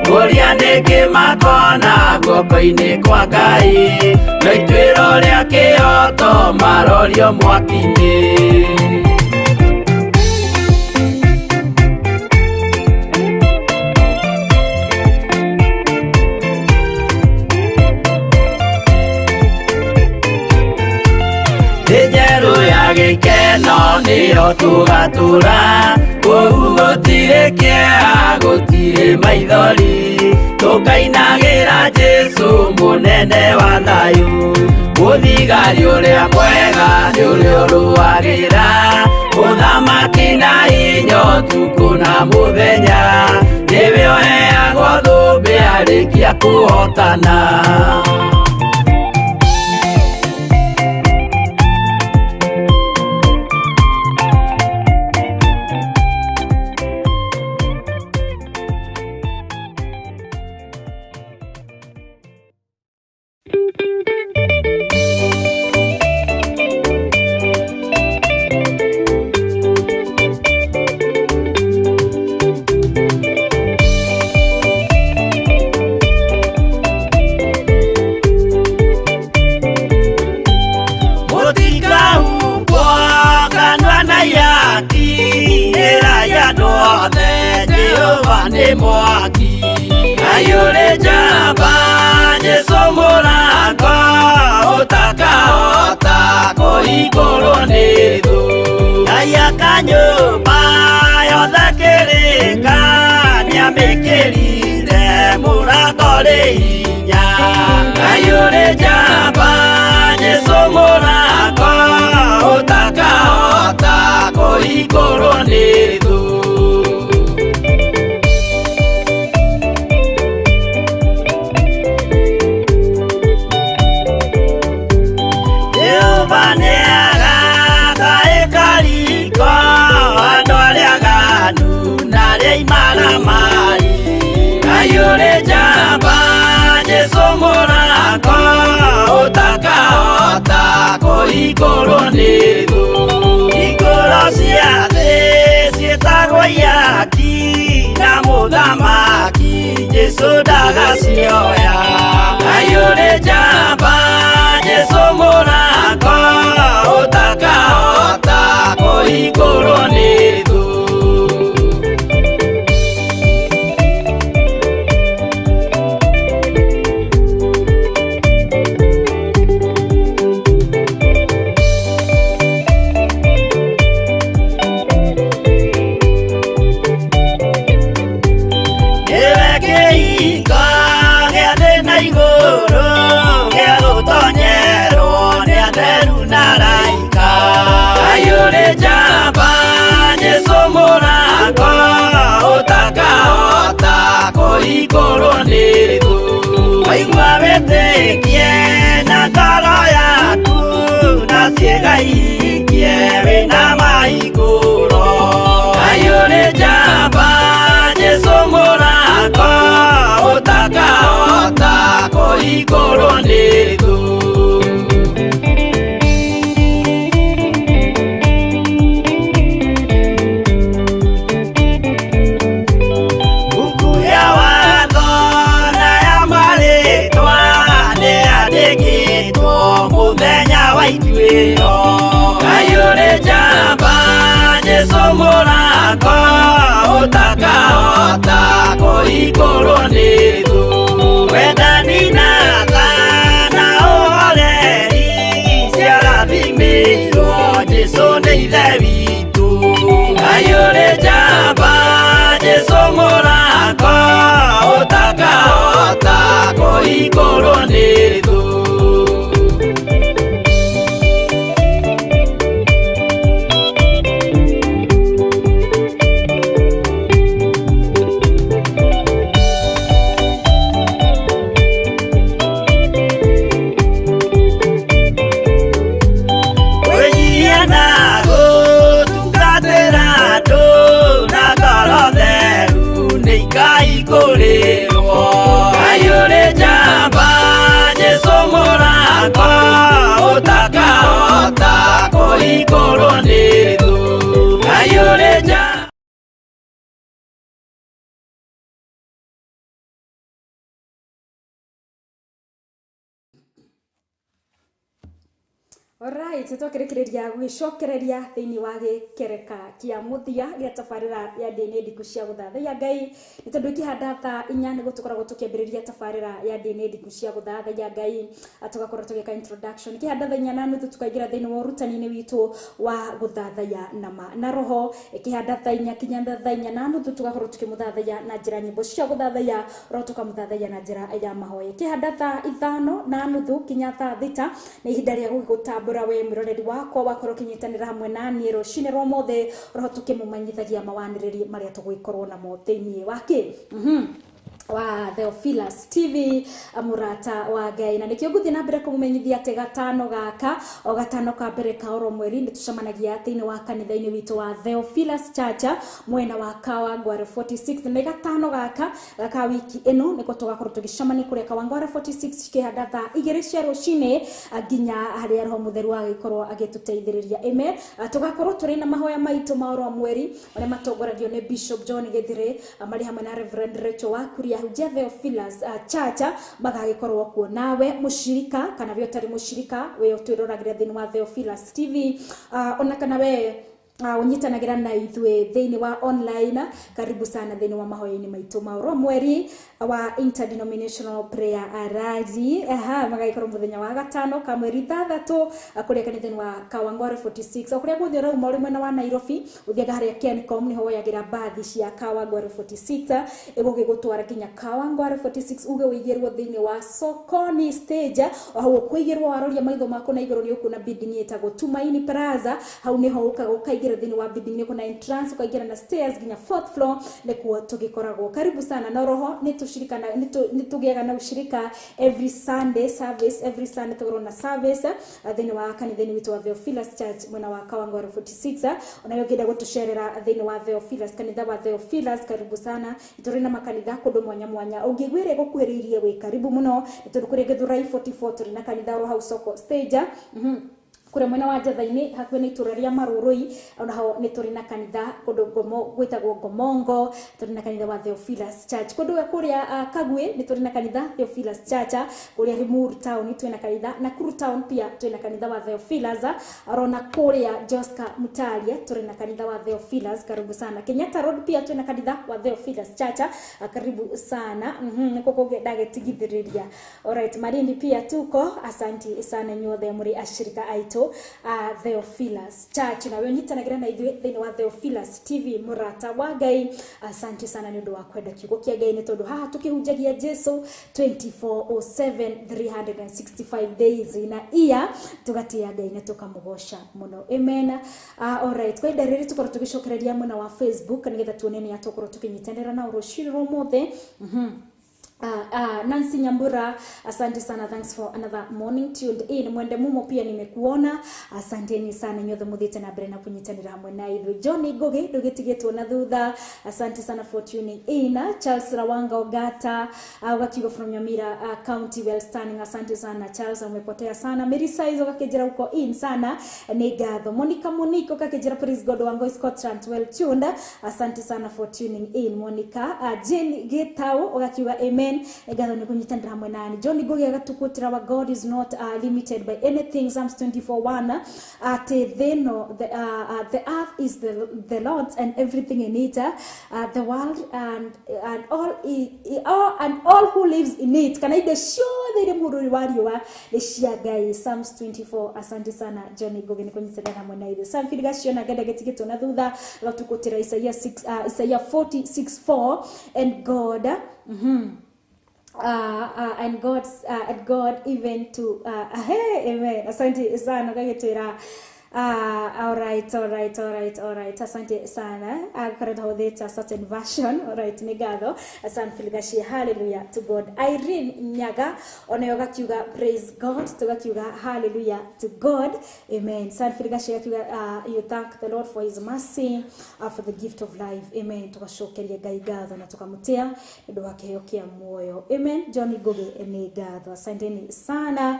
kũria nĩkĩ makona guoko-inĩ kwa Ngai, no ituĩro rĩa kĩhoto marorio mwaki-inĩ. Njerũ ya gĩkeno nĩyo tũgatũra, kũu gũtirĩ kĩeha gũtirĩ maithori, tũkainagĩra Jesũ mũnene wa thayũ. Mũthigari ũrĩa mwega nĩ ũrĩa ũrũagĩra ũthamaki na hinya ũtukũ na mũthenya, nĩwe ũheagwo thũmbĩ arĩkia kũhotana. Tũtikũrwo nĩ thũ Ngai ũrĩ nja. Alright, twakĩrĩkĩrĩria gwĩcokereria thĩinĩ wa gĩkereka kĩa mũthia gĩa tabarĩra ya ndĩ ndiku cia gũthathaiya Ngai nĩ tondũ ikĩhanda thaa 4 nĩguo tũkoragwo tũkĩambĩrĩria tabarĩra ya ndĩ ndiku cia gũthathaiya Ngai, tũgakorwo tũgĩka introduction. Ikĩhanda thaa 4:30 tũkaingĩra thĩinĩ wa ũrutani-inĩ witũ wa gũthathaiya nama na roho. Ikĩhanda thaa 4 kinya thaa 4:30 tũgakorwo tũkĩmũthathaiya na njĩra nyĩmbo cia gũthathaiya, roho tũkamũthathaiya na njĩra ya mahoya. Ikĩhanda thaa 5:30 kinya thaa 6 nĩ ihinda rĩa gũgĩgũtambũra we mwĩroreri wakwa wakorwo ũkĩnyitanĩra hamwe na niĩ rũcinĩ rwa ũmũthĩ, roho tũkĩmũmenyithagia mawanĩrĩri marĩa tũgũgĩkorwo namo thĩinĩ wa kĩ wa Theophilus TV, mũrata wa Ngai. Na nĩkĩo ngũthiĩ na mbere kũmũmenyithia atĩ gatano gaka o gatano ka mbere ka oro mweri nĩ tũcemanagia thĩinĩ wa kanitha-inĩ witũ wa Theophilus Church mwena wa Kawangware 46. Nĩ gatano gaka gaka wiki ĩno nĩko tũgakorwo tũgĩcemania kũrĩa Kawangware 46 kĩhanda thaa 2 cia rũcinĩ nginya harĩa Roho Mũtheru agĩkorwo agĩtũteithĩrĩria. Amen. Tũgakorwo tũrĩ na mahoya maitũ ma oro mweri marĩa matongoragio nĩ Bishop John Githire marĩ hamwe na Reverend Rachel Wakuria ahunjia Theophilus Church magagĩkorwo kuo. Nawe mũcirika kana we ũtarĩ mũcirika, we ũtwĩroragĩra thĩinĩ wa Theophilus TV, ona kana we ũnyitanagĩra na ithuĩ thĩinĩ wa online, karibu sana thĩinĩ wa mahoya-inĩ maitũ ma oro mweri wa interdenominational prayer rally. Magagĩkorwo mũthenya wa gatano ka mweri 6 kũrĩa kanitha-inĩ wa Kawangware 46. O kũrĩa guothe ũrauma ũrĩ mwena wa Nairobi, ũthiaga harĩa Kencom nĩho woyagĩra mbathi cia Kawangware 46 ĩgũgĩgũtwara nginya Kawangware 46, uge ũigĩrwo thĩinĩ wa Sokoni stage. O hau ũkũigĩrwo waroria maitho maku na igũrũ nĩ ũkuona building ĩtagwo Tumaini Plaza. Hau nĩho ũkaga ũkaingĩra thĩinĩ wa building, nĩ kuna entrance ũkaingĩra na stairs nginya 4th floor nĩkuo tũgĩkoragwo. Karibu sana. Na roho nĩ tũcirikana nĩ tũgĩaga na ũcirika every Sunday service, every Sunday tũkorwo na service thĩinĩ wa kanitha-inĩ witũ wa Theophilus Church mwena wa Kawangware 46. Ona wewe ũngĩenda gũtũcerera thĩinĩ wa Theophilus, kanitha wa Theophilus, karibu sana. Tũrĩ na makanitha kũndũ mwanya mwanya, ũngĩiguĩra gũkuhĩrĩirie wĩ karibu mũno. Tondũ kũrĩa Gĩthũrai 44 tũrĩ na kanitha oro hau Soko stage, kũrĩa mwena wa Njatha-inĩ hakuhĩ na itũra rĩa Marũrũi, onaho nĩ tũrĩ na kanitha kũndũ gwĩtagwo Ngomongo, tũrĩ na kanitha wa Theophilus Church. Kũndũ kũrĩa Kagwe nĩ tũrĩ na kanitha Theophilus Church, kũrĩa Limuru town twĩ na kanitha, Nakuru town pia twĩ na kanitha wa Theophilus, orona kũrĩa Joska Mutaria tũrĩ na kanitha wa Theophilus, karibu sana. Kenyatta Road pia twĩ na kanitha wa Theophilus Church, karibu sana. Nĩkuo kũngĩ ndagĩtigithĩrĩria. Alright, Malindi pia tuko, asanti sana inyuothe mũrĩ ashirika aitũ Theophilus Church. Na we ũnyitanagĩra na ithuĩ thĩinĩ wa Theophilus TV, mũrata wa Ngai, asante sana nĩ ũndũ wa kwenda kiugo kĩa Ngai, nĩ tondũ haha tũkĩhunjagia Jesu 24/7 365 days in a year, tũgatĩĩa Ngai na tũkamũgoca mũno. Amen. Alright, kwa ihinda rĩrĩ tũkorwo tũgĩcokereria mwena wa Facebook nĩgetha tuone nĩ atũkorwo tũkĩnyitanĩra na rũcinĩ rwa ũmũthĩ. Nancy Nyambura, asante sana, thanks for another morning tuned in. Mwende Mumo pia nimekuona, asanteni sana nyothe muthiite na mbere na kunyitanira hamwe na ithuĩ. Johnny Ngugi ndũgĩtigĩtwo na thutha, asante sana for tuning in. Charles Rawanga Ogata, ugakiuga from Nyamira County, well standing, asante sana Charles, umepotea sana. Mary Size ũgakĩnjĩra uko in sana, nĩ ngatho. Monica Monique ũgakĩnjĩra praise God Wangoi Scotland, well tuned, asante sana for tuning in Monica. Jane Gitau ũgakiuga amen, ngatho nĩ kũnyitanĩra hamwe nani. John Ngugi agatukutira wa God is not limited by anything, Psalms 24:1, atĩ thĩ the earth is the Lord's and everything in it, the world and all who lives in it, kana indo ciothe irĩ mũhuro wa riũa nĩ cia Ngai, Psalms 24. Asante sana John Ngugi nĩ kũnyitanĩra hamwe na ithuĩ. Sam Gaciona ngenda gĩtigĩtwo na thutha, agatukutira Isaiah 6 Isaiah 46:4, and God and God even to hey, amen, asante sana gagitwira. All right, asante sana. Current a certain version. All right, nĩ ngatho. Asante Filigashi, hallelujah to God. Irene Nyaga onayo gakiuga praise God, tugakiuga hallelujah to God, amen. Asante Filigashi gakiuga you thank the Lord for his mercy, for the gift of life, amen. Tugacokeria Ngai ngatho na tukamutia nĩ ũndũ wa kĩheo kĩa muoyo, amen. John Ngugi nĩ ngatho, asanteni sana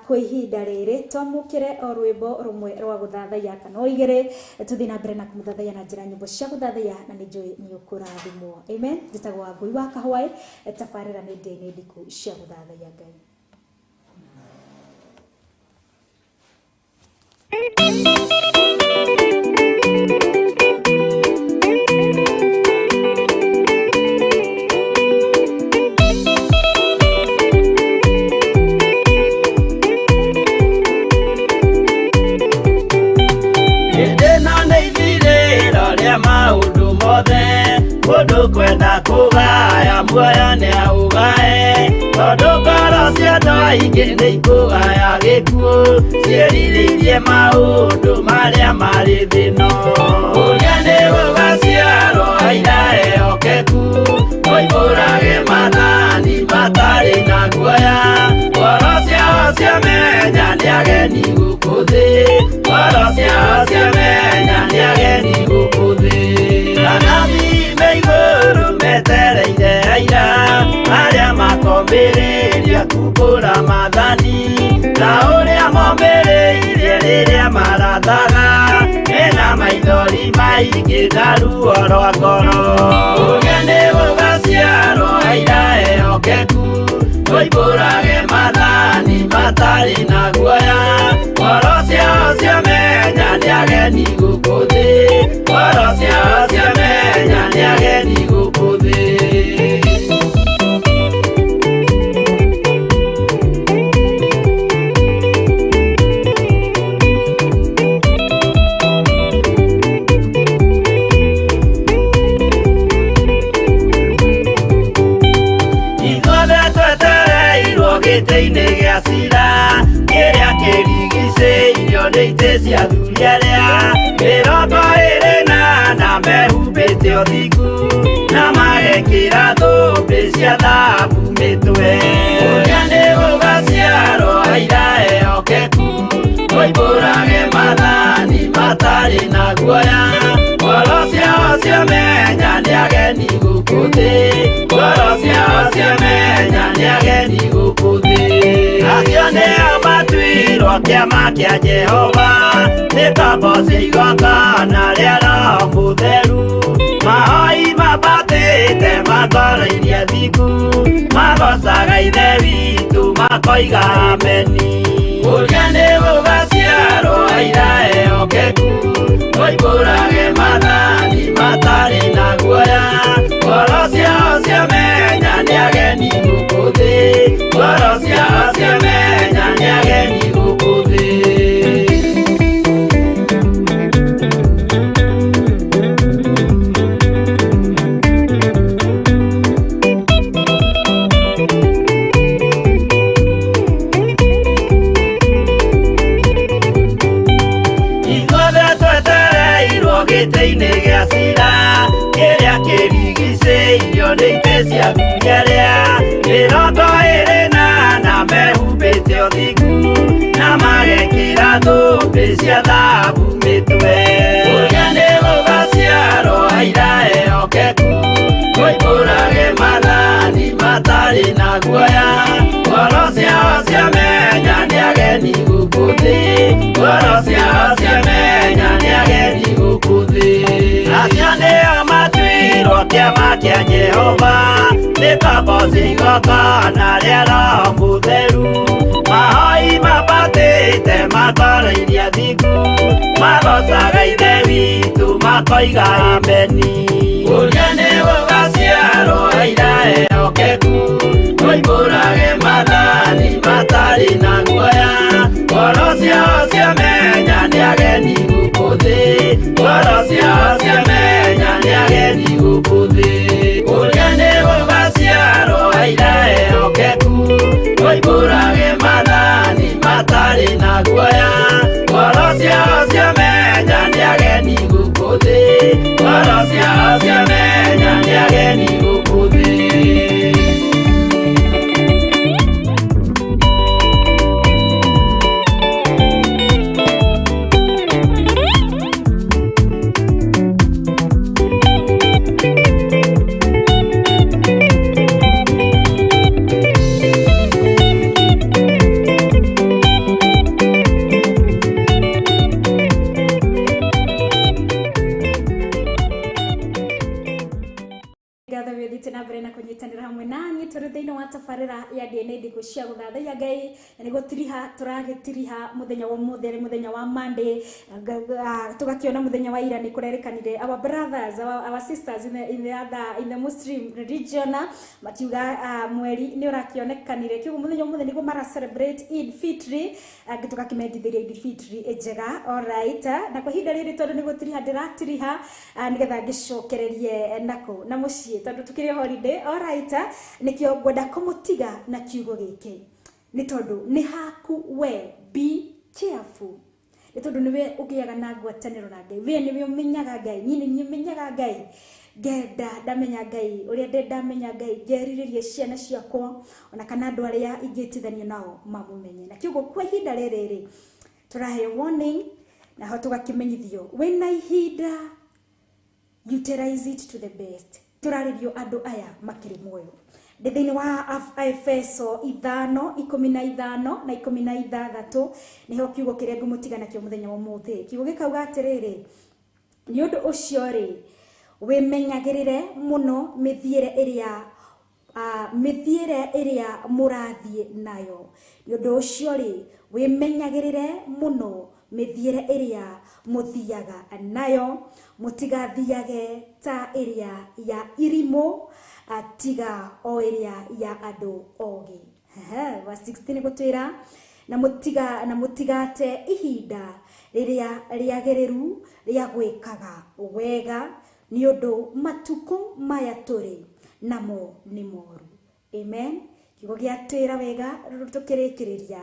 kwa ihinda rĩrĩ. Twamũkĩre o rwĩmbo rũmwe Rwa gũthathaiya kana o igĩrĩ, tũthiĩ na mbere na kũmũthathaiya na njĩra nyĩmbo cia gũthathaiya, na nĩ njũĩ nĩ ũkũrathimwo. Amen. Njĩtagwo Wangũi wa Kahwaĩ, tabarĩra nĩ ndĩa-inĩ ndiku cia gũthathaiya Ngai. Hĩndĩ ĩno nĩ ithirĩro rĩa maũndũ mothe, mũndũ kwenda kũgaya muoyo nĩ aũgae, tondũ ngoro cia andũ aingĩ nĩ ikũgaya gĩkuũ, ciĩrirĩirie maũndũ marĩa marĩ thĩ-ĩno. Ũrĩa nĩ gũgaciarwo aira ehokeku, moimbũrage maathani matarĩ na guoya, ngoro ciao ciamenya nĩ ageni gũkũ thĩ, ngoro ciao ciamenya nĩ ageni gũkũ thĩ. Anabii me igũrũ metereire aira, arĩa makombĩrĩria kumbũra maathani, ta ũrĩa mombĩrĩirie rĩrĩa marathaga, mena maithori maingĩ na ruo rwa ngoro. Ũrĩa nĩ gũgaciarwo aira ehokeku, moimbũrage maathani matarĩ na guoya, ngoro ciao ciamenya nĩ ageni gũkũ thĩ, ngoro ciao ciamenya nĩ ageni gũkũ thĩ. Ithuothe twetereirwo gĩtĩ-inĩ gĩa cira, kĩrĩa kĩrigicĩirio nĩ itĩ cia athuri arĩa 24 mehumbĩte ũthingu, na magekĩra thũmbĩ cia thahabu mĩtwe. Ũrĩa nĩ gũgaciarwo aira ehokeku, moimbũrage maathani matarĩ na guoya, ngoro ciao ciamenya nĩ ageni gũkũ thĩ, ngoro ciao ciamenya nĩ ageni gũkũ thĩ. Acio nĩo matuirwo kĩama kĩa Jehova, nĩ komboci igongona rĩa Roho Mũtheru, mahoi mambatĩte makoroirie athingu, magocaga Ithe witũ makoiga ameni. Ũrĩa nĩ gũgaciarwo aira ehokeku, moimbũrage maathani matarĩ na guoya, ngoro ciao ciamenya nĩ ageni gũkũ thĩ, ngoro ciao ciamenya nĩ ageni gũkũ thĩ. Ithuothe twetereirwo gĩtĩ-inĩ gĩa cira, kĩrĩa kĩrigicĩirio nĩ itĩ cia athuri arĩa 24 mehumbĩte ũthingu, na magekĩra thũmbĩ cia thahabu mĩtwe. Ũrĩa nĩ gũgaciarwo aira ehokeku, moimbũrage maathani matarĩ na guoya, ngoro ciao ciamenya nĩ ageni gũkũ thĩ, ngoro ciao ciamenya nĩ ageni gũkũ thĩ. Acio nĩo matuirwo kĩama kĩa Jehova, nĩ komboci igongona rĩa Roho Mũtheru, mahoi mambatĩte makoroirie athingu, magocaga Ithe witũ makoiga ameni. Ũrĩa nĩ gũgaciarwo aira ehokeku, moimbũrage maathani matarĩ na guoya, ngoro ciao ciamenya nĩ ageni gũkũ thĩ, ngoro ciao ciamenya nĩ ageni gũkũ thĩ. Ũrĩa nĩ gũgaciarwo aira ehokeku, moimbũrage maathani matarĩ na guoya, ngoro ciao ciamenya nĩ ageni gũkũ thĩ, ngoro ciao Tũrĩ thĩinĩ wa tabarĩra ya DNA thikũ cia gũthathaiya Ngai, na nĩ gũtiriha tũragĩtiriha mũthenya wa ũmũthĩ, arĩ mũthenya wa Monday. Tũgakĩona mũthenya wa ira nĩ kũrerĩkanire our brothers, our sisters in the Muslim religion makiuga mweri nĩ ũrakĩonekanire, kĩguo mũthenya ũmũthĩ nĩguo mara celebrate Eid Fitri. Tũgakĩmendithĩria Eid Fitri njega. Alright, na kwa ihinda rĩrĩ tondũ nĩ gũtiriha ndĩratiriha, nĩgetha ngĩcokererie nako na mũciĩ tondũ tukĩrĩ holiday. Alright, nĩkĩo ngwenda kũmũtiga na kiugo gĩkĩ, nĩ tondũ nĩ haku we, be careful, nĩ tondũ nĩwe ũgĩaga na ngwatanĩro na Ngai, we nĩwe ũmenyaga Ngai, niĩ nĩ niĩ menyaga Ngai, ngenda ndamenya Ngai ũrĩa ndenda menya Ngai, ngerirĩria ciana ciakwa ona kana andũ arĩa ingĩtithania nao mamũmenye. Na kiugo kwa ihinda rĩrĩ rĩ tũraheo warning, naho tũgakĩmenyithio wĩna ihinda, utilize it to the best. Tũrarĩrio andũ aya makĩrĩ muoyo. Ndĩ thĩinĩ wa Efeso 5:15 na 16, nĩho kiugo kĩrĩa ngũmũtiga nakĩo mũthenya wa ũmũthĩ. Kiugo gĩkauga atĩrĩrĩ, nĩ ũndũ ũcio rĩ, wĩmenyagĩrĩre mũno mĩthiĩre ĩrĩa mũrathiĩ nayo. Nĩ ũndũ ũcio rĩ, wĩmenyagĩrĩre mũno mĩthiĩre ĩrĩa mũthiaga nayo, mũtigathiage ta ĩrĩa ya irimũ, tiga o ĩrĩa ya andũ ogĩ. Verse 16 gũtwĩra na mũtigate ihinda rĩrĩa rĩagĩrĩru rĩa gwĩkaga wega, nĩ ũndũ matukũ maya tũrĩ namo nĩ moru. Amen. Kiugo gĩatwĩra wega tũkĩrĩkĩrĩria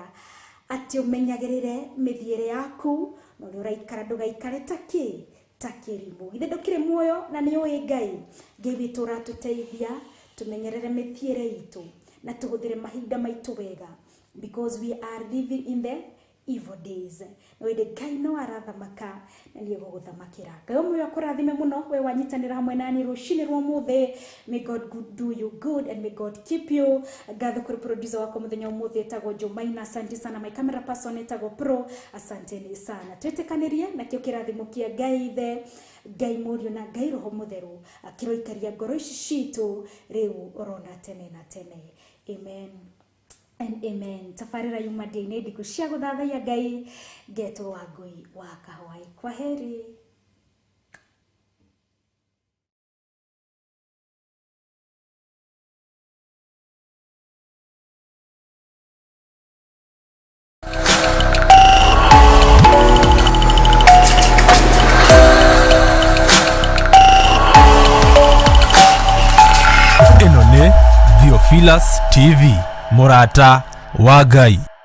atĩ ũmenyagĩrĩre mĩthiĩre yaku, na ũrĩa ũraikara ndũgaikare ta kĩ, ta kĩrimũ. Githĩ ndũkĩrĩ muoyo na nĩ ũĩ Ngai? Ngai witũ ũratũteithia tũmenyerere mĩthiĩre itũ na tũhũthĩre mahinda maitũ wega, because we are living in the evil days. No ĩndĩ Ngai no arathamaka na nĩ egũgũthamakĩra. Ngai ũmwe akũrathime mũno we wanyitanĩra hamwe nani rũcinĩ rwa ũmũthĩ. May God do you good and may God keep you. Ngatho kũrĩ producer wakwa mũthenya ũmũthĩ etagwo Jomaina, asante sana. My camera person etagwo Pro, asanteni sana. Twĩtĩkanĩrie nakĩo kĩrathimo kĩa Ngai Ithe, Ngai Mũriũ na Ngai Roho Mũtheru akĩroikaria ngoro ici citũ rĩu orona tene na tene. Amen and amen. Tabarĩra yuma ndĩ-inĩ ndikũ cia gũthathaiya Ngai, ngetwo Wangũi wa Kahũai. Kwa heri. Ĩno nĩ Theophilus TV, mũrata wa Ngai.